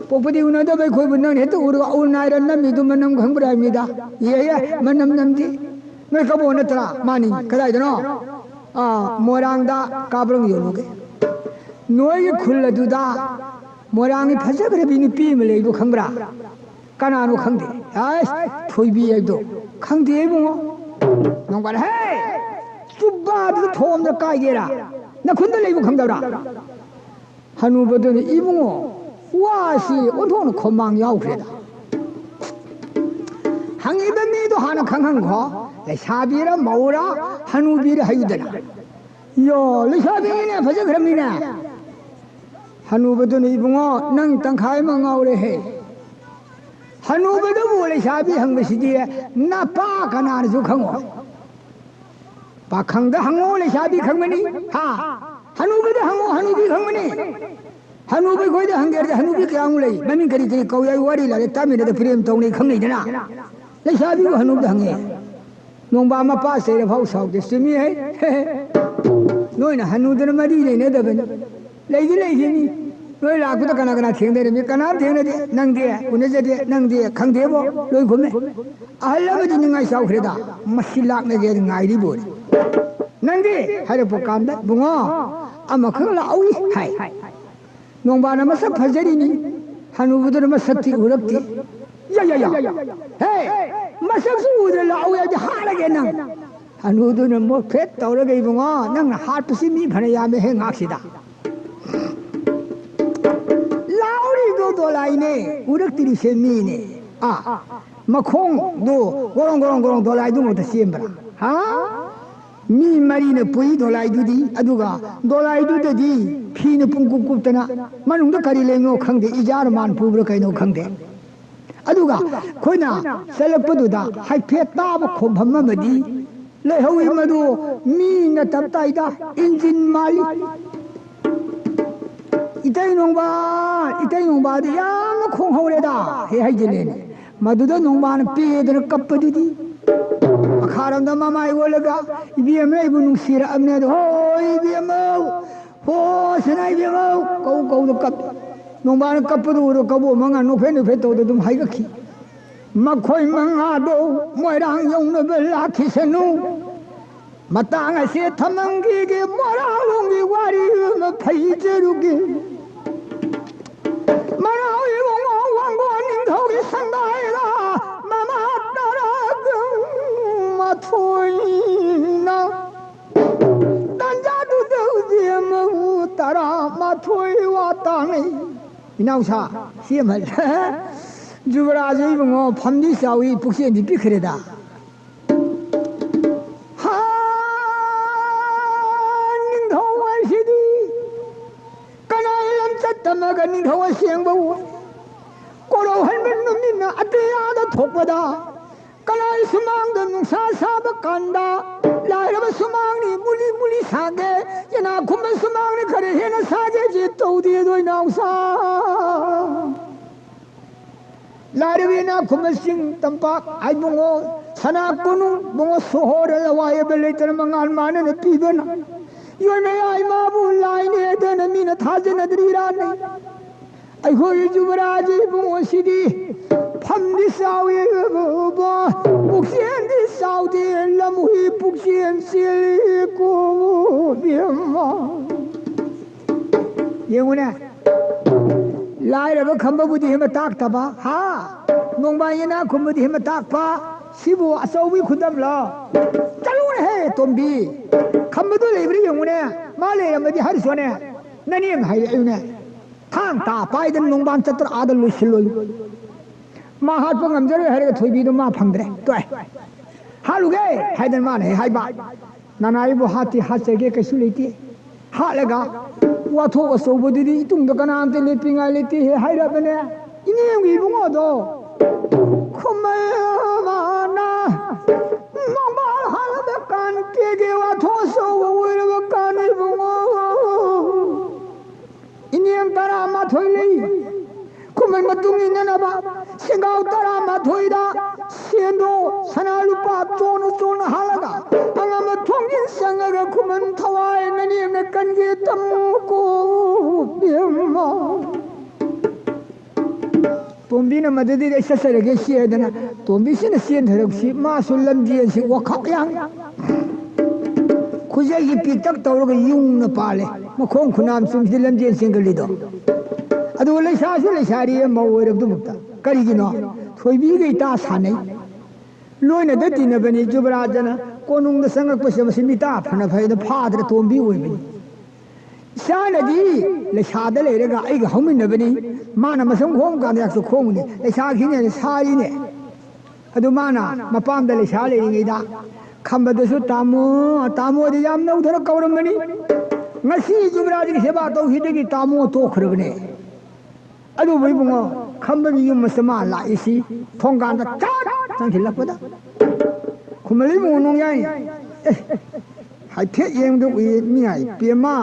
ꯄꯣꯛꯄꯗꯤ ꯎꯅꯗꯕ ꯑꯩꯈꯣꯏꯕꯨ ꯅꯪꯅ ꯍꯦꯛꯇ ꯎꯔꯒ ꯑꯎꯟ ꯅꯥꯏꯔ ꯅꯝꯃꯤꯗꯨ ꯃꯅꯝ ꯈꯪꯕ꯭ꯔꯥ?" ꯍꯥꯏꯕꯅꯤꯗ꯫ "ꯏꯍꯦ, ꯏꯍꯦ, ꯃꯅꯝ ꯅꯝꯗꯦ꯫ ꯅꯣꯏ ꯀꯕꯣꯛ ꯅꯠꯇ꯭ꯔꯥ?" "ꯃꯥꯅꯤ꯫ ꯀꯗꯥꯏꯗꯅꯣ?" "ꯑꯥ, ꯃꯣꯏꯔꯥꯡꯗ ꯀꯥꯞꯂꯪ ꯌꯣꯜꯂꯨꯒꯦ꯫ ꯅꯣꯏꯒꯤ ꯈꯨꯜ ꯑꯗꯨꯗ ꯃꯣꯏꯔꯥꯡꯒꯤ ꯐꯖꯈ꯭ꯔꯕꯤ ꯅꯨꯄꯤ ꯑꯃ ꯂꯩꯕꯗꯨ ꯈꯪꯕ꯭ꯔꯥ?" "ꯀꯅꯥꯅꯣ ꯈꯪꯗꯦ?" "ꯑꯁ, ꯊꯣꯏꯕꯤ ꯍꯥꯏꯕꯗꯣ ꯈꯪꯗꯦ ꯏꯕꯨꯡꯉꯣ"꯫ ꯅꯣꯡꯕꯥꯟ, "ꯍꯦ! ꯆꯨꯕꯥꯗꯨꯗ ꯊꯣꯝꯗ ꯀꯥꯏꯒꯦꯔꯥ? ꯅꯈꯨꯟꯗ ꯂꯩꯕ ꯈꯪꯗꯕ꯭ꯔꯥ?" ꯍꯅꯨꯕꯗꯨꯅ, "ꯏꯕꯨꯡꯉꯣ, ꯋꯥꯁꯤ ꯑꯣꯟꯊꯣꯛꯅ ꯈꯣꯝꯃꯥꯡ ꯌꯥꯎꯈ꯭ꯔꯦꯗ꯫ ꯍꯪꯉꯤꯕ ꯃꯤꯗꯣ ꯍꯥꯟꯅ ꯈꯪꯍꯟꯈꯣ꯫ ꯂꯩꯁꯥꯕꯤꯔ ꯃꯧꯔ ꯍꯅꯨꯕꯤꯔ ꯍꯥꯏꯌꯨꯗꯅ"꯫ "ꯌꯣ, ꯂꯩꯁꯥꯕꯤꯅꯤꯅꯦ, ꯐꯖꯈ꯭ꯔꯕꯅꯤꯅꯦ"꯫ ꯍꯅꯨꯕꯗꯨꯅ, "ꯏꯕꯨꯡꯉꯣ, ꯅꯪ ꯇꯪꯈꯥꯏ ꯑꯃ ꯉꯥꯎꯔꯦꯍꯦ꯫ ꯍꯅꯨꯕꯗꯕꯨ ꯂꯩꯁꯥꯕꯤ ꯍꯪꯕꯁꯤꯗꯤ ꯅꯄꯥ ꯀꯅꯥꯅꯁꯨ ꯈꯪꯉꯣꯏ꯫ ꯄꯥꯈꯪꯗ ꯍꯪꯉꯣ, ꯂꯩꯁꯥꯕꯤ ꯈꯪꯒꯅꯤ꯫ ꯍꯥ? ꯍꯅꯨꯕꯗ ꯍꯪꯉꯣ, ꯍꯅꯨꯕꯤ ꯈꯪꯒꯅꯤ꯫ ꯍꯅꯨꯕ ꯑꯩꯈꯣꯏꯗ ꯍꯪꯒꯦ ꯍꯥꯏꯔꯗꯤ ꯍꯅꯨꯕꯤ ꯀꯌꯥꯃꯨꯛ ꯂꯩ? ꯃꯃꯤꯡ ꯀꯔꯤ ꯀꯔꯤ ꯀꯧꯏ? ꯑꯩ ꯋꯥꯔꯤ ꯂꯥꯏꯔꯤꯛ ꯇꯥꯃꯤꯟꯅꯗ ꯄ꯭ꯔꯦꯝ ꯇꯧꯅꯩ ꯈꯪꯅꯩꯗꯅ꯫ ꯂꯩꯁꯥꯕꯤꯕꯨ ꯍꯅꯨꯕꯗ ꯍꯪꯉꯦ꯫ ꯅꯣꯡꯕꯥꯟ ꯃꯄꯥ ꯆꯩꯔ ꯐꯥꯎ ꯁꯥꯎꯗꯦ꯫ ꯆꯨꯝꯃꯤ ꯍꯦ꯫ ꯅꯣꯏꯅ ꯍꯅꯨꯗꯅ ꯃꯔꯤ ꯂꯩꯅꯗꯕꯅꯤ꯫ ꯂꯩꯗꯤ ꯂꯩꯈꯤꯅꯤ꯫ ꯅꯣꯏ ꯂꯥꯛꯄꯗ ꯀꯅꯥ ꯀꯅꯥ ꯊꯦꯡꯅꯔꯝꯃꯤ? ꯀꯅꯥꯝ ꯊꯦꯡꯅꯗꯦ꯫ ꯅꯪꯗꯤ ꯎꯅꯖꯗꯦ꯫ ꯅꯪꯗꯤ ꯈꯪꯗꯦꯕꯣ꯫ ꯂꯣꯏ ꯈꯨꯝꯃꯦ꯫ ꯑꯍꯜ ꯑꯃꯗꯤ ꯅꯤꯡꯉꯥꯏ ꯆꯥꯎꯈ꯭ꯔꯦꯗ꯫ ꯃꯁꯤ ꯂꯥꯛꯅꯒꯦ ꯉꯥꯏꯔꯤꯕꯣꯅꯤ꯫ ꯅꯪꯗꯤ ꯍꯥꯏꯔꯛꯄ ꯀꯥꯟꯗ, "ꯏꯕꯨꯡꯉꯣ, ꯑꯃꯈꯛ ꯂꯥꯛꯎꯏ ꯍꯥꯏ꯫ ꯅꯣꯡꯕꯥꯅ ꯃꯁꯛ ꯐꯖꯔꯤꯅꯤ, ꯍꯅꯨꯕꯗꯨꯅ ꯃꯁꯛꯇꯤ ꯎꯔꯛꯇꯦ꯫ ꯌꯥ, ꯌꯥ, ꯌꯥ꯫ ꯍꯦ, ꯃꯁꯛꯁꯨ ꯎꯗ꯭ꯔ ꯂꯥꯛꯎ ꯍꯥꯏꯗꯤ ꯍꯥꯠꯂꯒꯦ ꯅꯪ꯫ ꯍꯅꯨꯗꯨꯅ ꯃꯣꯐꯦꯠ ꯇꯧꯔꯒ, "ꯏꯕꯨꯡꯉꯣ, ꯅꯪꯅ ꯍꯥꯠꯄꯁꯤ ꯃꯤ ꯐꯅ ꯌꯥꯝꯃꯦ ꯍꯦ ꯉꯥꯛꯁꯤꯗ꯫ ꯂꯥꯎꯔꯤꯗꯣ ꯗꯣꯂꯥꯏꯅꯦ, ꯎꯔꯛꯇ꯭ꯔꯤꯁꯦ ꯃꯤꯅꯦ꯫ ꯑꯥ, ꯃꯈꯣꯡꯗꯣ ꯒꯣꯔꯣꯡ ꯒꯣꯔꯣꯡ ꯒꯣꯔꯣꯡ ꯗꯣꯂꯥꯏꯗꯨꯃꯛꯇ ꯆꯦꯟꯕ꯭ꯔꯥ? ꯍꯥ? ꯃꯤ ꯃꯔꯤꯅ ꯄꯨꯏ ꯗꯣꯂꯥꯏꯗꯨꯗꯤ, ꯑꯗꯨꯒ ꯗꯣꯂꯥꯏꯗꯨꯗꯗꯤ ꯐꯤꯅ ꯄꯨꯡꯀꯨꯞ ꯀꯨꯞꯇꯅ ꯃꯅꯨꯡꯗ ꯀꯔꯤ ꯂꯩꯅꯣ ꯈꯪꯗꯦ, ꯏꯖꯥꯔ ꯃꯥꯟ ꯄꯨꯕ꯭ꯔꯥ ꯀꯩꯅꯣ ꯈꯪꯗꯦ꯫ ꯑꯗꯨꯒ ꯑꯩꯈꯣꯏꯅ ꯆꯠꯂꯛꯄꯗꯨꯗ ꯍꯥꯏꯐꯦꯠ ꯇꯥꯕ ꯈꯣꯡꯐꯝ ꯑꯃꯗꯤ ꯂꯩꯍꯧꯏ, ꯃꯗꯨ ꯃꯤ ꯅꯠꯇꯕ ꯇꯥꯏꯗ, ꯏꯟꯖꯤꯟ ꯃꯥꯜꯂꯤ꯫ ꯏꯇꯩ ꯅꯣꯡꯕꯥ, ꯏꯇꯩ ꯅꯣꯡꯕꯥꯗꯤ ꯌꯥꯝꯅ ꯈꯣꯡꯍꯧꯔꯦꯗ ꯍꯦꯛ ꯍꯩꯖꯤꯜꯂꯦꯅꯦ꯫ ꯃꯗꯨꯗ ꯅꯣꯡꯕꯥꯅ ꯄꯦꯗꯅ ꯀꯞꯄꯗꯨꯗꯤ꯫ ꯃꯈꯥꯔꯣꯝꯗ ꯃꯃꯥꯏ ꯑꯣꯜꯂꯒ, "ꯏꯕꯦꯝꯃ, ꯑꯩꯕꯨ ꯅꯨꯡꯁꯤꯔꯛꯑꯕꯅꯦ ꯑꯗꯣ, ꯍꯣꯏ ꯏꯕꯦꯝꯃ, ꯍꯣ ꯁꯅꯥ ꯏꯕꯦꯝꯃ," ꯀꯧ ꯀꯧꯗ ꯀꯞꯄꯤ꯫ ꯅꯣꯡꯕꯥꯅ ꯀꯞꯄꯗꯨ ꯎꯔ ꯀꯕꯣꯛ ꯃꯉꯥ ꯅꯣꯛꯐꯦꯠ ꯅꯣꯛꯐꯦꯠ ꯇꯧꯗ ꯑꯗꯨꯝ ꯍꯥꯏꯒꯠꯈꯤ꯫ ꯃꯈꯣꯏ ꯃꯉꯥꯗꯣ ꯃꯣꯏꯔꯥꯡ ꯌꯧꯅꯕ ꯂꯥꯛꯈꯤꯁꯅꯨ꯫ ꯃꯇꯥꯡ ꯑꯁꯤ ꯊꯝꯃꯝꯈꯤꯒꯦ, ꯃꯣꯏꯔꯥꯡꯂꯣꯝꯒꯤ ꯋꯥꯔꯤ ꯑꯃ ꯐꯩꯖꯔꯨꯒꯦ꯫ ꯃꯅꯥꯎ ꯏꯕꯨꯡꯉꯣ ꯋꯥꯡꯒꯣꯟ ꯅꯤꯡꯊꯧꯒꯤ ꯁꯪꯒꯥꯏꯗ ꯃꯃꯥ ꯇꯔꯥꯒ ꯃꯥꯊꯣꯏꯅ ꯇꯟꯖꯥꯗꯨꯗ ꯍꯧꯖꯤꯛ ꯑꯃ ꯇꯔꯥꯃꯥꯊꯣꯏ ꯋꯥ ꯇꯥꯅꯩ꯫ ꯏꯅꯥꯎꯁꯥ, ꯁꯤ ꯑꯃ ꯖꯨꯕꯔꯥꯖ ꯏꯕꯨꯡꯉꯣ ꯐꯝꯗꯤ ꯆꯥꯎꯏ, ꯄꯨꯛꯆꯦꯜꯗꯤ ꯄꯤꯛꯈ꯭ꯔꯦꯗ꯫ ꯍꯥ, ꯅꯤꯡꯊꯧ ꯍꯥꯏꯁꯤꯗꯤ ꯀꯅꯥ ꯂꯝꯆꯠ ꯇꯝꯃꯒ ꯅꯤꯡꯊꯧ ꯑꯁꯦꯡꯕ ꯑꯣꯏ? ꯀꯣꯔꯧꯍꯟꯕ ꯅꯨꯃꯤꯠꯅ ꯑꯇꯤꯌꯥꯗ ꯊꯣꯛꯄꯗ, ꯀꯅꯥꯒꯤ ꯁꯨꯃꯥꯡꯗ ꯅꯨꯡꯁꯥ ꯁꯥꯕ ꯀꯥꯟꯗ ꯂꯥꯏꯔꯕ ꯁꯨꯃꯥꯡꯅꯤ ꯃꯨꯂꯤ ꯃꯨꯂꯤ ꯁꯥꯒꯦ, ꯏꯅꯥꯛꯈꯨꯝꯕ ꯁꯨꯃꯥꯡꯅꯤ ꯈꯔ ꯍꯦꯟꯅ ꯁꯥꯒꯦ, ꯁꯤ ꯇꯧꯗꯦ ꯑꯗꯣ ꯏꯅꯥꯎꯁꯥ꯫ ꯂꯥꯏꯔꯕ ꯏꯅꯥꯛ ꯈꯨꯟꯕꯁꯤꯡ ꯇꯝꯄꯥꯛ ꯍꯥꯏꯕꯨꯡꯉꯣ, ꯁꯅꯥ ꯀꯣꯅꯨꯡ ꯕꯨꯡꯉꯣ, ꯁꯣꯍꯣꯔ ꯂꯋꯥꯏ ꯑꯕ ꯂꯩꯇꯅ ꯃꯉꯥꯜ ꯃꯥꯟꯅꯅ ꯄꯤꯕꯅ ꯌꯣꯏꯃꯌꯥ ꯏꯃꯥꯕꯨ ꯂꯥꯏꯅꯦꯗꯅ ꯃꯤꯅ ꯊꯥꯖꯅꯗ꯭ꯔꯤꯔꯥꯅꯤ꯫ ꯑꯩꯈꯣꯏ ꯖꯨꯕꯔꯥꯖ ꯏꯕꯨꯡꯉꯣꯁꯤꯗꯤ ꯐꯝꯗꯤ ꯆꯥꯎꯏ ꯕꯣ, ꯄꯨꯛꯆꯦꯜꯗꯤ ꯆꯥꯎꯗꯦ, ꯂꯝꯍꯨꯏ ꯄꯨꯛꯆꯦꯜ ꯆꯦꯜꯂꯤ ꯀꯣ ꯕꯦꯝꯃ꯫ ꯌꯦꯡꯉꯨꯅꯦ, ꯂꯥꯏꯔꯕ ꯈꯝꯕꯕꯨꯗꯤ ꯍꯦꯟꯕ ꯇꯥꯛꯇꯕ, ꯍꯥ? ꯅꯣꯡꯕꯥꯟ ꯌꯦꯅꯥ ꯈꯨꯝꯕꯗꯤ ꯍꯦꯟꯕ ꯇꯥꯛꯄ, ꯁꯤꯕꯨ ꯑꯆꯧꯕꯒꯤ ꯈꯨꯗꯝꯂꯣ? ꯆꯠꯂꯨꯅꯦꯍꯦ, ꯇꯣꯝꯕꯤ! ꯈꯝꯕꯗꯣ ꯂꯩꯕ꯭ꯔꯥ ꯌꯦꯡꯉꯨꯅꯦ, ꯃꯥ ꯂꯩꯔꯝꯃꯗꯤ ꯍꯥꯏꯔꯨꯆꯣꯅꯦ, ꯅꯅꯦꯝ ꯍꯥꯏꯔꯛꯎꯅꯦ꯫ ꯊꯥꯡ ꯇꯥ ꯄꯥꯏꯗꯅ ꯅꯣꯡꯕꯥꯟ ꯆꯠꯇ꯭ꯔ ꯑꯥꯗ ꯂꯣꯏꯁꯤꯜꯂꯣꯌꯨ꯫ ꯃꯥ ꯍꯥꯠꯄ ꯉꯝꯖꯔꯣꯏ ꯍꯥꯏꯔꯒ ꯊꯣꯏꯕꯤꯗꯣ ꯃꯥ ꯐꯪꯗ꯭ꯔꯦ, ꯇꯣꯛꯑꯦ꯫ ꯍꯥꯠꯂꯨꯒꯦ ꯍꯥꯏꯗꯅ ꯃꯥꯅ ꯍꯦꯛ ꯍꯥꯏꯕ, ꯅꯅꯥꯏꯕꯨ ꯍꯥꯠꯇꯤ ꯍꯥꯠꯆꯒꯦ, ꯀꯩꯁꯨ ꯂꯩꯇꯦ꯫ ꯍꯥꯠꯂꯒ ꯋꯥꯊꯣꯛ ꯑꯆꯧꯕꯗꯨꯗꯤ ꯏꯇꯨꯡꯗ ꯀꯅꯥꯝꯇ ꯂꯦꯞꯄꯤꯉꯥꯏ ꯂꯩꯇꯦ ꯍꯦ ꯍꯥꯏꯔꯕꯅꯦ꯫ ꯏꯅꯦꯝꯒꯤ ꯏꯕꯨꯡꯉꯣꯗꯣ ꯈꯨꯃꯩ ꯃꯥꯅ ꯅꯣꯡꯕꯥꯜ ꯍꯥꯠꯂꯕ ꯀꯥꯟ, ꯀꯦꯒꯦ ꯋꯥꯊꯣꯛ ꯑꯆꯧꯕ ꯑꯣꯏꯔꯕ ꯀꯥꯟ ꯏꯕꯨꯡꯉꯣ꯫ ꯏꯅꯦꯝ ꯇꯔꯥꯃꯥꯊꯣꯏ ꯂꯩ꯫ ꯈꯨꯃꯟ ꯃꯇꯨꯡ ꯏꯟꯅꯅꯕ ꯁꯦꯡꯒꯥꯎ ꯇꯔꯥꯃꯥꯊꯣꯏꯗ ꯁꯦꯟꯗꯣ ꯁꯅꯥ ꯂꯨꯄꯥ ꯆꯣꯟꯅ ꯆꯣꯟꯅ ꯍꯥꯜꯂꯒ ꯑꯉꯝꯕ ꯊꯣꯡꯖꯤꯟ ꯆꯪꯉꯒ ꯈꯨꯃꯟ ꯊꯋꯥꯏ ꯅꯅꯦꯝꯅ ꯀꯟꯒꯦ ꯇꯝꯃꯨꯀꯣ ꯏꯕꯦꯝꯃ꯫ ꯇꯣꯝꯕꯤꯅ ꯃꯗꯨꯗꯩꯗꯤ ꯑꯩ ꯆꯠꯆꯔꯒꯦ ꯁꯤ ꯍꯥꯏꯗꯅ ꯇꯣꯝꯕꯤꯁꯤꯅ ꯆꯦꯟꯊꯔꯛꯄꯁꯤ ꯃꯥꯁꯨ ꯂꯝꯖꯦꯟꯁꯤ ꯋꯥꯈꯛ ꯌꯥꯡ꯫ ꯈꯨꯖꯩꯁꯤ ꯄꯤꯛꯇꯛ ꯇꯧꯔꯒ ꯌꯨꯡꯅ ꯄꯥꯜꯂꯦ꯫ ꯃꯈꯣꯡ ꯈꯨꯅꯥꯝ ꯆꯨꯝꯁꯤꯗꯤ ꯂꯝꯖꯦꯟ ꯆꯦꯟꯒꯜꯂꯤꯗꯣ꯫ ꯑꯗꯨꯒ ꯂꯩꯁꯥꯁꯨ ꯂꯩꯁꯥꯔꯤꯌꯦ ꯃꯧ ꯑꯣꯏꯔꯕꯗꯨꯃꯛꯇ꯫ ꯀꯔꯤꯒꯤꯅꯣ? ꯊꯣꯏꯕꯤꯒ ꯏꯇꯥ ꯁꯥꯟꯅꯩ꯫ ꯂꯣꯏꯅꯗ ꯇꯤꯟꯅꯕꯅꯤ꯫ ꯖꯨꯕꯔꯥꯖꯅ ꯀꯣꯅꯨꯡꯗ ꯆꯪꯉꯛꯄꯁꯦ ꯃꯁꯤ ꯃꯤꯇꯥ ꯐꯅ ꯐꯩꯗ ꯐꯥꯗ꯭ꯔ ꯇꯣꯝꯕꯤ ꯑꯣꯏꯕꯅꯤ꯫ ꯏꯆꯥꯅꯗꯤ ꯂꯩꯁꯥꯗ ꯂꯩꯔꯒ ꯑꯩꯒ ꯍꯧꯃꯤꯟꯅꯕꯅꯤ꯫ ꯃꯥꯅ ꯃꯁꯝ ꯈꯣꯝ ꯀꯥꯟꯗ ꯌꯥꯛꯁꯨ ꯈꯣꯡꯉꯨꯅꯤ꯫ ꯂꯩꯁꯥꯈꯤꯅꯦꯅ ꯁꯥꯔꯤꯅꯦ꯫ ꯑꯗꯨ ꯃꯥꯅ ꯃꯄꯥꯝꯗ ꯂꯩꯁꯥ ꯂꯩꯔꯤꯉꯩꯗ ꯈꯝꯕꯗꯁꯨ "ꯇꯥꯃꯣ, ꯇꯥꯃꯣꯗꯤ" ꯌꯥꯝ ꯅꯧꯗꯅ ꯀꯧꯔꯝꯕꯅꯤ꯫ ꯉꯁꯤ ꯖꯨꯕꯔꯥꯖꯒꯤ ꯁꯦꯕꯥ ꯇꯧꯈꯤꯗꯒꯤ ꯇꯥꯃꯣ ꯇꯣꯛꯈ꯭ꯔꯕꯅꯦ꯫ ꯑꯗꯨꯕꯨ ꯏꯕꯨꯡꯉꯣ, ꯈꯝꯕꯒꯤ ꯌꯨꯝ ꯑꯁꯤꯗ ꯃꯥ ꯂꯥꯛꯏꯁꯤ ꯊꯣꯡꯒꯥꯟꯗ ꯆꯠ ꯆꯪꯁꯤꯜꯂꯛꯄꯗ ꯈꯨꯃꯟ ꯏꯕꯨꯡꯉꯣ ꯅꯣꯡꯌꯥꯏ, ꯑꯦ, ꯍꯥꯏꯐꯦꯠ ꯌꯦꯡꯕꯗ ꯎꯏ ꯃꯤꯌꯥꯏ ꯄꯦꯝꯃ,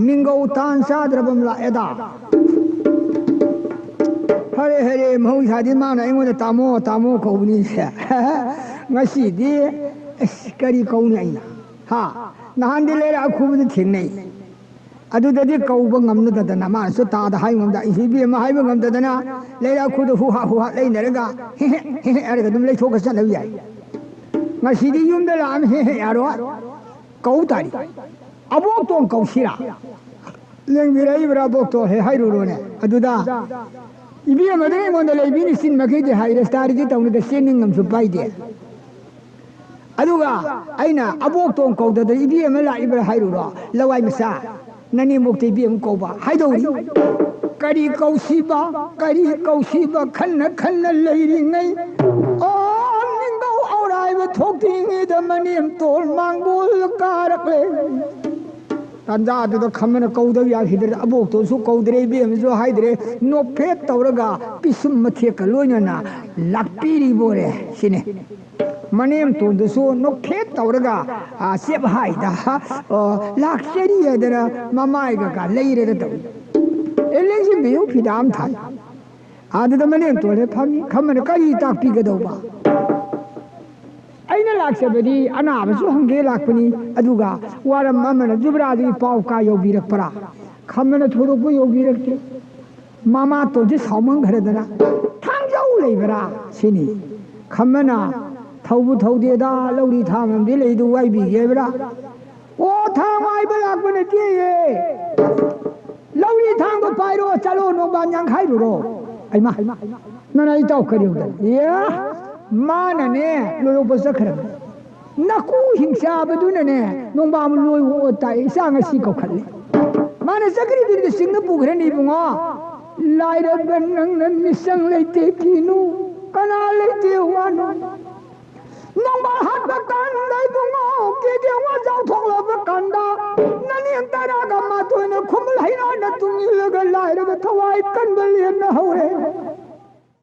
ꯃꯤꯡꯒꯧ ꯇꯥꯟ ꯆꯥꯗ꯭ꯔꯕ ꯑꯃ ꯂꯥꯛꯑꯦꯗ꯫ ꯍꯔꯦ ꯍꯔꯦ, ꯃꯍꯧꯁꯥꯗꯤ ꯃꯥꯅ ꯑꯩꯉꯣꯟꯗ "ꯇꯥꯃꯣ, ꯇꯥꯃꯣ" ꯀꯧꯕꯅꯤꯁꯦ꯫ ꯉꯁꯤꯗꯤ ꯑꯁ ꯀꯔꯤ ꯀꯧꯅꯤ ꯑꯩꯅ? ꯍꯥ? ꯅꯍꯥꯟꯗꯤ ꯂꯩꯔꯛ ꯑꯈꯨꯕꯗ ꯊꯦꯡꯅꯩ꯫ ꯑꯗꯨꯗꯗꯤ ꯀꯧꯕ ꯉꯝꯅꯗꯗꯅ ꯃꯥꯅꯁꯨ ꯇꯥꯗ ꯍꯥꯏ ꯉꯝꯗ, ꯑꯩꯁꯨ ꯏꯕꯦꯝꯃ ꯍꯥꯏꯕ ꯉꯝꯗꯗꯅ ꯂꯩꯔꯛ ꯑꯈꯨꯗ ꯍꯨ ꯍꯥ ꯍꯨ ꯍꯥ ꯂꯩꯅꯔꯒ "ꯍꯦ ꯍꯦ, ꯍꯦ ꯍꯦ" ꯍꯥꯏꯔꯒ ꯑꯗꯨꯝ ꯂꯩꯊꯣꯛꯑꯒ ꯆꯠꯅꯕ ꯌꯥꯏ꯫ ꯉꯁꯤꯗꯤ ꯌꯨꯝꯗ ꯂꯥꯛꯑꯝ "ꯍꯦ ꯍꯦ" ꯌꯥꯔꯣꯏ꯫ ꯀꯧ ꯇꯥꯔꯤ꯫ "ꯑꯕꯣꯛꯇꯣꯟ ꯀꯧꯁꯤꯔꯥ?" ꯂꯦꯡꯕꯤꯔꯛꯏꯕ꯭ꯔꯥ ꯑꯕꯣꯛꯇꯣ ꯍꯦꯛ ꯍꯥꯏꯔꯨꯔꯣꯅꯦ꯫ ꯑꯗꯨꯗ ꯏꯕꯦꯝꯃꯗ ꯑꯩꯉꯣꯟꯗ ꯂꯩꯕꯤꯅꯤ ꯆꯤꯟ ꯃꯈꯩꯗꯤ ꯍꯩꯔꯦ, ꯁ꯭ꯇꯥꯔꯤꯗꯤ ꯇꯧꯅꯤꯗ ꯆꯦꯟꯅꯤꯡ ꯑꯃꯁꯨ ꯄꯥꯏꯗꯦ꯫ ꯑꯗꯨꯒ ꯑꯩꯅ ꯑꯕꯣꯛꯇꯣ ꯀꯧꯗꯗ ꯏꯕꯦꯝꯃ ꯂꯥꯛꯏꯕ꯭ꯔꯥ ꯍꯥꯏꯔꯨꯔꯣ, ꯂꯋꯥꯏ ꯃꯆꯥ, ꯅꯅꯦꯝꯕꯣꯛꯇ ꯏꯕꯦꯝꯃ ꯀꯧꯕ ꯍꯥꯏꯗꯧꯔꯤ꯫ ꯀꯔꯤ ꯀꯧꯁꯤꯕ, ꯀꯔꯤ ꯀꯧꯁꯤꯕ, ꯈꯟꯅ ꯈꯟꯅ ꯂꯩꯔꯤꯉꯩ, ꯑꯣ, ꯅꯤꯡꯊꯧ ꯑꯧꯔꯥꯏꯕ ꯊꯣꯛꯇ꯭ꯔꯤꯉꯩꯗ ꯃꯅꯦꯝꯇꯣꯟ ꯃꯥꯡꯒꯣꯜ ꯀꯥꯔꯛꯂꯦ꯫ ꯇꯥꯟꯖꯥꯗꯨꯗ ꯈꯝꯃꯅ ꯀꯧꯗꯕ ꯌꯥꯈꯤꯗ꯭ꯔꯦ꯫ ꯑꯕꯣꯛꯇꯣꯁꯨ ꯀꯧꯗ꯭ꯔꯦ, ꯏꯕꯦꯝꯃꯁꯨ ꯍꯥꯏꯗ꯭ꯔꯦ꯫ ꯅꯣꯛꯐꯦꯠ ꯇꯧꯔꯒ ꯄꯤꯁꯨꯝ ꯃꯊꯦꯛꯀ ꯂꯣꯏꯅꯅ ꯂꯥꯛꯄꯤꯔꯤꯕꯣꯔꯦ ꯁꯤꯅꯤ꯫ ꯃꯅꯦꯝꯇꯣꯟꯗꯨꯁꯨ ꯅꯣꯛꯐꯦꯠ ꯇꯧꯔꯒ, ꯑ, ꯆꯦꯞꯍꯥꯏꯗ, ꯑ, ꯂꯥꯛꯆꯔꯤ ꯍꯥꯏꯗꯅ ꯃꯃꯥꯏꯒ ꯀꯥ ꯂꯩꯔꯦꯗ ꯇꯧꯏ꯫ ꯑꯦ, ꯂꯦꯡꯁꯤꯟꯕꯤꯌꯨ, ꯐꯤꯗꯥ ꯑꯃ ꯊꯥꯏ꯫ ꯑꯗꯨꯗ ꯃꯅꯦꯝꯇꯣꯟ ꯍꯦꯛ ꯐꯝꯃꯤ꯫ ꯈꯝꯃꯅ ꯀꯔꯤ ꯇꯥꯛꯄꯤꯒꯗꯧꯕ? ꯑꯩꯅ ꯂꯥꯛꯆꯕꯗꯤ ꯑꯅꯥꯕꯁꯨ ꯍꯪꯒꯦ ꯂꯥꯛꯄꯅꯤ, ꯑꯗꯨꯒ ꯋꯥꯔꯝ ꯑꯃꯅ ꯖꯨꯕ꯭ꯔꯥꯗꯒꯤ ꯄꯥꯎ ꯀꯥ ꯌꯧꯕꯤꯔꯛꯄ꯭ꯔꯥ? ꯈꯝꯃꯅ ꯊꯣꯏꯗꯣꯛꯄ ꯌꯧꯕꯤꯔꯛꯇꯦ꯫ ꯃꯃꯥꯇꯣꯟꯁꯦ ꯁꯥꯎꯃꯟꯈ꯭ꯔꯗꯅ, "ꯊꯥꯡꯖꯧ ꯂꯩꯕ꯭ꯔꯥ?" ꯁꯤꯅꯤ꯫ ꯈꯝꯃꯅ, "ꯊꯧꯕꯨ ꯊꯧꯗꯦꯗ, ꯂꯧꯔꯤ ꯊꯥꯡ ꯑꯃꯗꯤ ꯂꯩꯗꯨ ꯋꯥꯏꯕꯤꯒꯦꯕ꯭ꯔꯥ?" "ꯑꯣ, ꯊꯥꯡ ꯋꯥꯏꯕ ꯂꯥꯛꯄ ꯅꯠꯇꯦꯌꯦ꯫ ꯂꯧꯔꯤ ꯊꯥꯡꯗꯣ ꯄꯥꯏꯔꯣ, ꯆꯠꯂꯣ, ꯅꯣꯡꯕꯥꯟ ꯌꯥꯡꯈꯥꯏꯔꯨꯔꯣ꯫" ꯑꯩꯃ, ꯅꯅꯥꯏ ꯏꯇꯥꯎ ꯀꯔꯤ ꯌꯧꯗꯅ? ꯑꯦ, ꯃꯥꯅꯅꯦ, ꯂꯣꯏꯌꯣꯛꯄ ꯆꯠꯈ꯭ꯔꯕꯅꯦ꯫ ꯅꯀꯨ ꯍꯤꯡꯆꯥꯕꯗꯨꯅꯅꯦ, ꯅꯣꯡꯕꯥꯟ ꯂꯣꯏ ꯑꯣ ꯇꯥꯏ, ꯏꯆꯥ ꯉꯁꯤ ꯀꯧꯈꯠꯂꯦ꯫ ꯃꯥꯅ ꯆꯠꯈ꯭ꯔꯤꯗꯨꯗꯤ ꯆꯤꯡꯗ ꯄꯨꯈ꯭ꯔꯅꯤ ꯏꯕꯨꯡꯉꯣ꯫ ꯂꯥꯏꯔꯕ ꯅꯪꯅ ꯃꯤꯆꯪ ꯂꯩꯇꯦ ꯀꯤꯅꯨ, ꯀꯅꯥ ꯂꯩꯇꯦ ꯋꯥꯅꯨ꯫ ꯅꯣꯡꯃ ꯍꯥꯠꯄ ꯀꯥꯟꯗ ꯏꯕꯨꯡꯉꯣ, ꯀꯦꯒꯦ ꯋꯥꯖꯥꯎ ꯊꯣꯛꯂꯕ ꯀꯥꯟꯗ, ꯅꯅꯦꯝ ꯇꯔꯥꯒ ꯃꯥꯊꯣꯏꯅ ꯈꯨꯃꯜ ꯍꯩꯔꯥꯅ ꯇꯨꯡ ꯏꯜꯂꯒ ꯂꯥꯏꯔꯕ ꯊꯋꯥꯏ ꯀꯟꯕ ꯂꯦꯟꯅ ꯍꯧꯔꯦ꯫